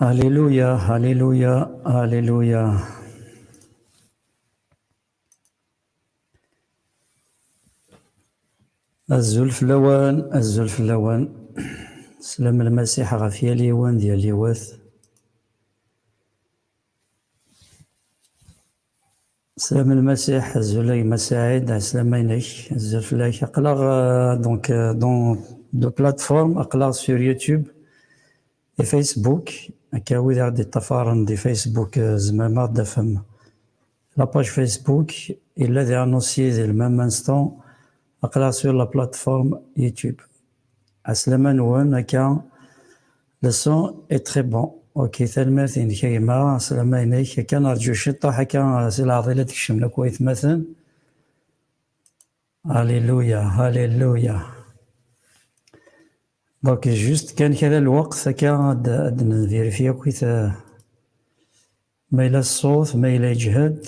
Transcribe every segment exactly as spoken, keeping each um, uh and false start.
Alléluia, alléluia, alléluia. Azul fell-awen, azul fell-awen. Slam Lmasiḥ ɣef yal yiwen d yal yiwet. Slam Lmasiḥ, azul a gma Saɛid, ɛeslama-inek, azul fell-ak. Aql-aɣ, euh, donc, euh, dans deux plateformes, aql-aɣ sur YouTube et Facebook. Akka wid i ɣ-d-iṭṭafaren di Facebook, euh, tzemrem ad ɣ-d-tafem. La page Facebook, yella diɣen aussi di le même instant, aql-aɣ sur la plateforme YouTube. Ɛeslama-nwen, akka, le son est très bon. Ok, tanemmirt-inek a gma, ɛeslama-inek, akka nerǧu ciṭṭaḥ, akka, si leɛḍil ad kecmen akk waytmaten. Alléluia, alléluia. Donc, juste kan kra lweqt, akka, ad, ad nvérifier akk, euh, ma yella ṣṣut, ma yella yeǧhed.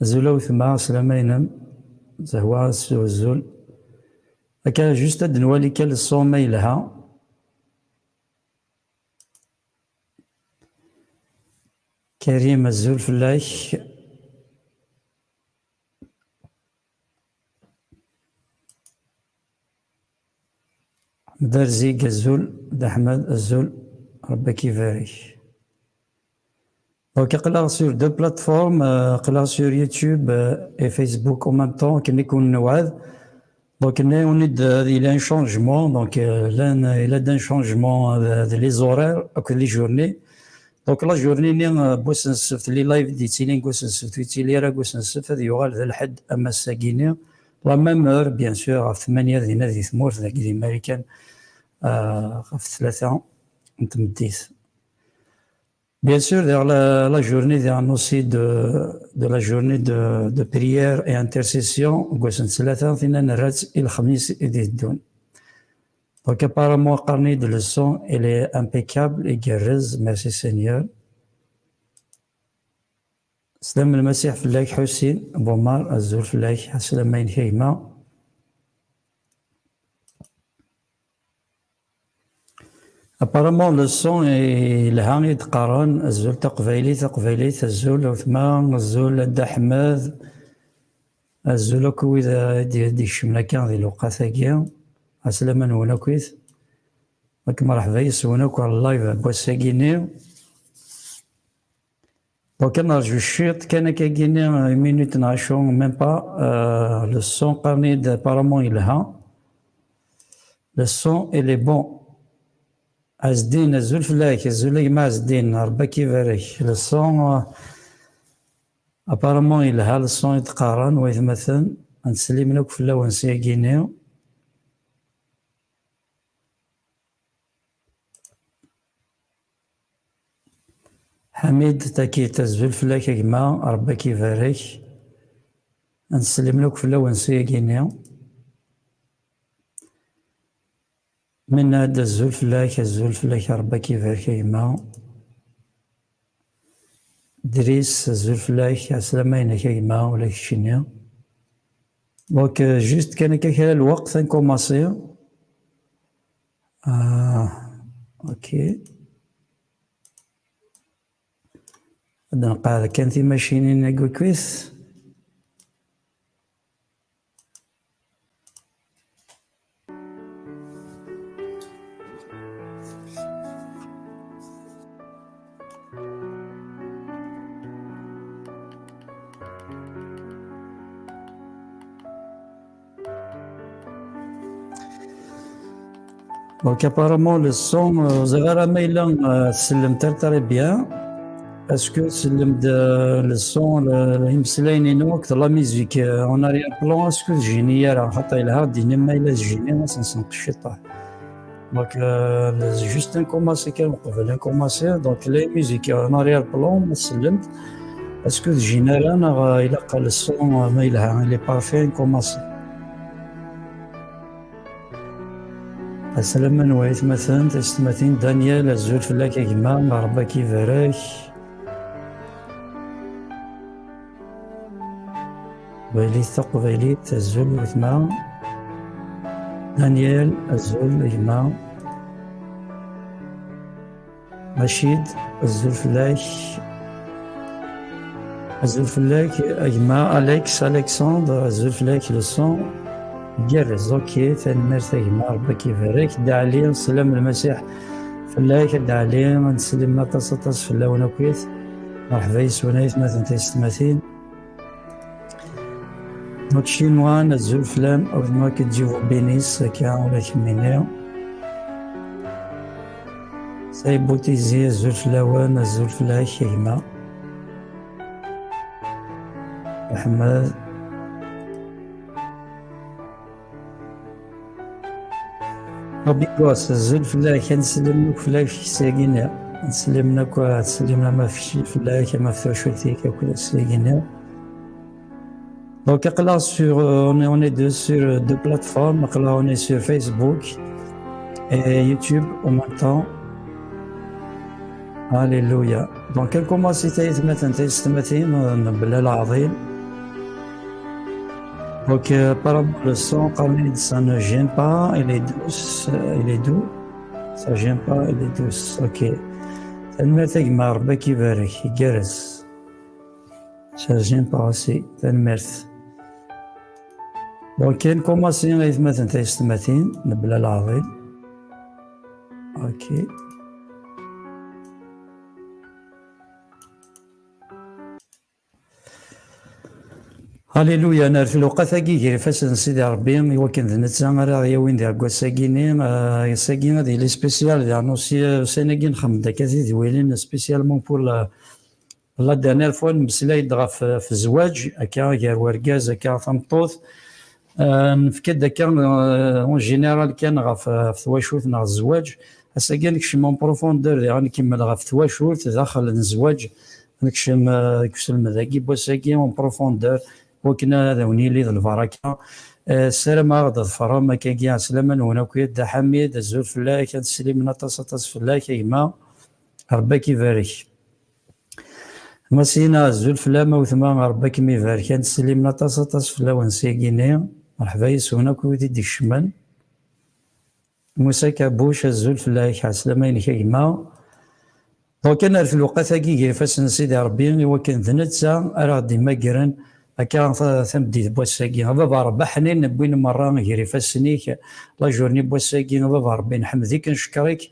Azul a wetma, ɛeslama-inem. Zehwa s uzul. Akka, juste ad nwali kan le son ma yelha. Karim, azul fell-ak. Ḥmed Arzig, azul. D Aḥmed, azul. Rebbi ad k-ibarek. Donc, aql-aɣ sur deux plateformes, euh, aql-aɣ sur YouTube, euh, et Facebook en même temps, akken i ken-newɛed. Donc, nna-awen-id, euh, il y a un changement. Donc, euh, llan, il y a un changement, euh, de les horaires, akked les journées. Donc, la journée-nni, euh, n wass n ssebt, les live d-yettilin deg wass n ssebt, ur yettili ara deg wass n ssebt, ad yuɣal d lḥedd am ass-agi-nni. La même heure, bien sûr, ɣef tmanya dinna di tmurt, dagi di Marikan, euh, ɣef tlata n tmeddit. Bien sûr, diɣ la, la journée, diɣ aussi de, de la journée de, de prière et intercession, deg wass n ttlata, tinna nerra-tt i lexmis i d-iteddun. Donc, apparemment, qqaren-iyi-d le son, il est impeccable, igerrez, merci Seigneur. Slam Lmasiḥ fell-ak, Ḥusin Bumar, azul fell-ak, ɛeslama-inek a gma. Apparemment, le son yelha i d-qqaren, azul taqbaylit, taqbaylit, azul a wetma, azul a Dda Ḥmed, azul akk wid i d-, i d-ikecmen akka di lewqat-agi, ɛeslama-nwen akkit. Ak mreḥba yes-wen akk ɣer live n wass-agi-nni. Donc, ad nerǧu ciṭ kan akkagi-nni, une minute neɣ acu, même pas, euh, le son, qqaren-iyi-d apparemment yelha. Le son, il est bon. Ɛezdin, azul fell-ak, azul a gma Ɛezdin, Rebbi ad k-ibarek. Le son, euh, apparemment yelha, le son i d-qqaren, waytmaten, ad nsellem akk fell-awen s yagi-nni. Ḥamid Takit, azul fell-ak a gma, Rebbi ad k-ibarek. Ad nsellem akk fell-awen s yagi-nni. Minad, azul fell-ak, azul fell-ak, Rebbi ad k-ibarek a gma. Dris, azul fell-ak, ɛeslama-inek a gma, ula d keččini. Donc, euh, juste kan akka kra lweqt ad nkumaṣi. Ah, ok. Ad nqeɛɛed kan timacinin-agi akkit. Donc, apparemment, le son, euh, ẓriɣ ara ma yella, euh, tsellem très, très bien. Est-ce que tsellem-d, euh, le son, le, le imeslayen-inu akked la musique, euh, en arrière-plan, est-ce que tjini ara? Xaṭer yelha ad d-tinim ma yella tjini, ad s-nsenqec ciṭṭaḥ. Donc, euh, juste ad nkumaṣi kan uqbel ad nkumaṣi. Donc, la musique en arrière-plan, ma tsellem-d, est-ce que tjini ara neɣ, euh, ilaq le son, euh, ma yelha, il est parfait, ad nkumaṣi. Asalam n waytmaten, taysetmatin, Daniel, azul fell-ak a gma, Rebbi ad k-ibarek. Taqbaylit, taqbaylit, azul wetma. Daniel, azul a gma. Rachid, azul fell-ak. Azul fell-ak, a gma Alex, Alexandre, azul fell-ak, le son. Gerrez, ok, tanemmirt a gma, Rebbi ad k-ibarek. Dda Ɛli, sslam n Lmasiḥ fell-ak, a Dda Ɛli, ad nsellem aṭas, aṭas fell-awen akkit. Merḥba yes-wen, aytmaten tiyessetmatin. Donc, Chinois, azul fell-am, a gma, que Dieu vous bénisse, akka ula kemmini. Saïboutizi, azul fell-awen, azul fell-ak, a gma. Ḥmed. Rabigos, azul fell-ak, ad nsellem akk fell-ak seg-agi-nni. Ad nsellem akk, ad nsellem ama f-, fell-ak, ama f twacult-ik akk seg-agi-nni. Donc, aql-aɣ sur, euh, on est, on est deux sur, euh, deux plateformes. Aql-aɣ, on est sur Facebook et YouTube en même temps. Alléluia. Donc, ad nkumaṣi tayetmatin, tayessetmatin, euh, n Belal Ɛḍil. Donc, euh, apparemment, le son, qqaren-iyi-d, ça ne gêne pas, il est douce, euh, il est doux. Ça gêne pas, il est douce. Ok. Tanemmirt a gma, Rebbi ad k-ibarek, igerrez. Ça gêne pas aussi, tanemmirt. Donc, ad nkumaṣi, aytmaten, tayessetmatin, n Belal Ɛḍil. Ok. Alléluia, nerfed lewqat-agi gar ifassen n Sidi Ṛebbi, i wakken d netta ara ɣ-yawin di wass-agi-nni. Ah, ass-agi ad yili spécial, diɣen aussi, ah, ussan-agi nxemmem-d akka tidwilin, spécialement pour la, la dernière fois, nemmeslay-d ɣef, ɣef zzwaǧ, akka gar wergaz, akka tameṭṭut. Ah, nefka-d akka, ah, en général kan ɣef, ɣef twacult neɣ zzwaǧ. Ass-agi ad nekcem en profondeur, diɣen ad nkemmel ɣef twacult, daxel n zzwaǧ, ad nekcem, ah, deg uselmed-agi n wass-agi en profondeur. Wakken ad awen-yili d lbaraka. Eh, ssarameɣ ad ḍefrem akkagi, ɛeslama-nwen akk, Dda Ḥamid, azul fell-ak, ad sslimen aṭas, aṭas fell-ak, a gma. Ṛebbi ad k-ibarek. Masina, azul fell-am, a wetma, Ṛebbi ad kem-ibarek, ad sslimen aṭas, aṭas fell-awen seg-agi-nni. Merḥba yes-wen akk wid i d-ikecmen. Musa Kabuc, azul fell-ak, ɛeslama-inek a gma. Donc, ad nerfed lewqat-agi gar ifassen n Sidi Ṛebbi, i wakken d netta ara ɣ-d-imagren akka ta-, tameddit n wass-agi. A Baba Ṛebbi aḥnin, wwin merra gar ifassen-ik la journée n wass-agi. A Baba Ṛebbi, nḥemd-ik, ncekkeṛ-ik,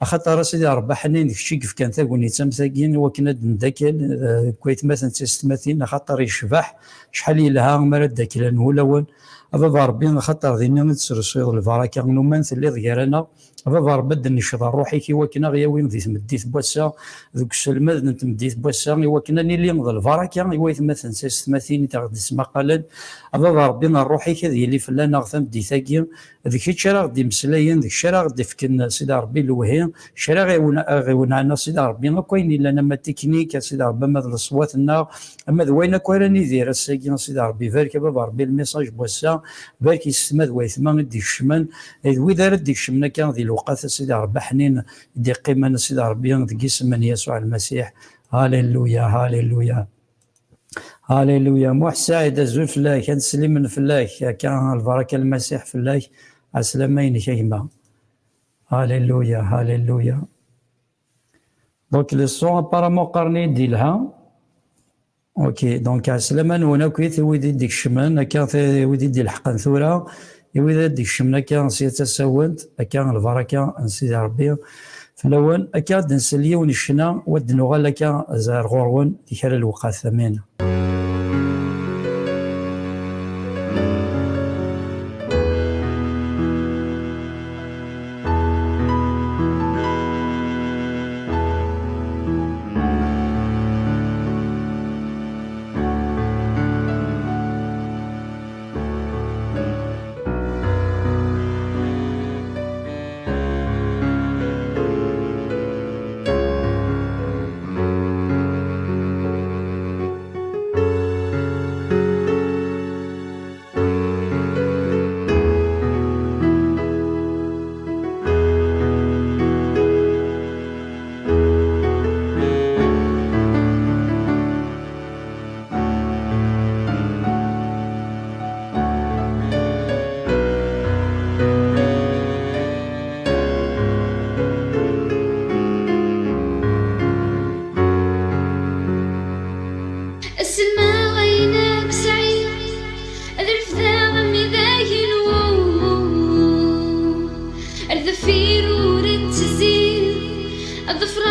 axaṭer a Sidi Ṛebbi aḥnin, d kečč i yefkan tagnit am tagi, i wakken ad d-ndakel, eh, deg waytmaten d tiyessetmatin, axaṭer yecbeḥ, acḥal yelha mi ara ddaklen wulawen. A Baba Ṛebbi, axaṭer dinna i d-tesreṣuyeḍ lbaraka, numen telliḍ gar-aneɣ. A Baba Ṛebbi, ad d-nnecceḍ ṛṛuḥ-ik i wakken a ɣ-yawi di tmeddit n wass-a, deg uselmed n tmeddit n wass-a, i wakken ad nili d lbaraka i waytmaten d tiyessetmatin i ɣ-d-ismaqalen. A Baba Ṛebbi, ṛṛuḥ-ik ad yili fell-aneɣ tameddit-agi, d kečč ara ɣ-d-imeslayen, d kečč ara ɣ-d-ifken, Sidi Ṛebbi, lewhi, kečč ara ɣ-iwen-, ɣ-iwenɛen, a Sidi Ṛebbi, akk ayen yellan, ama tiknik, a Sidi Ṛebbi, ama d leṣwat-nneɣ, ama d wayen akk ara nidir ass-agi, a Sidi Ṛebbi, barek, a Baba Ṛebbi, lmisaj n wass-a, barek yessetma d waytma i d-ikecmen, d wid ara d-ikecmen akka di lewqat, a Sidi Ṛebbi aḥnin, i d-iqqimen, a Sidi Ṛebbi, deg yisem n Yasuɛ Lmasiḥ. Halleluya, halleluya. Halleluya. Muḥ Saɛid, azul fell-ak, ad sslimen fell-ak, akka lbaraka n Lmasiḥ fell-ak, ɛeslama-inek a gma. Halleluya, halleluya. Donc, le son, apparemment, qqaren-iyi-d yelha. Ok, donc, ɛeslama-nwen akk i wid i d-ikecmen, akka, t-, wid i d-ilḥeqen tura, i wid i d-ikecmen akka sya d tasawent, akka lbaraka n Sidi Ṛebbi fell-awen, akka ad d-nsel yiwen n ccna, u ad d-nuɣal akka ar ɣur-wen di kra n lewqat. Amin.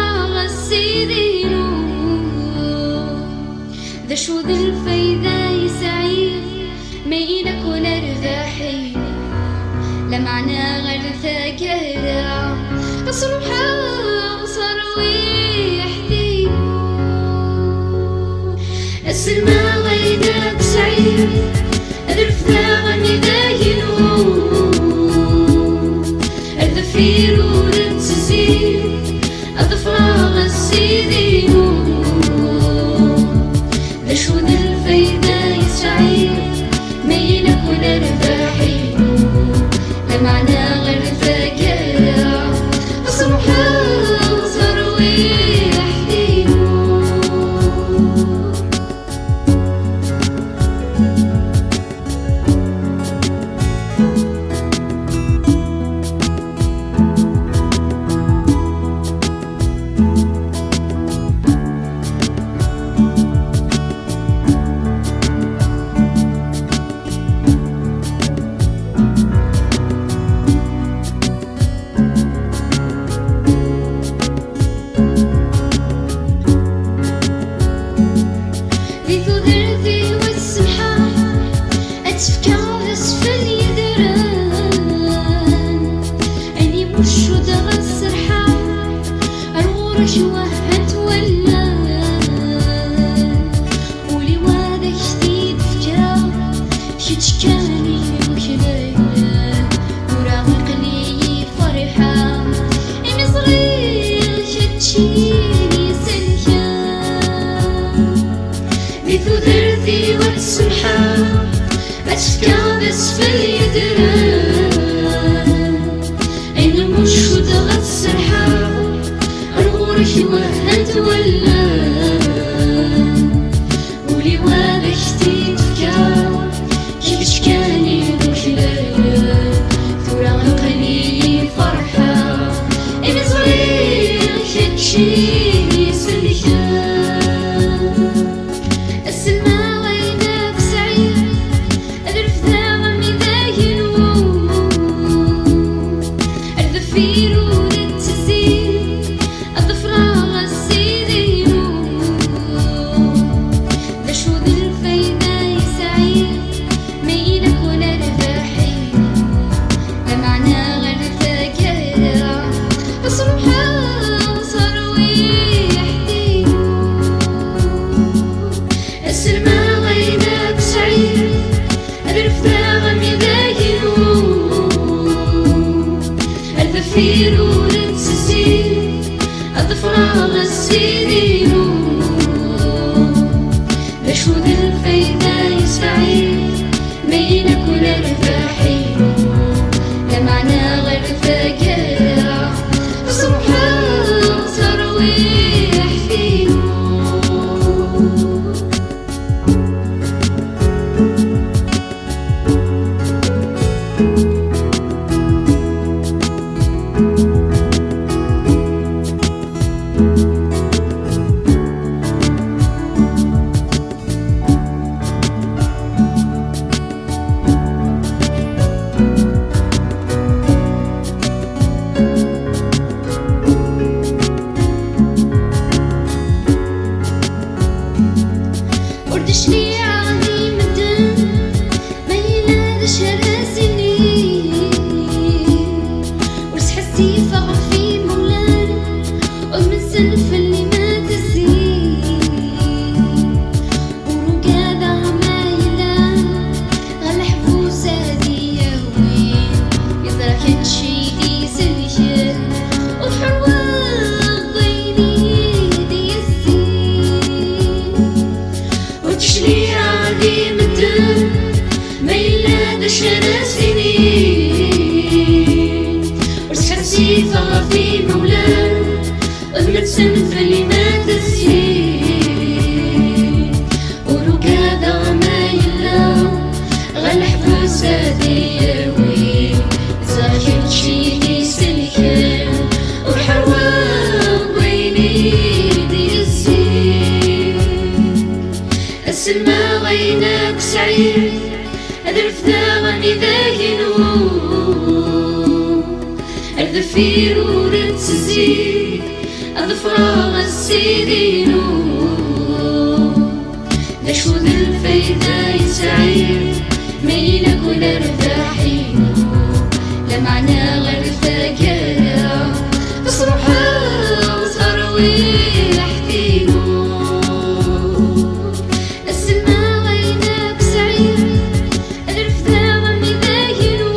A Sidi-inu, d acu d lfayda i sɛiɣ ma yella-ken rrbeḥ-inu? Lameɛna ɣer taggara ad s-ruḥeɣ s terwiḥt-inu. Aselma ayen akk sɛiɣ ad refdeɣ amidag-inu. Ar deffir ur ttezzi, ad ḍefreɣ Sidi-inu. D acu d lfayda i sɛiɣ ma yella-ken rrbeḥ-inu? Lameɛna ɣer taggara ad s-ruḥeɣ s terwiḥt-inu. Di tudert-iw ad semḥeɣ, ad tt-fkeɣ d asfel yedren. Ayen imuccudeɣ ad serḥeɣ, ar ɣur-k wehhant wallen. Ul-iw ad ak-t-id-fkeɣ, kečč kan i t-yuklalen. Tura aql-iyi ferḥeɣ, imi ẓriɣ keččini selkeɣ. Di tudert-iw ad semḥeɣ, ad tt-fkeɣ d asfel yedren. Ayen muccudeɣ ad serḥeɣ, ar ɣur-k wehhant wallen. Ul-iw ad ak-t-id-fkeɣ, kečč kan i d-uklalen. Tura aql-iyi ferḥeɣ, imi ẓriɣ keččini selkeɣ. Aselma ayen akk sɛiɣ ad refdeɣ amidag-inu. Ar deffir ur ttezzi, ad ḍefreɣ Sidi-inu. D acu d lfayda i sɛiɣ ma yella-ken rrbeḥ-inu? Lameɛna ɣer taggara ad s-ruḥeɣ s terwiḥt-inu. Aselma ayen akk sɛiɣ ad refdeɣ amidag-inu. Ar deffir ur ttezzi, ad ḍefreɣ Sidi-inu. D acu d lfayda i sɛiɣ ma yella-ken rrbeḥ-inu? Lameɛna ɣer taggara ad s-ruḥeɣ s terwiḥt-inu. Ur d-cliɛeɣ i medden ma yella d acu ara s-inin. Ur sḥassifeɣ ɣef imawlan, ur metten fell-i ma tezzi. Ur ugadeɣ ma yella ɣer leḥbus ad iyi-yawi, yeẓra kečč i d-iselken, ur ḥerweɣ deg wayen i d-yessin. Ur d-cliɛeɣ i medden ma yella d acu ara s-inin. Ur sḥassifeɣ ɣef imawlan, ur metten fell-i ma tezzi. Ur ugadeɣ ma yella ɣer leḥbus ad iyi-yawi. Ẓer kečč i d-iselken, ur ḥerweɣ wayen i d-yezzi. Aselma ayen akk sɛiɣ ad refdeɣ amidag-inu. Ar deffir ur ttezzi, Ad ffreɣ a Sidi-inu. D acu d lfayda yesɛi ma yella kul rrbeḥ-inu? Lameɛna ɣer taggara tesruḥeḍ tarwiḥt-inu. Asma ayen akk sɛiɣ ad refdeɣ amidag-inu.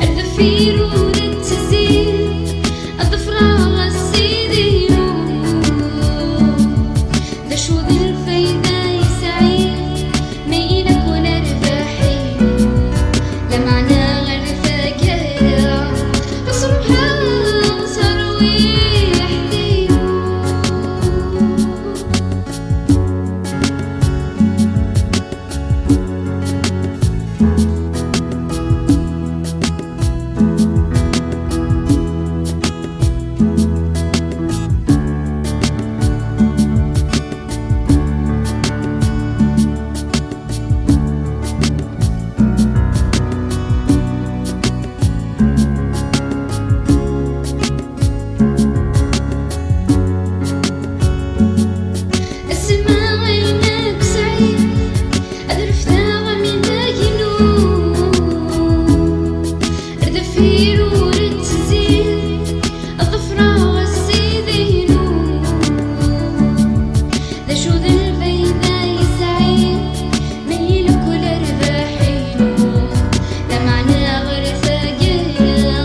Ar deffir ur ttezzi, ad ḍefreɣ a Sidi-inu. D acu d lfayda yesɛi ma yella kul rrbeḥ-inu? Lameɛna ɣer taggara tesruḥeḍ tarwiḥt-inu. Asma ayen akk sɛiɣ ad refdeɣ amidag-inu. Ar deffir ur ttezzi, ad ḍefreɣ a Sidi-inu. D acu d lfayda yesɛi ma yella kul rrbeḥ-inu? Lameɛna ɣer taggara ad sruḥeɣ tarwiḥt-inu. Ad sellmeɣ ayen akk sɛiɣ,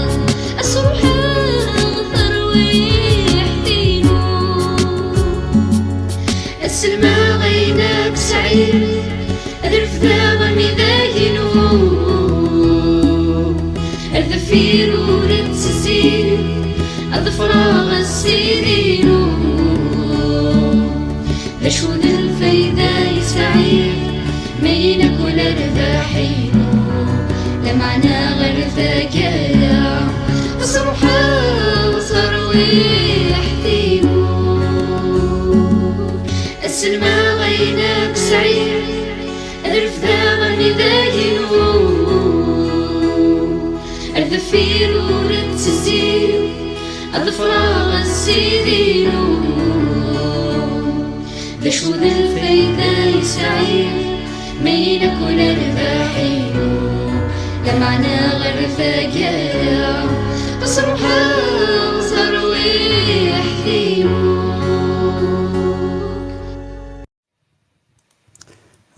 ad refdeɣ amidag-inu. Ar deffir ur ttezzi, ad ḍefreɣ a Sidi-inu. D acu d lfayda yesɛi ma yella kul rrbeḥ-inu? Lameɛna ɣer taggara tesruḥeḍ tarwiḥt-inu. Ad sellmeɣ ayen akk sɛiɣ, ad refdeɣ amidag-inu. Ar deffir ur ttezzi, ad ḍefreɣ a Sidi-inu. D acu d lfayda yesɛi ma yella kul rrbeḥ-inu? Lameɛna ɣer taggara tesruḥeḍ tarwiḥt-inu.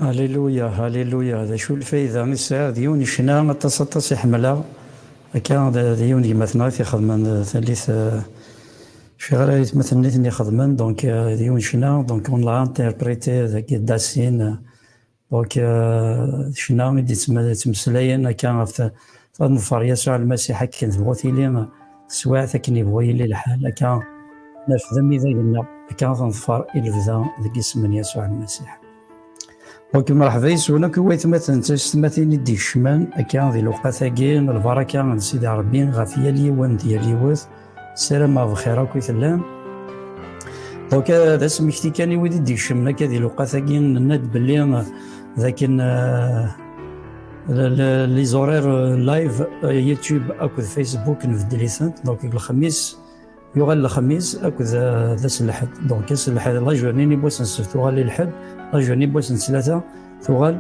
Alléluia, alléluia. D acu lfayda i sɛiɣ d yiwen ccna aṭas, aṭas i ḥemmleɣ. Akka d, d yiwen n gma-tneɣ i t-ixedmen, d tallit, eh, ciɣer aytmaten-nni ten-ixedmen, donc, eh, d yiwen ccna, donc on l'a interprété deg Dassin. Donc, eh, ccna i d-yettme-, yettmeslayen akka ɣef t-, ad neḍfer Yasuɛ Lmasiḥ akken tebɣu tili teswiɛt, akken yebɣu yili lḥal, akka naf d amidag-nneɣ, akka ad neḍfer i lebda deg yisem n Yasuɛ Lmasiḥ. Donc, mreḥba yes-wen akk i waytmaten d taysetmatin i d-ikecmen akka di lewqat-agi n lbaraka n Sidi Ṛebbi ɣef yal yiwen d yal yiwet. Ssarameɣ bxir akk i tellam. Donc, eh, d asmekti kan i wid i d-ikecmen akka di lewqat-agi, nenna-d belli, eh, d akken, eh, le-, le-, les horaires, eh, live, eh, YouTube akked Facebook nbeddel-itent. Donc, deg lexmis, yuɣal lexmis akked, eh, d ass n lḥedd. Donc, ass n lḥedd, la journée n wass n ssebt tuɣal i lḥedd, la journée n wass n ttlata tuɣal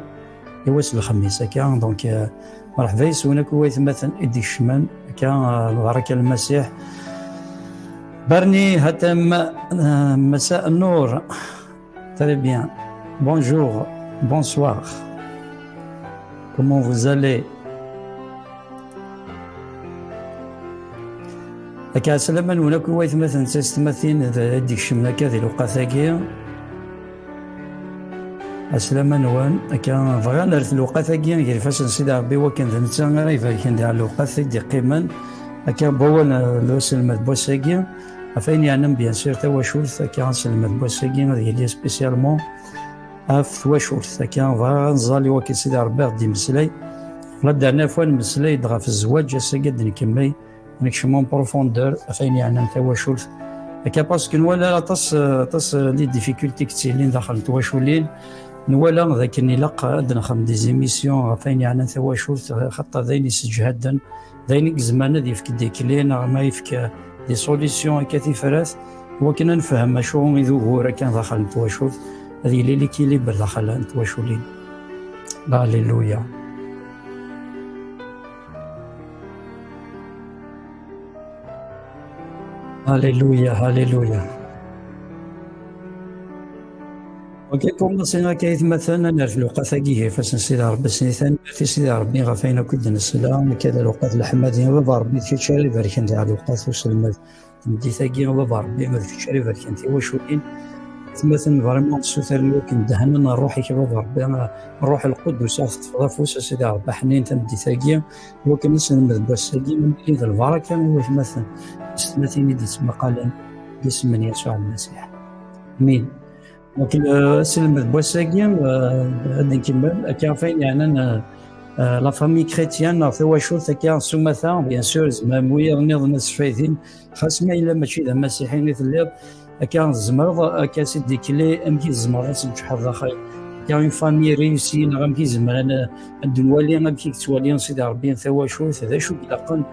i wass n lexmis. Akka, donc, eh, mreḥba yes-wen akk i waytmaten i d-ikecmen. Akka, eh, lbaraka n Lmasiḥ. Barni Hatem, eh, مساء النور. Très bien. Bonjour, bonsoir. Comment vous allez? Akka, ɛeslama-nwen akk i waytmaten d taysetmatin d, i d-ikecmen akka di lewqat-agi. Ɛeslama-nwen, akka bɣan ar lewqat-agi gar ifassen n Sidi Ṛebbi, wakken d netta ara ibarken di lewqat i d-iqqimen. Akka, n wawal, eh, n uselmed n wass-agi, ɣef ayen yeɛnan, bien sûr, tawacult, akka aselmed n wass-agi ad yili spécialement ɣef twacult. Akka, bɣiɣ ad nẓal i wakken Sidi Ṛebbi ad ɣ-d-imeslay. La dernière fois, nmeslay-d ɣef zzwaǧ, ass-agi ad d-nkemmel, ad nekcem en profondeur ɣef ayen yeɛnan tawacult. Akka, parce que nwala aṭas, aṭas n les difficultés i yettilin daxel n twaculin. Nwala d akken ilaq ad nexdem des émissions ɣef ayen yeɛnan tawacult, xaṭer d ayen yesseǧhaden, d ayen i izemren ad yefk tikli, neɣ ma yefk des solutions akka tifrat, i wakken ad nefhem acu i d ugur akka daxel n twacult, ad yili l'équilibre daxel n twaculin. Alléluia. Alléluia, alléluia. Ok, commencer akka aytmaten, ad nerr lewqat-agi ɣef ifassen n Sidi Ṛebbi, s tanemmirt i Sidi Ṛebbi ɣef ayen akk i d-nesla, akka d lewqat leḥmadi, a Baba Ṛebbi, d kečč ara ibarken di lewqat uselmed. Tameddit-agi, a Baba Ṛebbi, d kečč ara ibarken tiwaculin. Aytmaten, vraiment, ssutren i wakken ddehn n Ṛṛuḥ-ik, a Baba Ṛebbi, Ṛṛuḥ Lqudus, ad teṭṭfeḍ afus, a Sidi Ṛebbi aḥnin, tameddit-agi, i wakken aselmed n wass-agi, ad nili d lbaraka i waytmaten, s tmatin i d-yettmaqalen, deg isem n Yasuɛ Lmasiḥ. Amin. Donc, euh, aselmed n wass-agi, euh, ad nkemmel, akka ɣef ayen yeɛnan, euh, euh, la famille chrétienne, neɣ tawacult akka s umata, bien sûr, zemren wiyaḍ nniḍen ad sfaydin, xas ma yella mačči d amasiḥi i telliḍ, akka tzemreḍ, akka c'est des clés, amek i tzemreḍ ad tneǧḥeḍ daxel. Akka une famille réussie, neɣ amek i zemren ad, ad nwali amek i yettwali Sidi Ṛebbi tawacult, d acu i ilaqen,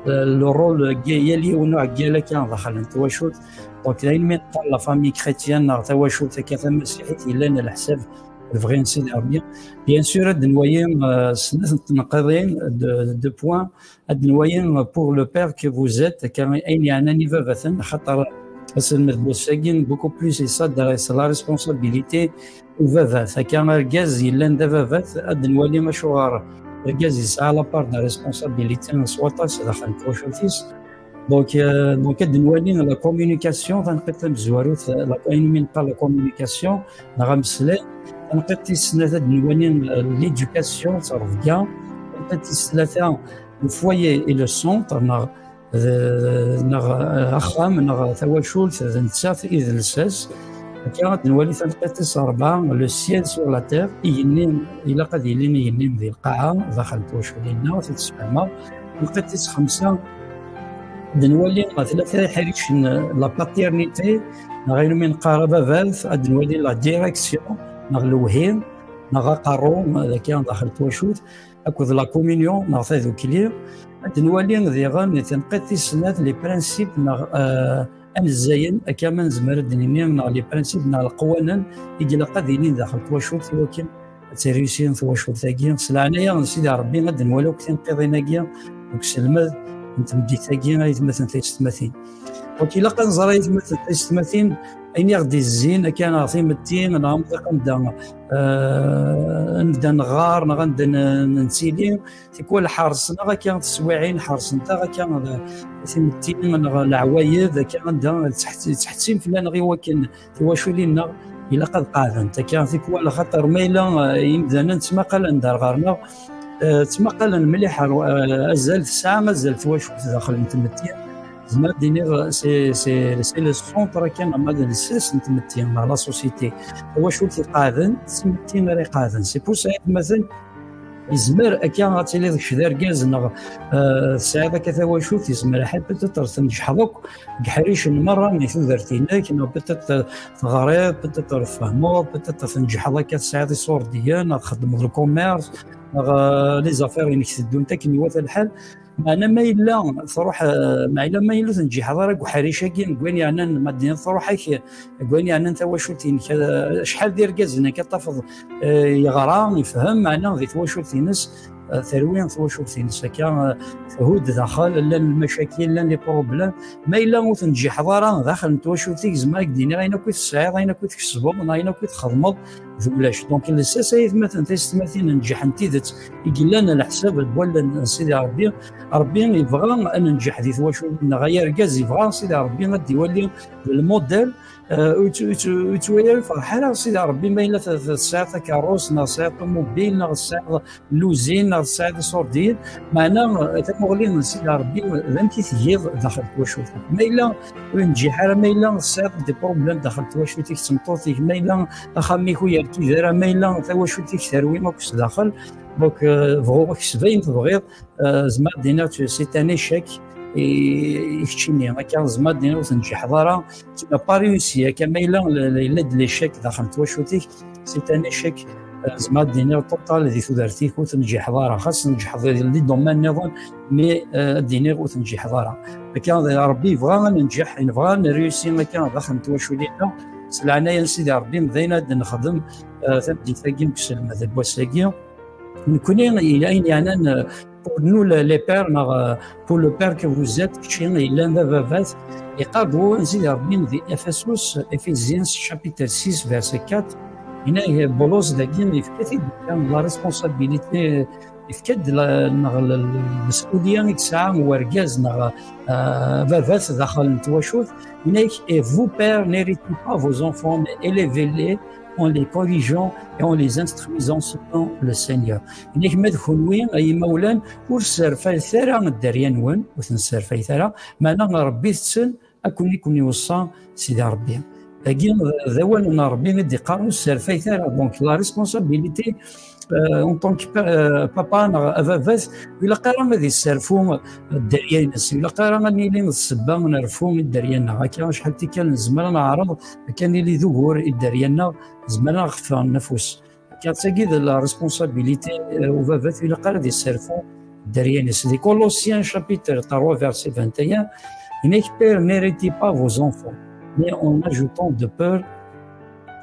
euh, le rôle n yal yiwen uɛeggal akka daxel n twacult. Donc, d ayen mi neqqar la famille chrétienne, neɣ tawacult akka tamasiḥit, yellan leḥsab lebɣi n Sidi Ṛebbi. Bien sûr, ad nwali, euh, snat n tneqqiḍin, de, de points, ad nwali, euh, pour le père que vous êtes, akka ayen yeɛnan ibabaten, xaṭer aselmed n wass-agi, beaucoup plus, et ça, c'est la responsabilité n ubabat. Akka argaz yellan d ababat, ad nwali acuɣer argaz yesɛa la part de responsabilité s waṭas daxel n twacult-is. Donc, euh, donc, ad nwali la communication, tanqiḍt tamezwarut, la, ayen mi neqqar la communication, neɣ ameslay. Tanqiḍt tis snat ad nwali, euh, l'éducation, ttrebga. Tanqiḍt tis tlata, le foyer et le centre, neɣ, euh, neɣ, euh, axxam, neɣ tawacult, d nettat i d lsas. Akka ad nwali tanqiḍt tis rebɛa, le ciel sur la terre, igenni, ilaq ad yili igenni di lqaɛa, daxel n twaculin-nneɣ, ad t-id-sfehmeɣ. Tanqiḍt tis xemsa, ad nwali tlata iḥricen, la paternité, neɣ ayen mi neqqar ababat, ad nwali la direction, neɣ lewhi, neɣ aqerru, d akka daxel n twacult, akked la communion, neɣ tadukli. Ad nwali diɣen tanqiḍt tis snat, les principes, neɣ, euh, anezzayen, akka ma nezmer ad d-nini, neɣ les principes, neɣ leqwanen i ilaq ad ilin daxel n twacult, i wakken ad tréussi twacult-agi. S leɛnaya n Sidi Ṛebbi, ad nwali akk tinqiḍin-agi deg uselmed n tmeddit-agi, aytmaten taysetmatin. Donc, ilaq ad nẓer, aytmaten taysetmatin, ayen i ɣ-d-izzin akka, neɣ timetti, neɣ amḍiq anda, euh, anda neɣɣar, neɣ anda n-, nettili, tikwal ḥerṣen-aɣ akka teswiɛin, ḥerṣent-aɣ akka, euh, timetti, neɣ leɛwayed, akka anda ttḥett-, ttḥettin fell-aneɣ i wakken tiwaculin-nneɣ ilaq ad qeɛdent akka tikwal, axaṭer ma yella, eh, imdanen ttmaqalen-d ar ɣer-neɣ, eh, ttmaqalen mliḥ ar, eh, azal, tesɛa azal twacult daxel n tmetti. Zemreɣ ad d-iniɣ, c'est, c'est, c'est le centre akka, ama d lsas n tmetti, neɣ la société. Tawacult iqeɛden, d tmetti ara iqeɛden. C'est pour ça, aytmaten, yezmer akka ad tiliḍ kečč d argaz neɣ, euh, tesɛiḍ akka tawacult, yezmer ḥal peut-être tneǧḥeḍ akk deg iḥricen merra n tudert-inek, neɣ peut-être teɣriḍ, peut-être tfehmeḍ, peut-être tneǧḥeḍ akka tesɛiḍ iṣurdiyen, neɣ txeddmeḍ le commerce, neɣ, euh, les affaires-inek teddunt akken iwata lḥal. Meɛna ma yella truḥ, eh, meɛna ma yella ur tneǧǧiḥeḍ ara deg uḥric-agi, deg wayen yeɛnan, ma d-tiniḍ truḥ-ak, deg wayen yeɛnan tawacult-inek, eh, acḥal d irgazen akka tafeḍ, eh, yeɣra, yefhem, meɛna di twacult-ines, eh, terwi twacult-ines akka, eh, thudd daxel, llan lmacakil, llan les problèmes. Ma yella ur tneǧǧiḥeḍ ara daxel n twacult-ik, zemreɣ ad k-d-iniɣ ayen akk i tesɛiḍ, ayen akk i tkesbeḍ, neɣ ayen akk i txedmeḍ, d ulac. Donc, lsas, aytmaten taysetmatin, n nnǧeḥ n tidet i yellan leḥsab n wallen n Sidi Ṛebbi. Ṛebbi yebɣa ad nenǧeḥ di twacult-nneɣ. Ay argaz, yebɣa Sidi Ṛebbi ad d-iwali le modèle, euh, ur yettwali ara yefreḥ ara Sidi Ṛebbi ma yella tesɛiḍ takeṛṛust, neɣ tesɛiḍ ṭumubil, neɣ tesɛiḍ luzin, neɣ tesɛiḍ iṣurdiyen. Meɛna, eh, tamuɣli n Sidi Ṛebbi, d amek i tgiḍ daxel twacult. Ma yella ur yenǧiḥ ara, ma yella tesɛiḍ des problèmes daxel twacult-ik d tmeṭṭut-ik, ma yella axxam-ik ur yerkid ara, ma yella tawacult-ik terwi akk s daxel, donc, euh, bɣu ad kesbeɣ ayen tebɣiḍ, euh, zemreɣ ad d-iniɣ c'est un échec i, i keččini. Akka zemreɣ ad d-iniɣ ur tneǧǧiḥeḍ ara, tu n'as pas réussi. Akka ma yella, yella-d l'échec daxel n twacult-ik, c'est un échec, Zemreɣ ad d-iniɣ total di tudert-ik ur tneǧǧḥeḍ ara, xas tneǧḥeḍ di domaine nniḍen, mais, euh, ad d-iniɣ ur tneǧǧḥeḍ ara. Akka, Rebbi yebɣa ad nenǧeḥ, nebɣa ad nréussi akka daxel n twacult-nneɣ. S leɛnaya n Sidi Rebbi, d ayen ad nexdem, euh, tameddit-agi deg uselmed n wass-agi. Nekkni, ayen yeɛnan, euh, pour nous, les, les pères, neɣ, euh, pour le père que vous êtes, kečči yellan d ababat, iqareb Sidi Rebbi di Efesus, Ephesians chapitre six, verset quatre, yenna-k Bulus dagi, yefka-t-id kan la responsabilité, yefka-d la, neɣ l-, l-, lmesulya i yesɛa urgaz neɣ, euh, ababat daxel n twacult, yenna-k, et vous, pères, n'héritez pas vos enfants, mais élevez-les en les corrigeant et en les instruisant selon le Seigneur. Yenna-k ma d kunwi, ay imawlan, ur sserfayet ara dderya-nwen, ur ten-sserfayet ara, meɛna rebbit-ten akken i ken-iweṣṣa Sidi Rebbi. Dagi d awal n Rebbi i d-iqqar ur sserfayet ara. Donc la responsabilité, euh, en tant que pa-, euh, papa neɣ ababat, ur ilaq ara ad isserfu dderya-ines, ur ilaq ara ad nili d ssebba n rrfu i dderya-nneɣ. Akka acḥal tikkal nezmer ad neɛreḍ akka nili d ugur i dderya-nneɣ, nezmer ad ɣ-ffɣen afus. Car tagi d la responsabilité, euh, ubabat ur ilaq ara ad isserfu dderya-ines. Di Colossiens chapitre trois verset vingt et un, yenna-k père, n'héritez pas vos enfants, mais en ajoutant de peur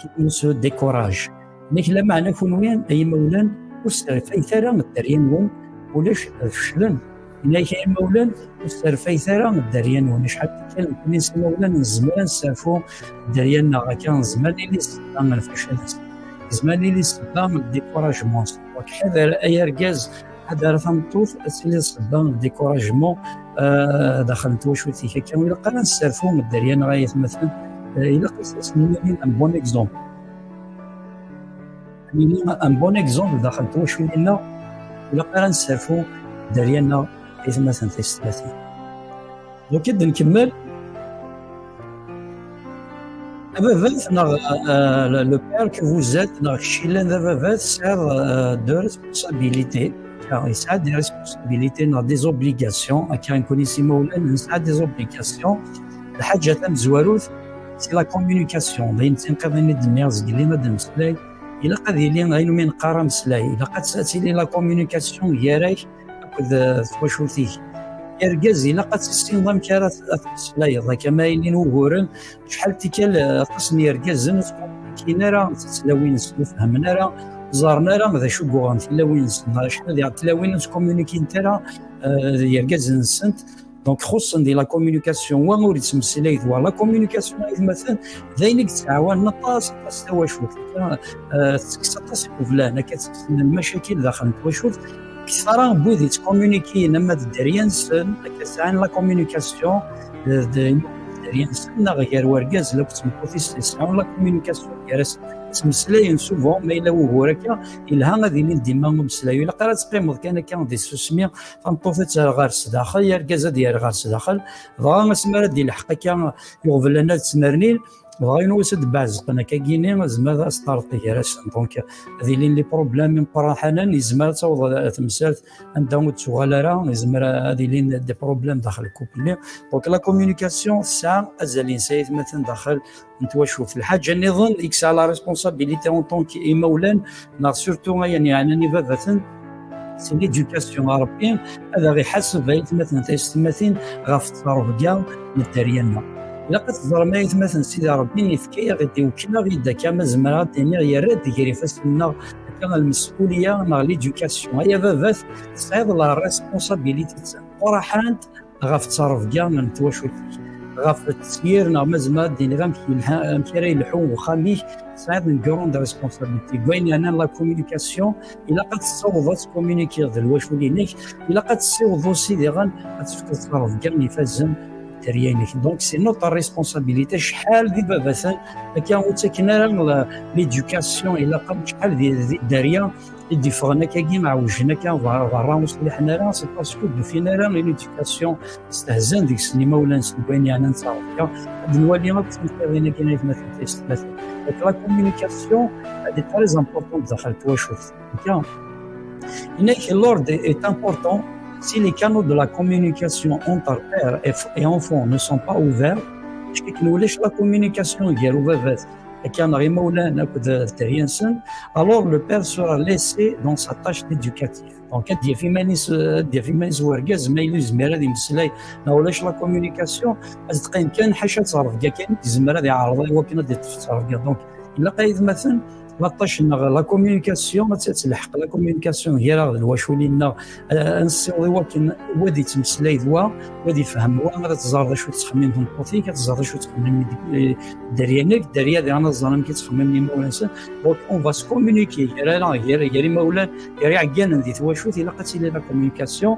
qu'ils ne se découragent. Yenna-k lameɛna kunwi ay imawlan ur sserfayet ara dderya-nwen, ulac ad feclen. Yenna-k ay imawlan ur sserfayet ara dderya-nwen. Acḥal tikkal nekkni s imawlan nezmer ad nserfu dderya-nneɣ, akka nezmer ad nili ssebba n lfacil-nsen. Yezmer ad yili ssebba n découragement. Donc, ḥader ay argaz, ḥader a tameṭṭut, ad tili ssebba n découragement, euh, daxel n twacult-ik. Akka, ur ilaq ara ad nesserfu dderya-nneɣ ay atmaten, euh, ilaq ad s-nini un bon exemple. Nini un bon exemple daxel n twacult-nneɣ, ur ilaq ara ad nesserfu dderya-nneɣ ay atmaten tiyessetmatin. Donc, ad nkemmel. Ababat neɣ, euh, le, le père que vous êtes, neɣ kečč yellan d ababat, tesɛiḍ, euh, de responsabilités. Car yesɛa des responsabilités neɣ des obligations. Akka nekkni s imawlan nesɛa des obligations. Lḥaǧa tamezwarut, c'est la communication. D ayen tinqiḍin i d-nniɣ zgelli ad d-nemmeslay. Ilaq ad yili ayen umi neqqar ameslay. Ilaq ad, ad tili la communication gar-ak akked, euh, twacult-ik. Argaz, ilaq ad tissineḍ amek ara t-, ad tmeslayeḍ. Akka ma ilin wuguren, acḥal tikkal, euh, aṭas n yergazen ur ttkommunikin ara d tlawin-nsen, ur fehmen ara, ur ẓerren ara d acu yuɣen tilawin-nsen. Acḥal diɣ tlawin ur ttkommunikint ara, euh, d yergazen-nsent. Donc, xuṣṣen di la communication, wa ur yettmeslay d wa. La communication, ay atmaten, d ayen i yettɛawanen aṭas, aṭas tawacult. Euh, tettekkes aṭas n iqublan, akka ttekksen lmacakil daxel n twacult. Kter n wid yettkommunikin, ama d dderya-nsen, akka sɛan la communication, d, d, dderya-nsen, neɣ gar urgaz akked tmeṭṭut-is, sɛan la communication gar-asen. Ttmeslayen souvent, ma yella wugur akka, yelha ad ilin dima umeslay. Ur ilaq ara ad teqqimeḍ kan akka di tsusmi, tameṭṭut ad terr ɣer sdaxel, argaz ad yerr ɣer sdaxel, dɣa asmi ara d-ilḥeq akka iɣeblan ad ttnernin, dɣa yiwen wass ad d-beɛzeqen akka gini, zemreḍ ad s-terreḍ gar-asen. Donc, ad ilin les problèmes imeqqranen, yezmer ad taweḍ temsalt anda ur d-tuɣal ara, yezmer ad ilin des problèmes daxel couple-nni. Donc, la communication tesɛa azal-ines ay atmaten daxel n twacult. Lḥaǧa nniḍen i yesɛa la responsabilité en tant qu'imawlan, neɣ surtout ayen yeɛnan ibabaten, c'est l'éducation. Rebbi ad aɣ-iḥaseb ay atmaten tiyessetmatin ɣef ttrebga n dderya-nneɣ. Ilaq ad teẓrem ay atmaten, Sidi Rebbi yefka-yaɣ-d, iwekken-aɣ-id akka, ma zemreɣ ad d-iniɣ, yerra-d gar ifassen-nneɣ akka lmeskuliya neɣ l'éducation. Ay ababat, tesɛiḍ la responsabilité d tameqqrant ɣef ttrebga n twacult-ik, ɣef ttesyir neɣ ma zemreɣ ad d-iniɣ amek yelha, amek ara yelḥu uxxam-ik, tesɛiḍ une grande responsabilité. Deg wayen yeɛnan la communication, ilaq ad tessawḍeḍ ad tkommunikiḍ d lwacul-inek, ilaq ad tessiwḍeḍ aussi diɣen ad tefkeḍ ttrebga ifazen i dderya-inek. Donc, c'est notre responsabilité. Acḥal d ibabaten akka ur ttaken ara la, l'éducation ilaqen, acḥal di, di dderya i d-iffɣen akkagi, ɛewjen akka berra, berra ur ṣliḥen ara, c'est parce que ur d-ufin ara une éducation, stehzan deg-sen imawlan-nsen deg wayen yeɛnan ttrebga. Ad nwali akk timeṭṭiḍin-agi ay atmaten tiyessetmatin. Donc la communication, elle est très importante daxel twacult. Akka. Yenna-k, l'ordre est important si les canaux de la communication entre père et f-, et enfant ne sont pas ouverts. Akken ulac la communication gar ubabat akka neɣ imawlan akked dderya-nsen, alors le père sera laissé dans sa tâche d'éducatif. Donc ad d-yaf iman-is, ad d-yaf iman-is wergaz ma yella yezmir ad imeslay neɣ ulac la communication, ad teqqim kan ḥaca ttrebga kan i yezmer ad iɛreḍ i wakken ad iṭṭef ttrebga. Donc ilaq ay atmaten la tâche neɣ la communication, ad tt-, ad telḥeq la communication gar-aɣ d lwaculin-nneɣ, eh, ad nessiweḍ i wakken wa ad ittmeslay d wa, wa ad ifhem wa, ad tẓer d acu tettxemmim tmeṭṭut-ik, ad tẓer d acu tettxemmim deg, eh, dderya-nnek, dderya diɣen ad ẓren amek i ttxemmimen imawlan-nsen. Donc on va se communiquer gar-aneɣ, gar, gar imawlan, gar iɛeggalen di twacult, ilaq ad tili la communication.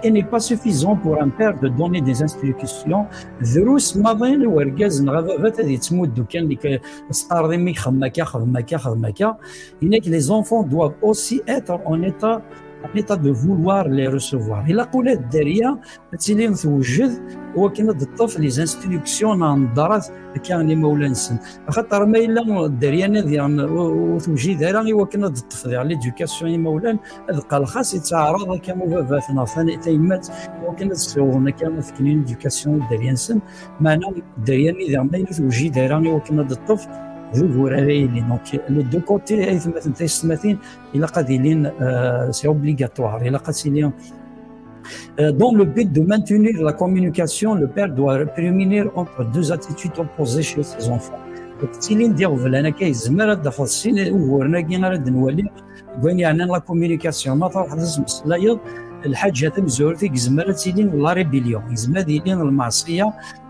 Il n'est pas suffisant pour un père de donner des instructions. Drus maḍi i wergaz neɣ ababat ad yettmuddu kan deg, tesqarḍ imi xdem akka, xdem akka, xdem akka. Il n'est que les enfants doivent aussi être en état, en état de vouloir les recevoir. Ilaq ula d dderya ad tili tewjed i wakken ad d-teṭṭef les instructions neɣ nḍarat akka n imawlan-nsen. Axaṭer ma yella dderya-nni diɣen ur, ur tewjid ara i wakken ad d-teṭṭef diɣ l'éducation imawlan, ad qqal xas yettɛaraḍ akka ubabat neɣ tan-, tayemmat i wakken ad ssiwḍen akka ad fken une éducation i dderya-nsen. Meɛna dderya-nni diɣen ma yella tewjid ara i wakken ad d-teṭṭef, d ugur ara yili. Donc les deux côtés, ay atmaten taysetmatin, ilaq ad ilin, euh, c'est obligatoire, ilaq ad tili. Euh, dans le but de maintenir la communication, le père doit prémunir entre deux attitudes opposées chez ses enfants. Donc tilin d iɣeblan akka, yezmer ad d-tafeḍ sin uguren-agi ara d-nwali deg wayen yeɛnan la communication. Ma truḥeḍ ad tmeslayeḍ, lḥaǧa tamezwarut i yezmer ad tilin la rébellion, yezmer ad yili lmeɛṣiyya.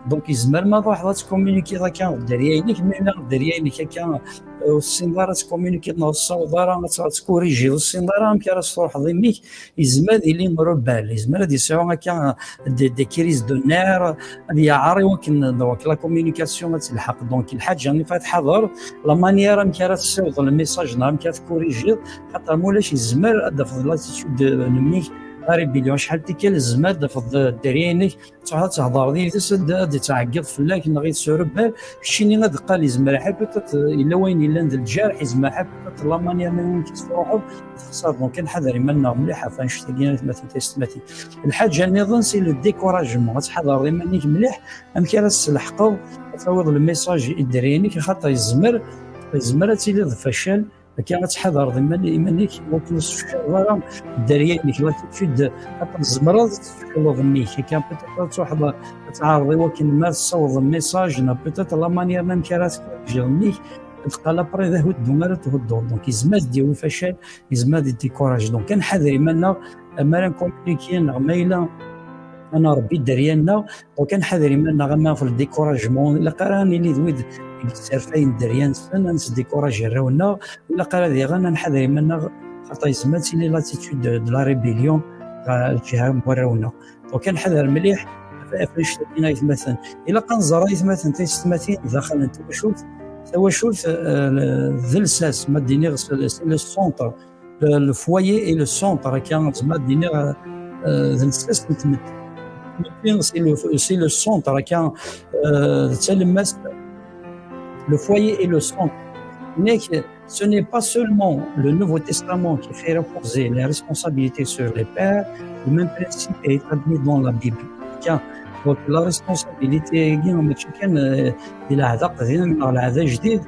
Donc yezmer ma truḥeḍ ad tcommuniquiḍ akka ɣef dderya-inek, ma yella ɣef dderya-inek akka, euh, ur tessineḍ ara ad tcommuniquiḍ neɣ ur tessawḍeḍ ara ad tt-, ad tcorrigiḍ, ur tessineḍ ara amek ara s-truḥeḍ imi-k, yezmer ad yili rebelle, yezmer ad yesɛu akka des, des crises de nerfs, ad yeɛreḍ i wakken, donc la communication ad telḥeq. Donc lḥaǧa-nni ad tḥader la manière amek ara tessiwḍeḍ le message neɣ amek ara tcorrigiḍ, xaṭer ma ulac yezmer ad d-tafeḍ l'attitude n mmi-k la rébellion. Acḥal tikkal yezmer ad d-tafeḍ dderya-inek, truḥeḍ ad thedreḍ yid-s, ad, ad d-ittɛeggiḍ fell-ak neɣ ad s-irebel, keččini ad qqal yezmer aḥal peut-être yella wayen yellan d lǧerḥ, yezmer aḥal peut-être la manière amek i s-truḥeḍ texṣer. Donc ad nḥader iman-nneɣ mliḥ ɣef annect-agi, ay atmaten taysetmatin. Lḥaǧa nniḍen c'est le découragement, ad tḥadreḍ iman-ik mliḥ amek ara s-tleḥqeḍ ad tawiḍ le message i dderya-inek, axaṭer yezmer, yezmer ad tiliḍ d facal. Akka ad tḥadreḍ iman-, iman-ik, ur ken-tessefcaleḍ ara dderya-inek, l'attitude, xaṭer tzemreḍ ad tessefcaleḍ mmi-k, akka peut-être ad truḥeḍ ad tɛerḍeḍ i wakken ma tessawḍeḍ message, neɣ peut-être la manière amek ara tkorrijiḍ mmi-k, ad teqqal après d ahuddu ara thudduḍ. Donc yezmer ad d-yawi facal, yezmer ad d-décourage. Donc ad nḥader iman-nneɣ, ma ara ncommuniquer neɣ ma yella ad nṛebbi dderya-nneɣ, donc ad nḥader iman-nneɣ ama ɣef le découragement, ilaq ara nili d wid i yesserfayen dderya-nsen, ad nesdécourage arraw-nneɣ, ilaq ara diɣen ad nḥader iman-nneɣ, xaṭer yezmer ad tili l'attitude de, de la rébellion ɣer lǧiha n warraw-nneɣ. Donc ad nḥader mliḥ ɣef, ɣef annect-agi, ay atmaten. Ilaq ad nẓer, ay atmaten taysetmatin, daxel n twacult, tawacult, euh, d lsas, ma d-iniɣ c'est le, c'est le centre, le, le foyer et le centre, akka nezmer ad d-iniɣ, euh, d lsas n tmetti. Tmetti, c'est le, c'est le centre, akka, euh, d talemmast. Le foyer et le centre. Mais ce n'est pas seulement le Nouveau Testament qui fait reposer les responsabilités sur les pères, le même principe est établi dans la Bible. Tiens, donc la responsabilité, mačči kan, euh, di lɛehd aqdim neɣ lɛehd ajdid,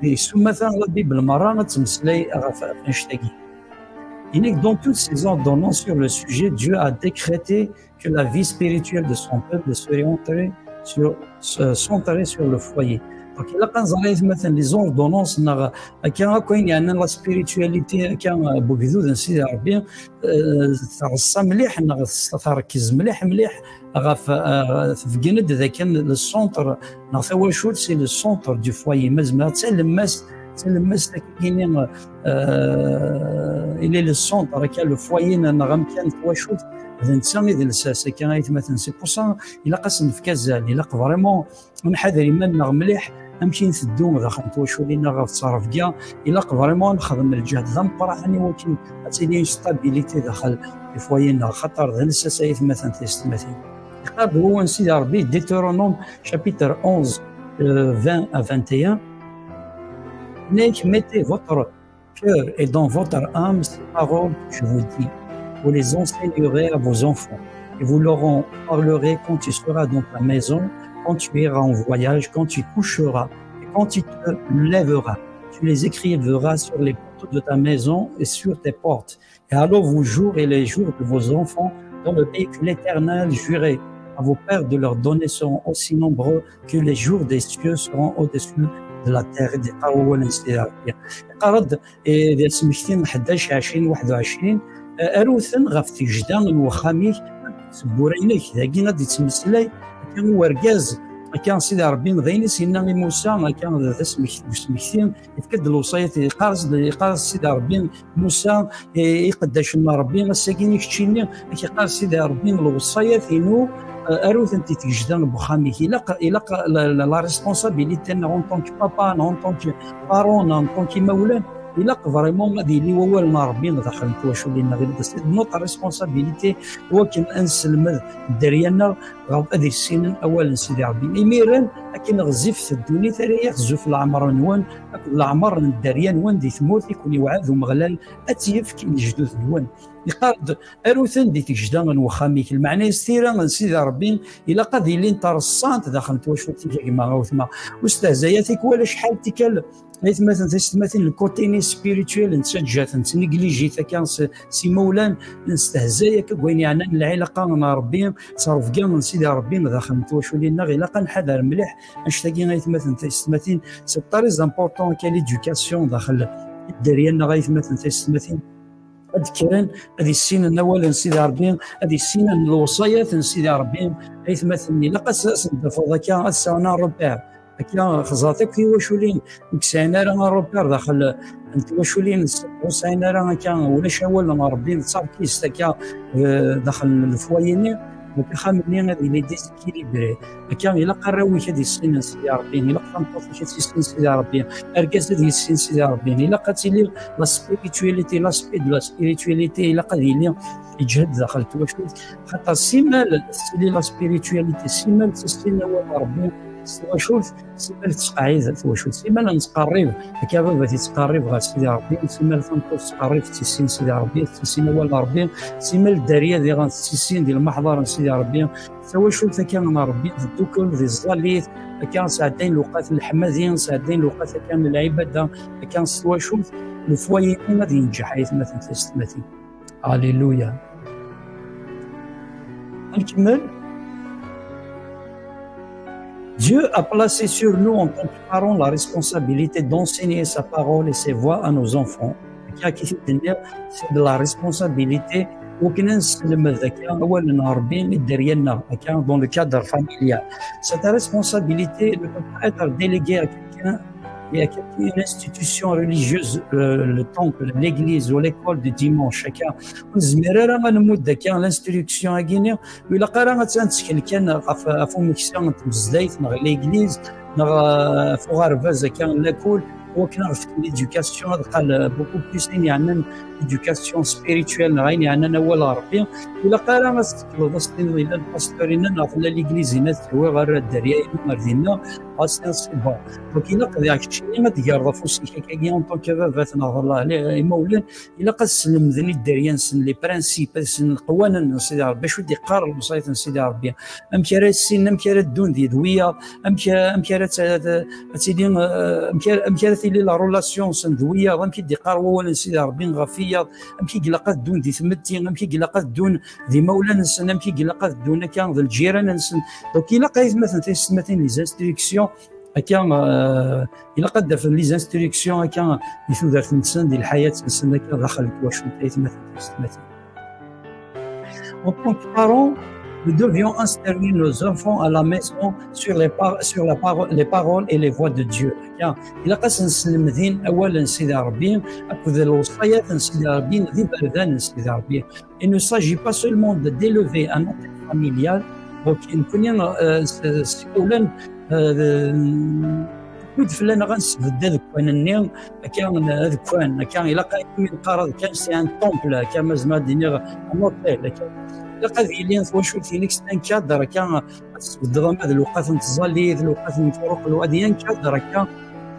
di sumata la Bible merra ad temmeslay ɣef, ɣef annect-agi. Et donc, dans toutes ces ordonnances sur le sujet, Dieu a décrété que la vie spirituelle de son peuple serait entrée sur, se-, centrée sur le foyer. Donc, ilaq ad nẓer, ay atmaten, les ordonnances neɣ akka akk ayen yeɛnan la spiritualité, akka, euh, n wegdud n Sidi Ṛebbi, euh, treṣṣa mliḥ neɣ s-, trekkez mliḥ mliḥ ɣef, euh, tebgen-d d akken le centre neɣ tawacult c'est le centre du foyer, ma zemreɣ d talemmast, d talemmast akkini, euh, il est le centre, akka le foyer neɣ amkan n twacult, d netta i d lsas, akka ay atmaten. C'est pour ça ilaq ad s-nefk azal, ilaq vraiment ad nḥader iman-nneɣ mliḥ amek i nteddu daxel n twaculin-nneɣ ɣef ttrebga. Ilaq vraiment ad nexdem lǧehd d ameqqran i wakken ad tili une stabilité daxel n foyer-nneɣ, xaṭer d lsas, ay atmaten taysetmatin. Iqqar-d wawal n Sidi Ṛebbi, Deutéronome chapitre onze, euh, vingt à vingt et un, Mettez votre cœur et dans votre âme ces paroles que je vous dis. Vous les enseignerez à vos enfants et vous leur en parlerez quand tu seras dans ta maison, quand tu iras en voyage, quand tu coucheras et quand tu te lèveras, tu les écrivras sur les poteaux de ta maison et sur tes portes. Et alors vos jours et les jours de vos enfants dans le pays que l'Éternel jurait à vos pères de leur donner seront aussi nombreux que les jours des cieux seront au-dessus de la terre. Yeqqar wawal n Sidi Ṛebbi. Yeqqar-d, eh, di asmekti n ḥdac ɛecrin waḥed u ɛecrin, eh, aru-ten ɣef tgejda n wexxam-ik, tewwura-inek, dagi ad d-yettmeslay akka i urgaz, akka Sidi Ṛebbi, d ayen i s-yenna i Musa, akka d asmek-, d usmekti, yefka-d lewṣayat, yeqqar-as, yeqqar-as Sidi Ṛebbi, Musa, eh, iqeddacen n Ṛebbi, ass-agi i keččini, ak-iqqar Sidi Ṛebbi, lewṣayat-inu, eh, aru-tent i tgejda n wexxam-ik. Ilaq, ilaq la, la, la responsabilité, neɣ en tant que papa, neɣ en tant que parent, neɣ en tant qu'imawlan, ilaq vraiment ad yili wawal n Ṛebbi daxel n twaculin-nneɣ. C'est de notre responsabilité, wakken ad nesselmed dderya-nneɣ ɣef ad issinen awal n Sidi Ṛebbi. Imiren, akken ɣezzifet ddunit, ara yak tzuf leɛmer-nwen akked leɛmer n dderya-nwen di tmurt i ken-iwɛed Umeɣlal ad tt-yefk i lejdud-nwen. Yeqqar-d, aru-ten di tgejda n wexxam-ik. Lmeɛna-is, tira n Sidi Ṛebbi ilaq ad ilint reṣṣant daxel n twacult-ik, a gma, a wetma. Ur stehzay ara tikwal acḥal tikkal, aytmaten tisetmatin, le côté-nni spirituel nettaǧǧa-t, nettneglijit akka s, s imawlan, nestehzay akka deg wayen yeɛnan lɛilaqa n Ṛebbi, s ṛebga n Sidi Ṛebbi daxel n twaculin-nneɣ. Ilaq ad nḥader mliḥ annect-agi, aytmaten tisetmatin. C'est très important akka l'éducation daxel n dderya-nneɣ, aytmaten tisetmatin. Ad kkren, ad issinen awal n Sidi Ṛebbi, ad issinen lewṣayat n Sidi Ṛebbi. Aytmaten, ilaq ad s-, ad sen-d-tafeḍ akka, ad sɛun un repère. Akka xẓer-t akk tiwaculin ur sɛin ara un repère daxel n twaculin, ur sɛin ara akka, ulac awal n Ṛebbi, d tarkist akka, eh, daxel n lefwayi-nni. Donc, axxam-nni ad yili déséquilibré. Akka, ilaq arraw-ik ad issinen Sidi Ṛebbi, ilaq tameṭṭut-ik ad tissin Sidi Ṛebbi, argaz ad yissin Sidi Ṛebbi, ilaq ad tili la spiritualité, l'aspect de la spiritualité, ilaq ad yili yeǧhed daxel n twacult. Xaṭer simal tettili la spiritualité, simal tissin awal n Ṛebbi s twacult, simal tettqeɛɛid twacult, simal nettqerrib, akka baba yettqerrib ɣer Sidi Ṛebbi, simal tameṭṭut tettqerrib, tettissin Sidi Ṛebbi, tettissin awal n Ṛebbi, simal dderya diɣen tettissin di lmeḥḍar n Sidi Ṛebbi. Tawacult akka n Ṛebbi teddukel di tẓallit, akka sɛeddayen lewqat n leḥmadi, sɛeddayen lewqat akka n lɛibada, akka s twacult, lefwayi-nni ad yenǧeḥ, aytmaten tisetmatin. Alléluia. Ad nkemmel. Dieu a placé sur nous en tant que parents la responsabilité d'enseigner sa parole et ses voies à nos enfants. Akka i t-id-nniɣ, c'est de la responsabilité, wakken ad nesselmed akka awal n Ṛebbi i dderya-nneɣ, akka dans le cadre familial. Cette responsabilité ne peut pas être déléguée à quelqu'un et à quelque, une institution religieuse, euh, le temple, l'église ou l'école de dimanche, akka. Ur nezmir ara ad nmudd akka l'instruction-agi-nni, ur ilaq ara ad tt-, ad nettkel kan ɣef, ɣef umeksa n tmezdayt neɣ l'église neɣ, euh, ɣef uɣerbaz akka n lakul, wakken ad ɣef l'éducation ad qal, euh, beaucoup plus ayen yeɛnan l'éducation spirituelle neɣ ayen yeɛnan awal n Ṛebbi. Ur ilaq ara ad tettekleḍ, ad s-tiniḍ yella lpastur-inna neɣ tella l'église-inna, ad tt-awiɣ ar dderya-inu ar dinna, ad s-tiniḍ c'est bon. Donc ilaq diɣ keččini ad d-tgerreḍ afus-ik akkagi en tant que baba neɣ d la-, imawlan, ilaq ad slemden i dderya-nsen les principes, ad ssnen leqwanen n Sidi Ṛebbi, acu i d-iqqar lewṣayat n Sidi Ṛebbi, amek ara ssinen, amek ara ddun di d wiyaḍ, amek, amek ara t-, ad tili, eh, amek ara, amek ara tili la relation-nsen d wiyaḍ, amek i d-iqqar wawal n Sidi Ṛebbi ɣef wiyaḍ, amek i ilaq ad ddun di tmetti, amek i ilaq ad ddun d imawlan-nsen, amek i ilaq ad ddun akka d lǧiran-nsen. Donc ilaq, aytmaten tisetmatin, les instructions, akka, euh, ilaq ad d-afen les instructions akka di tudert-nsen, di lḥayat-nsen, akka daxel n twacult, aytmaten tisetmatin. En tant que parents, nous devions instruire nos enfants à la maison sur les par-, sur la paro-, les paroles et les voies de Dieu. Akka, ilaq ad sen-slemdin awal n Sidi Ṛebbi akked lewṣayat n Sidi Ṛebbi, d iberdan n Sidi Ṛebbi. Il ne s'agit pas seulement de, d'élever un hôtel familial, donc nekkni, euh, s-, s-, s-, Kud fell-aneɣ ad nesbedd adekkan-nni, akka, adekkan, akka, ilaq ad neqqar adekkan c'est un temple, akka, ma zemreɣ ad d-iniɣ un hôtel, akka. Ilaq ad yili twacult-inek c'est un cadre, akka, ad tesbeddeḍ ama d lewqat n tẓallit, lewqat n turuq, ad yili un cadre, akka,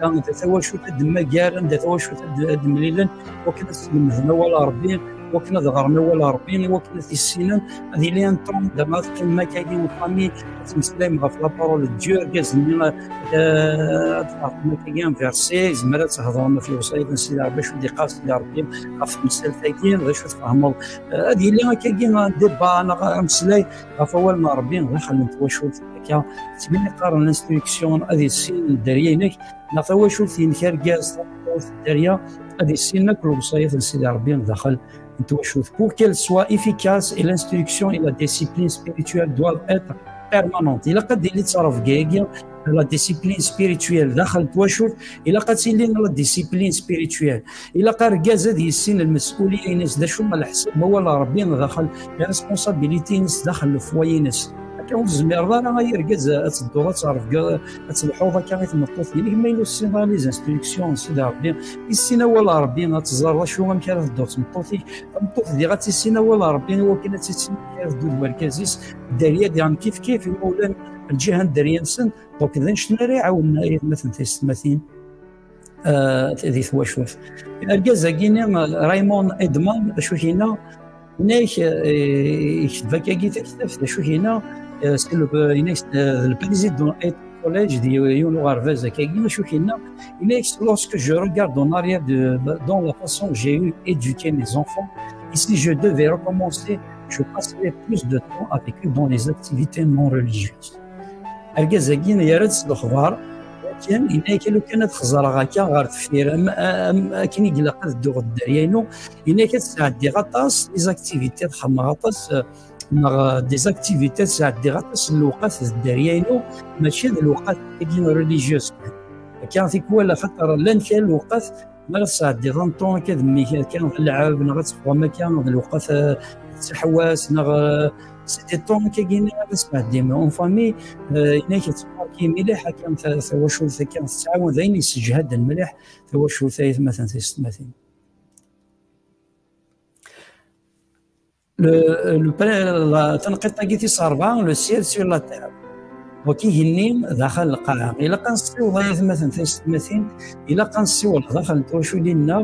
akka, tawacult ad d-mmagar, anda tawacult ad d-, ad d-mlilen, wakken ad slemden awal n Ṛebbi, wakken ad ɣren awal n Ṛebbi, i wakken ad t-issinen, ad yili un temps, dama ad teqqimem akkagi en famille, ad temmeslayem ɣef la parole de Dieu, argaz-nni, eh, ad tɛerḍem akkagi un verset, yezmer ad thedrem ɣef lewṣayat n Sidi Ṛebbi, acu d-iqqar Sidi Ṛebbi ɣef temsalt-agi, d acu tfehmeḍ. Eh, ad yili akkagi un débat neɣ ameslay ɣef awal n Ṛebbi daxel n twacult. Akka, d tin i qqaren l'instruction, ad issin dderya-inek, neɣ tawacult-inek, argaz, tameṭṭut, dderya, ad issinen akk lewṣayat n Sidi Ṛebbi daxel n twacult. Pour qu'elle soit efficace, et l'instruction et la discipline spirituelle doivent être permanentes. Ilaq ad d-tili ttrebga-agi, la discipline spirituelle daxel n twacult, ilaq ad tili la discipline spirituelle. Ilaq argaz ad yissin lmes'uliya-ines, d acu n leḥsab awal n Ṛebbi daxel, les responsabilités-ines daxel n lefwayi-ines. Akka ur tezmireḍ ara ay argaz ad tedduḍ ad tṛebgiḍ, ad telḥuḍ akka i tmeṭṭut-inek, ma yella ur tessineḍ ara les instructions n Sidi Ṛebbi, issin awal n Ṛebbi, ad teẓreḍ acu, amek ara tedduḍ d tmeṭṭut-ik. Tameṭṭut diɣ ad tissin awal n Ṛebbi i wakken ad tissin amek ara teddu d wergaz-is. Dderya diɣen kif kif, imi ula n lǧiha n dderya-nsen, donc d annect-nni ara iɛawnen ay atmaten tiyessetmatin, eh, di twacult. Argaz-agi-nni, eh, Raymond Edman, d acu k-yenna? Yenna-ak, eh, yekteb akkagi taktabt, d acu k-yenna? Eh, c'est le, yenna-ak, eh, le président College, di yiwen uɣerbaz akkagi, acu k-yenna? Yenna-ak, lorsque je regarde en arrière de, dans la façon que j'ai eu éduqué mes enfants, et si je devais recommencer, je passerais plus de temps avec eux dans les activités non religieuses. Argaz-agi yerra-d s lexbar, lakin yenna-ak, lukan ad xeẓreɣ akka ɣer deffir, am, am, akken i ilaq ad dduɣ dderya-inu, yenna-ak ad sɛeddiɣ aṭas les activités, ad xedmeɣ aṭas, eh, neɣ, eh, des activités, ad sɛeddiɣ aṭas n lewqat d dderya-inu, mačči d lewqat-agi religieuses kan. Akka tikwal, axaṭer llan kra lewqat mi ara tesɛeddiḍ un temps akka d mmi-k, akka d lɛeb, neɣ ad teffɣem akka d lewqat, eh, d taḥewwast, neɣ, eh, c'est des temps akkagi ara tesɛeddim en famille, eh, yenna-ak ad tbarki mliḥ, akka ta-, tawacult akka tettɛawan, d ayen yesseǧhaden mliḥ tawacult ay atmaten tiyessetmatin. Le, le, la, tanqiḍt-agi tis ṛebɛa, le ciel sur la terre. Donc, igenni daxel lqaɛa. Ilaq ad nessiweḍ ay atmaten tiyessetmatin, ilaq ad nessiweḍ daxel n twaculin-nneɣ,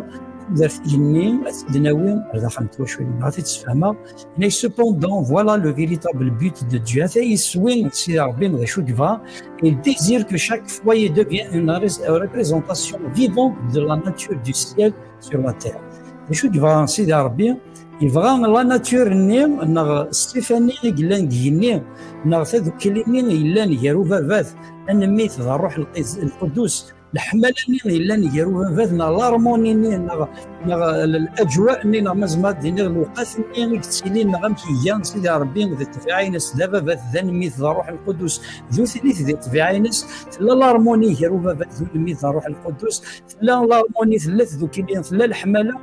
tudert igenni, ad tt-id-nawi ar daxel n twaculin-nneɣ. Ad t-id-sfehmeɣ. Mais cependant, voilà le véritable but de Dieu. Ata iswi n Sidi Ṛebbi d acu i yebɣa. Il désire que chaque foyer devienne une rés-, représentation vivante de la nature du ciel sur la terre. D acu i yebɣa Sidi Ṛebbi? Yebɣa la nature-nni, neɣ ṣṣifa-nni i yellan deg igenni, neɣ tadukli-nni i yellan gar ubabat, anemmi-t d Ṛṛuḥ Lqis-, Lqudus, leḥmala-nni i yellan gar ubabat, neɣ l'harmonie-nni, neɣ, neɣ l-, l'ajwa-nni, neɣ ma zemreɣ ad d-iniɣ lewqat-nni i yettilin, neɣ amek iga Sidi Ṛebbi di ṭṭbiɛa-ines, d ababat, d anemmi-t d Ṛṛuḥ Lqudus, d utlit di ṭṭbiɛa-ines, tella l'harmonie gar ubabat d unemmi-t d Ṛṛuḥ Lqudus, tella l'harmonie, tella tdukli, tella leḥmala.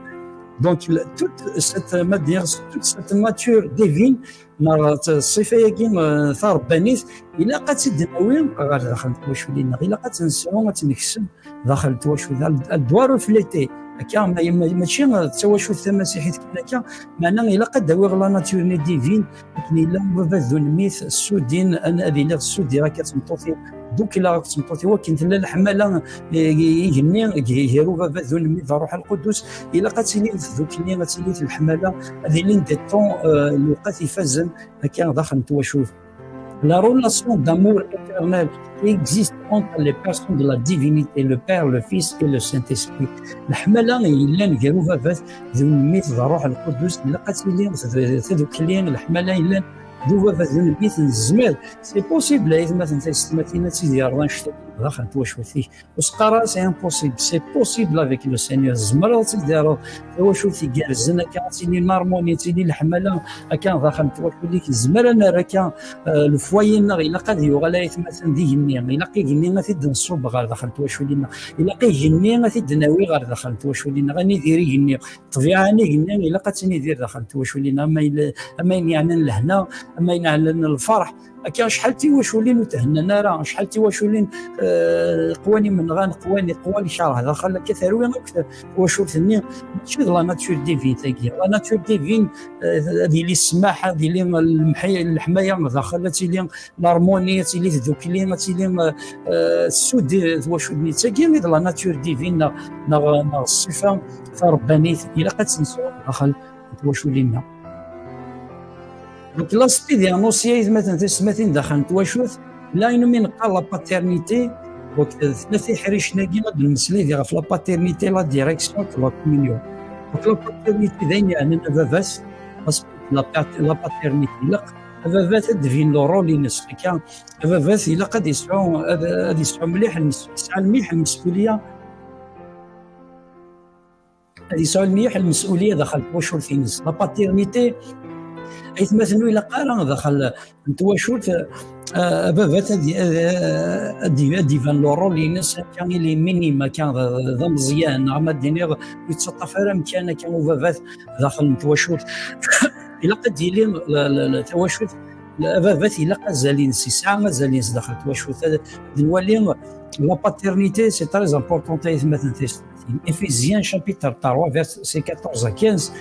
Donc, le, toute cette, ma dire, toute cette nature divine, neɣ t-, ṣṣifa-agi, euh, taṛebbanit, ilaq ad tt-id-nawi ɣer daxel n twaculin-nneɣ, ilaq ad tt-nesɛu, ad tt-nekseb daxel n twacult, elle, elle doit refléter. Akka, ma, ma, mačči d tawacult tamasiḥit kan akka, meɛna ilaq ad d-awiɣ la nature-nni divine, akken yella baba d unemmi-t, ssudin, an-, ad iliɣ ssudiɣ akka d tmeṭṭut-iw, ddukkleɣ akked tmeṭṭut-iw, akken tella leḥmala, eh, igenni, g-, gar ubaba d unemmi d Ṛṛuḥ Lqudus, ilaq ad tili tdukli, ad tili leḥmala, ad ilin des temps, eh, lewqat ifazen, akka daxel n twacult. La relation d'amour éternel qui existe entre les personnes de la divinité, le Père, le Fils et le Saint-Esprit. Leḥmala yellan gar ubabat d unemmi d Ṛṛuḥ Lqudus, ilaq ad tili td-, tadukli, leḥmala yellan d ubabat d unemmi, nezmer. C'est possible, ay atmaten tiyessetmatin, ad tidireḍ annect-agi daxel n twacult-ik. Ur s-qqar ara c'est impossible, c'est possible avec le Seigneur. Tzemreḍ ad tidireḍ tawacult igerrzen akka, ad tili l'harmonie, ad tili leḥmala akka daxel n twacult-ik. Nezmer ad nerr akka, euh, lefwayi-nneɣ, ilaq ad yuɣal, ay atmaten, d igenni. Ilaq igenni ad t-id-nṣubb ɣer daxel n twacult-nneɣ. Ilaq igenni ad t-id-nawi ɣer daxel n twacult-nneɣ. Ad nidir igenni. Ṭṭbiɛa n igenni ilaq ad tinidir daxel n twaculin, am ayen, am ayen yeɛnan lehna, am ayen yeɛnan lferḥ. Akka acḥal n twaculin ur thennan ara, acḥal n twaculin, eh, qwan imenɣan, qwan, qwan lkerh daxel, akka terwi akk twacult-nni. Mačči d la nature divine tagi. La nature divine, eh, ad yili ssmaḥ, ad yili lemḥi-, leḥmaya daxel, ad tili l'harmonie, ad tili tdukli, ad tili, eh, eh, tessudi twacult-nni. D tagi i d la nature divine neɣ, neɣ, neɣ ṣṣifa taṛebbanit, ilaq ad tt-nesɛu daxel n twaculin-nneɣ. Donc, l'aspect des annonciés, aytmaten tisetmatin daxel n twacult, la une min qqar la paternité, donc, tella tiḥricin-agi ad d-nemmeslay di ɣef la paternité, la direction, la communion. Donc, la paternité, d ayen yeɛnan ababat, parce que la, la paternité, ilaq ababat ad d-ibin le rôle-ines. Akka, ababat ilaq ad yesɛu, ad, ad yesɛu mliḥ lmes-, yesɛa mliḥ lmeskuliya, ad yesɛu mliḥ lmeskuliya daxel twacult-ines. La paternité, aytmaten ur ilaq ara daxel n twacult, euh, ababat ad, ad, ad, ad d-iban le rôle-ines, akka il est minime, akka d, d ameẓyan, neɣ ma d-iniɣ ur yettaṭṭaf ara amkan akka ubabat daxel n twacult. Ilaq ad d-yili la, la, la, tawacult, la, ababat ilaq azal-ines, yesɛa azal-ines daxel twacult. Ad, ad nwali la paternité, c'est très important, aytmaten tisetmatin. Éphésiens chapitre trois, versets quatorze à quinze.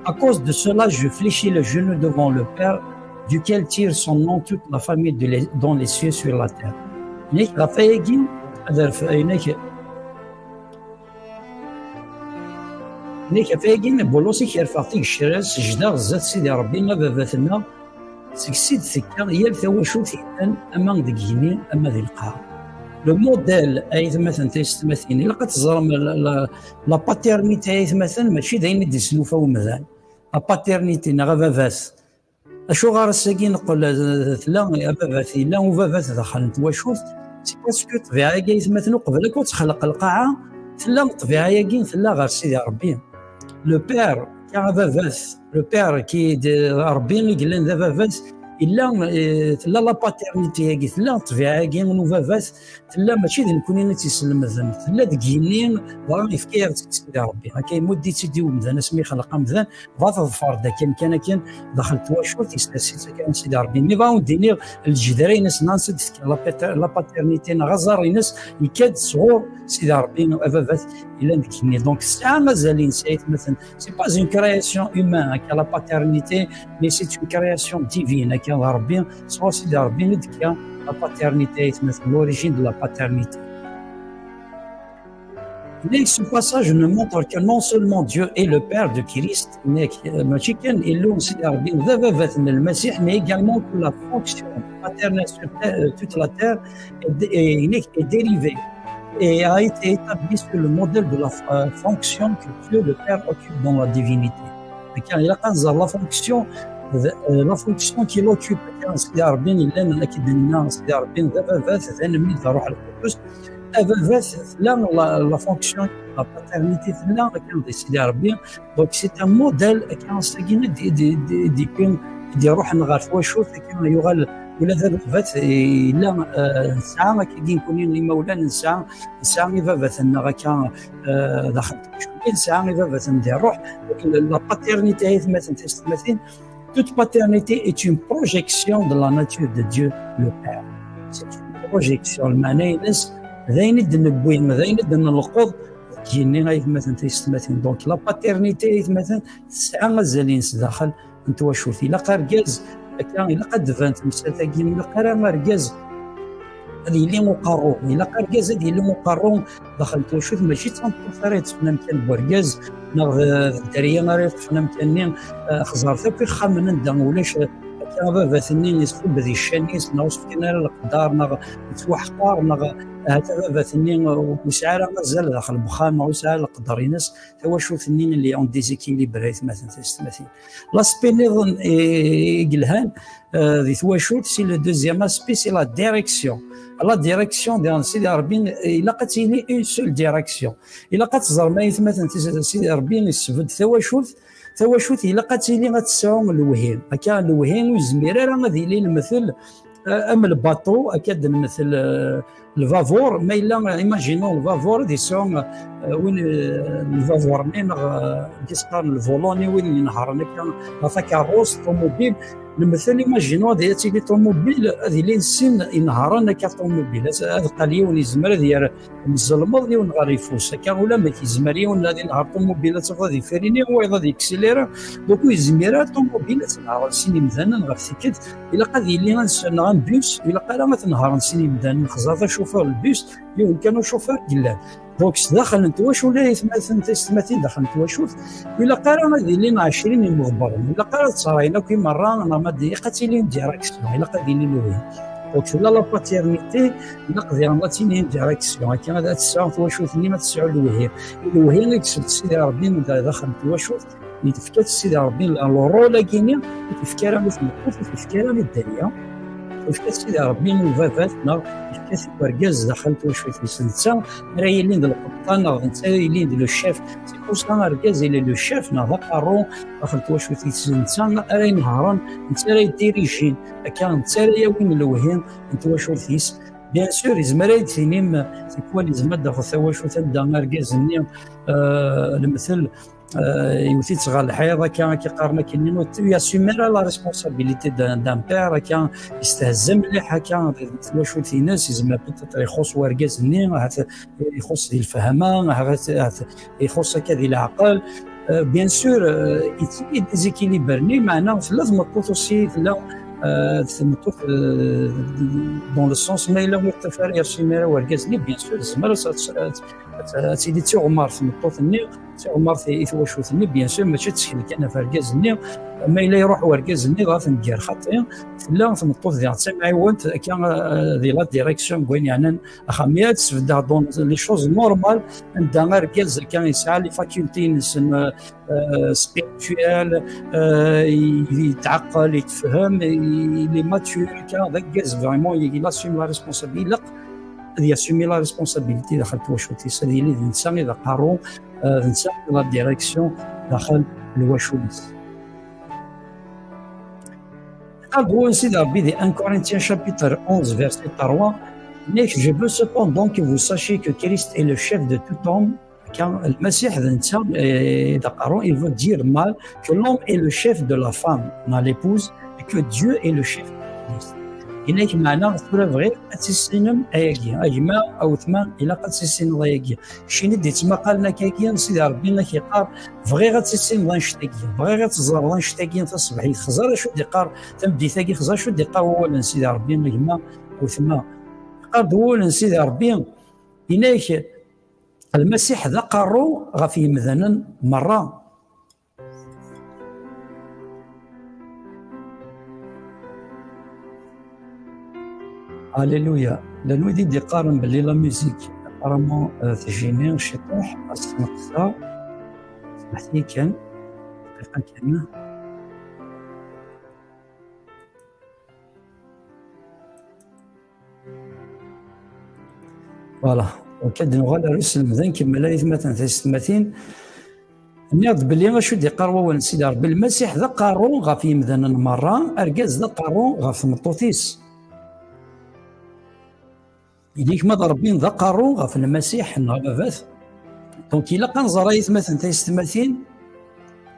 À cause de cela, je fléchis le genou devant le Père, duquel tire son nom toute la famille de les, dans les cieux sur la terre. Nek ɣef ayagi, ad ref-, nek, nek ɣef ayagi, Bulus i kerfeɣ tigecrar, sejdaɣ zdat Sidi Ṛebbi, ababat-nneɣ, seg-s i d-tekka yal tawacult yellan, ama deg igenni, ama di lqaɛa. Le modèle, aytmaten tisetmatin, ilaq ad teẓrem la, la, la paternité, aytmaten, mačči d ayen i d-islufa umdan. La paternité, neɣ ababat. Acuɣer ass-agi neqqel, eh, tella ababat, yella ubabat daxel n twacult? C'est parce que ṭṭbiɛa-agi, aytmaten, uqbel akk ad texleq lqaɛa, tella ṭṭbiɛa-agi, tella ɣer Sidi Ṛebbi. Le père, car ababat, le père qui est de Ṛebbi i yellan d ababat, illa, eh, tella la paternité-agi, tella ṭṭbiɛa-agi n ubabat, tella mačči d nekkni i tt-islemden, tella deg yigenni, dɣa yefka-yaɣ-tt-id Sidi Ṛebbi. Akka imudd-itt-id i umdan asmi ixleq amdan, dɣa teḍfer-d akken kan akken daxel twacult, yessers-itt akken Sidi Ṛebbi. Mi bɣa wen-d-iniɣ, lǧedra-ines, nansa d-tekker la pater-, la paternité neɣ aẓar-ines, yekka-d sɣur Sidi Ṛebbi, ababat yellan deg yigenni. Donc, tesɛa azal-ines, aytmaten. C'est pas une création humaine, akka, la paternité, mais c'est une création divine, akka, d Ṛebbi, sɣur Sidi Ṛebbi i d-tekka la paternité, aytmaten, l'origine de la paternité. Mais ce passage nous montre que non seulement Dieu est le Père de Christ, mais, euh, mačči kan Illu Sidi Ṛebbi d ababat n Lmasiḥ, mais également que la fonction paternelle sur terre, euh, toute la terre est, est, est dérivée et a été établie sur le modèle de la, euh, fonction que Dieu le Père occupe dans la divinité. Akka, ilaq ad nẓer la fonction, euh, la fonction qu'il occupe. Akka, Sidi Ṛebbi yellan, akken d-nenna, Sidi Ṛebbi d ababat, d anemmi, d Ṛuḥ Lqudus. Ababat tella la, la fonction, la paternité tella, akken d Sidi Ṛebbi. Donc, c'est un modèle, akken ass-agi d, d, d, d, d-iruḥen ɣer twacult, akken yuɣal ula d ababat, yella, euh, nesɛa, akkagi nekkni imawlan, nesɛa, nesɛa ibabaten-nneɣ akka, euh, daxel n twacult, nesɛa ibabaten di ṛṛuḥ. Donc, la, la paternité, aytmaten tisetmatin, toute paternité est une projection de la nature de Dieu le Père. C'est une projection, lmeɛna-ines d ayen i d-newwi, d ayen i d-nleqqeḍ deg yigenni, aytmaten tisetmatin. Donc, la paternité, aytmaten, tesɛa azal-ines daxel n twacult. Ilaq argaz, akka, ilaq ad d-tban temsalt-agi, ilaq ara argaz ad yili uqerru. Ilaq argaz ad yili uqerru daxel twacult, mačči d tameṭṭut ara yeṭṭfen amkan n wergaz, neɣ d, d dderya ara yeṭṭfen amkan-nni. Eh, xẓert akk ixxamen anda ulac, eh, akka ababat-nni iṣubb di ccan-is, neɣ ur s-fkan ara leqder, neɣ yettwaḥqer, neɣ ahat ababat-nni ur yesɛi ara azal daxel n wexxam, neɣ ur yesɛi ara leqder-ines, tawacult-nni elle est en déséquilibre, aytmaten tisetmatin. L'aspect nniḍen i, i yelhan, euh, di twacult, c'est le deuxième aspect, c'est la direction. La direction, diɣen Sidi Ṛebbi, ilaq ad tili une seule direction. Ilaq ad teẓrem, aytmaten tis-, Sidi Ṛebbi yessebded tawacult. Tawacult ilaq ad tili, ad tesɛu lewhi. Akka, lewhi ur yezmir ara ad yili lemtel, euh, am lbaṭu, akka d-nemtel, euh, lbabur, ma yella, imaginons lbabur ad yesɛu, euh, win, euh, lbabur-nni neɣ, euh, amek i s-qqaren, lvuluni, win inehṛen akka, neɣ takeṛṛust, ṭumubil. Lemtel, imaginons ad tili ṭumubil, ad ilin sin inehṛen akka ṭumubil. Ad, ad qal yiwen yezmer ad yerr, mzelmeḍ yiwen ɣer yeffus. Akka ulamek yezmer yiwen ad inehṛ ṭumubil, ad tafeḍ ad yefrini, wayeḍ ad yeksilira. Donc ur yezmir ara ṭumubil ad tenehṛen sin imdanen ɣef tikkelt. Ilaq ad yili ansa-, neɣ un bus, ilaq ara ad t-nehṛen sin imdanen, xẓer-t acufur n lbus, yiwen kan ucufur i yellan. Donc, sdaxel n twacult, ay atmaten, taysetmatin, daxel n twacult, ur ilaq ara ad ilin ɛecrin imḍebbren, ur ilaq ara ad ttṛayin akk i merra, neɣ ma d-, ilaq ad tili une direction, ilaq ad ilin lewhi. Donc, tella la paternité, ilaq diɣen ad tili une direction, akka ad, ad tesɛu twacult-nni, ad tesɛu lewhi. Lewhi i yesbedd Sidi Ṛebbi da-, daxel n twacult, yefka-tt Sidi Ṛebbi, le rôle-agi-nni, ur t-yefka ara i tmeṭṭut, ur t-yefka ara i dderya. Yefka-tt Sidi Ṛebbi i ubabat, neɣ yefka-t i urgaz daxel n twacult-is. Netta ara yilin d lqebṭan, neɣ d netta ara yilin d le chef. C'est pour ça argaz, il est le chef, neɣ d aqerru daxel n twacult-is. Netta ara inehṛen, netta ara yeddirijin. Akka, netta ara yawin lewhi n twacult-is. Bien sûr, yezmer ad d-tinim tikwal, yezmer ad d-tafeḍ tawacult anda argaz-nni, euh, lemtel, euh, yewwet-itt ɣer lḥiḍ, akka, akka qqaren akkenni, ur t-, ur yassume ara la responsabilité d'un, d'un père, akka, yestehza mliḥ, akka, di twacult-ines, yezmer peut-être ixuṣ wergaz-nni, ahat ixuṣ di lefhama, ahat, ahat ixuṣ akka di leɛqel. Euh, bien sûr, euh, yettili déséquilibre-nni, meɛna tella tmeṭṭut aussi, tella, euh, tmeṭṭut, euh, dans le sens, ma yella ur t-, ur yassume ara wergaz-nni, bien sûr, tezmer ad, ad, ad, ad tili d tiɣmert tmeṭṭut-nni, d tiɣmert i, i twacult-nni, bien sûr, mačči d ttkel kan ɣef wergaz-nni. Ma yella iruḥ wergaz-nni, dɣa tnegger xaṭi, tella tmeṭṭut diɣ d tamɛiwent, akka, euh, di la direction n wayen yeɛnan axxam-nni, ad tesbeddeɣ dans les choses normales, anda argaz akka yesɛa les facultés-ines, euh, euh, spirituelles, euh, yetɛeqqel, yetfehhem, il est mature, akka, d argaz vraiment, il assume la responsabilité, ilaq ad yassume la responsabilité daxel twacult-is, ad yili d netta i d aqerru, euh, d netta i la direction daxel lwacul-is. Qal Sidi Ṛebbi di un Corinthiens chapitre onze, verset trois, mais je veux cependant que vous sachiez que Christ est le chef de tout homme, car Lmasiḥ d netta, eh, d aqerru, il veut dire mal que l'homme est le chef de la femme, neɣ l'épouse, et que Dieu est le chef de l'Église. Yenna-k meɛna tura bɣiɣ ad tissinem ayagi, a gma, a wetma, ilaq ad tissineḍ ayagi. Keččini d-yettmaqalen akkagi, Sidi Ṛebbi ak-yeqqar, bɣiɣ ad tissineḍ annect-agi, bɣiɣ ad teẓreḍ annect-agi taṣebḥit. Xẓer acu d-yeqqar tameddit-agi, xẓer acu d-yeqqar wawal n Sidi Ṛebbi, a gma, a wetma. Yeqqar-d wawal n Sidi Ṛebbi, yenna-k, Lmasiḥ d aqerru ɣef yemdanen merra. Alléluia. Llan wid i d-iqqaren belli la musique, apparemment, euh, tjini ciṭuḥ, ad s-neqseɣ. Smeḥt-iyi kan, dqiqa kan. Voilà. Donc, ad nuɣal ar uselmed, ad nkemmel, ay atmaten, taysetmatin. Nniɣ-d belli acu d-iqqar wawal n Sidi Ṛebbi, Lmasiḥ d aqerru ɣef yemdanen merra, argaz d aqerru ɣef tmeṭṭut-is. Ilik ma d Ṛebbi d aqerru ɣef Lmasiḥ neɣ Baba-t. Donc, ilaq ad nẓer, ay atmaten, taysetmatin,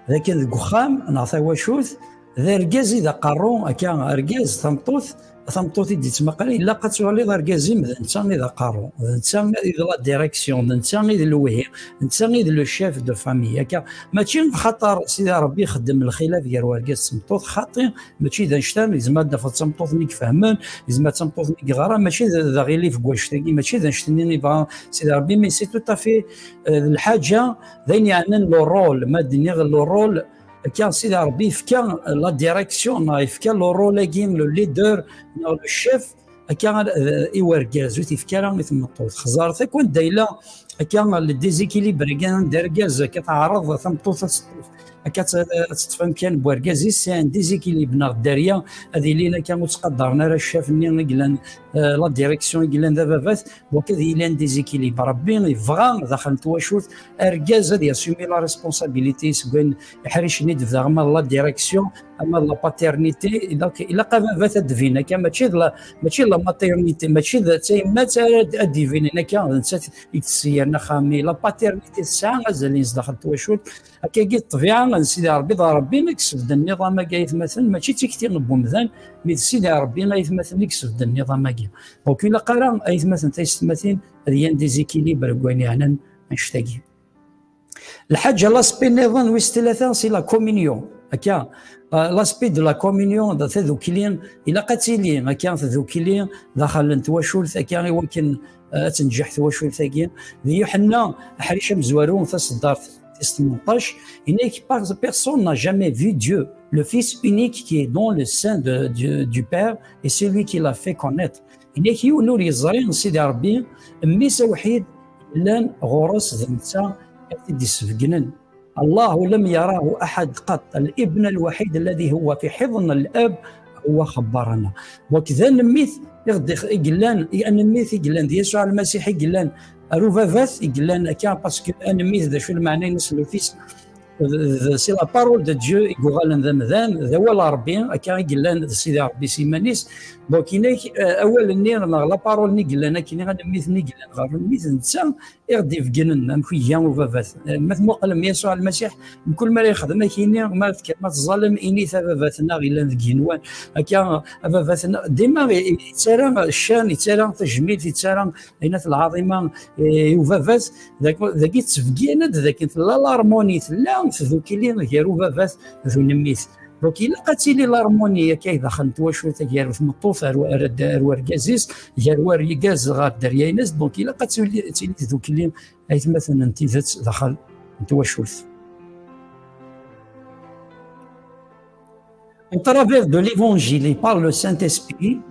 d akken deg uxxam neɣ tawacult, d argaz i d aqerru, akka, argaz, tameṭṭut, tameṭṭut i d-yettmaqal, ilaq ad twaliḍ argaz-im, d netta i d aqerru, d netta i d la direction, d netta i d lewhi, d netta i d le chef de famille, akka. Mačči xaṭer Sidi Ṛebbi ixeddem lxilaf gar urgaz d tmeṭṭut, xaṭi, mačči d annect-a, yezmer ad d-tafeḍ d tameṭṭut-nni ifehmen, yezmer d tameṭṭut-nni yeɣran, mačči d, d aɣilif deg wannect-agi, mačči d annect-nni i yebɣa Sidi Ṛebbi, mais c'est tout à fait, euh, d lḥaǧa, d ayen yeɛnan le rôle, ma d-nniɣ le rôle, akka Sidi Ṛebbi yefka la direction, neɣ yefka le rôle-agi, le leader, neɣ le chef, akka, euh, i urgaz, ur t-yefka ara i tmeṭṭut. Xẓret akk anda yella, akka, le déséquilibre-agi, anda argaz, akka, teɛreḍ tameṭṭut ad teṭṭef, akka, ad tt-, ad teṭṭef amkan n urgaz-is, c'est un déséquilibre, neɣ dderya, ad ilin, akka, ur ttqadaren ara ccaf-nni i yellan, euh, la direction i yellan d ababat, donc ad yili un déséquilibre. Ṛebbi yebɣa daxel n twacult argaz ad yassume la responsabilité seg wayen iḥricen i d-bdiɣ, ama d la direction, ama d la paternité. Donc, ilaq ababat ad d-binen akka, mačči d la, mačči d la maternité, mačči d tayemmat ara d-, ad d-ibinen akka, d nettat i d-tesseyren axxam. La paternité tesɛa azal-ines daxel n twacult. Akkagi d ṭṭbiɛa n Sidi Ṛebbi, d Ṛebbi i yesbedden nniḍam-agi, ay atmaten, mačči d tikti n wemdan, mi d Sidi Ṛebbi, ay atmaten, i yesbedden nniḍam-agi. Donc, ilaq ara, ay atmaten, taysetmatin, ad yili un déséquilibre deg wayen yeɛnan annect-agi. Lḥaǧa, l'aspect nniḍen wis tlata, c'est la communion. Akka, euh, l'aspect de la communion, d tadukli, ilaq ad tili, akka, tadukli daxel n twacult, akka, i wakken ad tenǧeḥ twacult-agi. Di Yuḥenna aḥric amezwaru, taseddart tis tmenṭac, yenna-k: "Par-, personne n'a jamais vu Dieu, le Fils unique qui est dans le sein de, du, du Père, et celui qui l'a fait connaître." Yenna-k yiwen ur yeẓri Sidi Ṛebbi, Mmi-s awḥid yellan ɣur-s, d netta i t-id-isbegnen. "الله لم يره أحد قط، الابن الوحيد الذي هو في حضن الآب هو خبرنا." Donc, d anemmit i ɣ-d-, i yellan, i anemmit i yellan d Yasuɛ Lmasiḥ i yellan ar ubabat, i yellan akka, parce que anemmit, d acu lmeɛna-ines, le Fils, d, d, c'est la parole de Dieu i yuɣalen d amdan, d awal n Ṛebbi, akka i yellan d Sidi Ṛebbi s yiman-is. Donc, yenna-k, eh, awal-nni, neɣ la parole-nni i yellan akkenni, anemmit-nni i yellan ɣer unemmit, d netta i ɣ-d-ibeggnen amek iga ubabat. Eh, ma tmuqlem Yasuɛ Lmasiḥ, mkul mi ara yexdem akkenni, ma ara tekker, ma teẓẓalem, init: "A Baba-tneɣ yellan deg igenwan." Akka, a Baba-tneɣ, dima i, i, yettarra ccan, yettarra tajmilt, yettarra ayennat lɛaḍima, eh, i ubabat. Dak-, dagi tettbeggin-d dakken tella larmoni, tella tdukli gar ubabat d unemmit. Donc, ilaq ad tili larmoni akka i daxel n twacult, gar tmeṭṭut ar, ar, ar wergaz-is, gar wergaz ɣer dderya-ines. Donc, ilaq ad tili, ad tili tdukli, aytmaten n tidet, daxel n twacult. Au travers de l'Évangile et par le Saint-Esprit,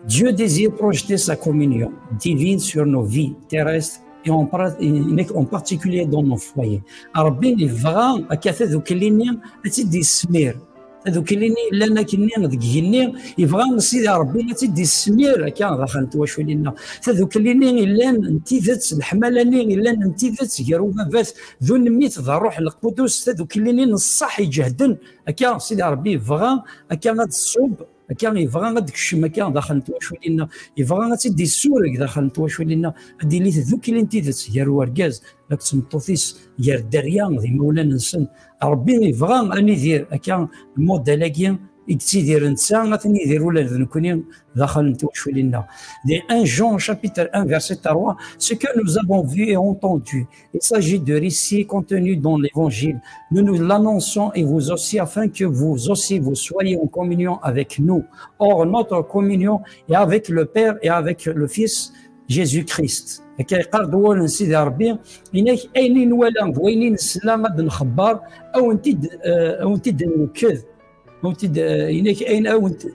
Dieu désire projeter sa communion divine sur nos vies terrestres et en, pra-, et en particulier dans nos foyers. Ṛebbi yebɣa akka tadukli-nni ad tt-id-yesmir. Tadukli-nni yellan akkenni deg igenni, yebɣa Sidi Ṛebbi ad tt-id-yesmir akka daxel n twaculin-nneɣ. Tadukli-nni yellan n tidet, leḥmala-nni yellan n tidet gar ubabat d unemmit d Ṛṛuḥ Lqudus, tadukli-nni n ṣṣeḥ iǧehden. Akka, Sidi Ṛebbi yebɣa akka ad tṣubb, akka yebɣa ad d-tekcem akka daxel n twaculin-nneɣ, yebɣa ad tt-id-yessureg daxel n twaculin-nneɣ, ad d-tili tdukli n tidet gar urgaz akked tmeṭṭut-is, gar dderya d imawlan-nsen. Ṛebbi yebɣa ad nidir akka, lmudal-agi i yettidir netta, ad t-nidir ula d nekkni daxel n twaculin-nneɣ. Di un Jean chapitre un verset trois, ce que nous avons vu et entendu, il s'agit de récits contenus dans l'Évangile. Nous nous l'annonçons et vous aussi, afin que vous aussi vous soyez en communion avec nous. Or, notre communion est avec le Père et avec le Fils Jésus-Christ. Akka yeqqar-d wawal n Sidi Ṛebbi, yenna-k ayen i nwala d wayen i nesla ad nxebber, ad wen-t-id, eh, ad wen-t-id-nwekked. Ad wen-t-id, eh, yenna-k ayen, ad wen-t-,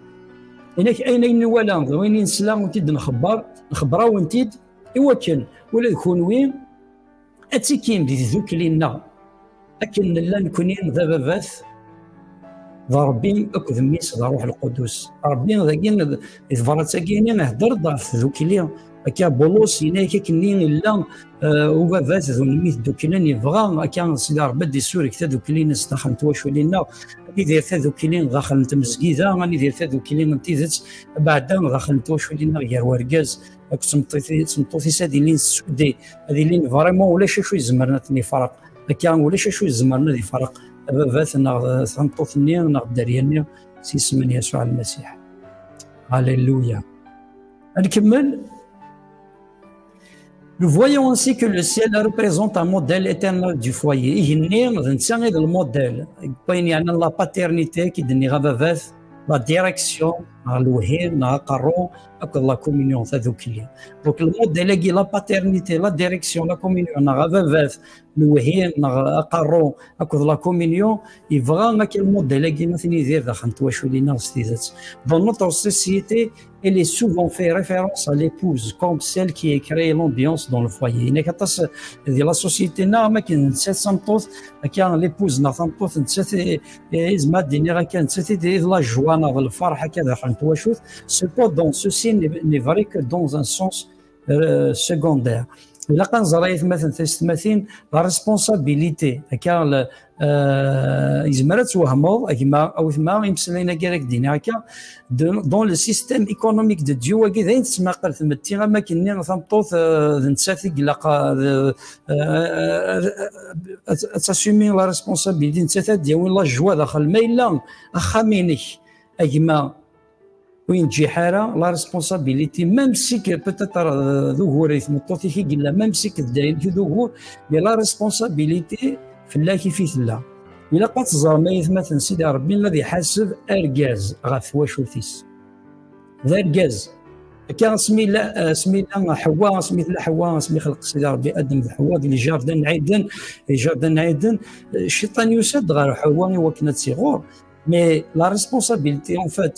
yenna-k ayen, ayen nwala d wayen i nesla ad wen-t-id-nxebber, nxebber-awen-t-id, i wakken ula d kunwi ad tikim di tdukli-nneɣ, akken nella nekkni d ababat d Ṛebbi akked Mmi-s d Ṛṛuḥ Lqudus. Ṛebbi dagi, di tebrat-agi-nni, ihedder-d ɣef tdukli. Akka Bulus yenna-yak akkenni illa, eh, ubabat d unemmit dduklen, yebɣa akka Sidi Ṛebbi ad d-issureg tadukli-ines daxel n twaculin-nneɣ, ad nidir tadukli daxel n tmezgida, ad nidir tadukli n tidet, abeɛda daxel n twaculin-nneɣ gar wergaz akked tmeṭṭut-, tmeṭṭut-is ad ilin soudés, ad ilin vraiment ulac acu izemren ad ten-ifreq. Akka ulac acu izemren ad ifreq ababat neɣ tameṭṭut-nni neɣ dderya-nni s yisem n Yasuɛ Lmasiḥ. Alléluia. Ad nkemmel. Nous voyons ainsi que le ciel représente un modèle éternel du foyer. Igenni d netta i d lmodèl n wayen yeɛnan la paternité, i d-nniɣ ababat, la direction, neɣ lewhi, neɣ aqerru, akked la communion, tadukli. Donc, lmodèl-agi, la paternité, la direction, la communion, neɣ ababat, lewhi, neɣ aqerru, akked la communion, yebɣa akka lmodèl-agi ad t-nidir daxel n twaculin-nneɣ s tidet. Dans notre société, il est souvent fait référence à l'épouse comme celle qui a créé l'ambiance dans le foyer. Yenna-k aṭas di la société-nneɣ, ma akken nettat d tameṭṭut, akka l'épouse neɣ tameṭṭut, nettat i, i, yezmer ad d-iniɣ akka, nettat i d, i d la joie neɣ d lferḥ akka daxel n twacult. Cependant, ceci n'est, n'est vrai que dans un sens, euh, secondaire. Ilaq ad nẓer, ay atmaten tiyessetmatin, la responsabilité, akka, le, euh, yezmer ad twehmeḍ, a gma, a wetma, imeslayen-agi ara k-d-iniɣ akka, de, dans le système économique de Dieu, wagi d ayen tettmaqal tmetti, am akken-nni tameṭṭut, euh, d nettat i ilaq, euh, de, euh, ad, ad tassumer la responsabilité, nettat ad d-yawin la joie daxel. Ma yella axxam-inek, a gma, ur yenǧiḥ ara, la responsabilité, même si que peut-être, euh, d ugur i tmeṭṭut-ik i yella, même si que d daynek d ugur, mais la responsabilité fell-ak i fi tella. Ilaq ad teẓrem, ay atmaten, Sidi Ṛebbi ad iḥaseb argaz ɣef twacult-is. D argaz. Akka asmi la, asmi la Ḥewwa, asmi tella Ḥewwa, asmi xleq Sidi Ṛebbi Adem d Ḥewwa di le jardin n Ɛiden, le jardin n Ɛiden, cciṭan yusa-d ɣer Ḥewwa i wakken ad tt-iɣur. Mais la responsabilité, en fait,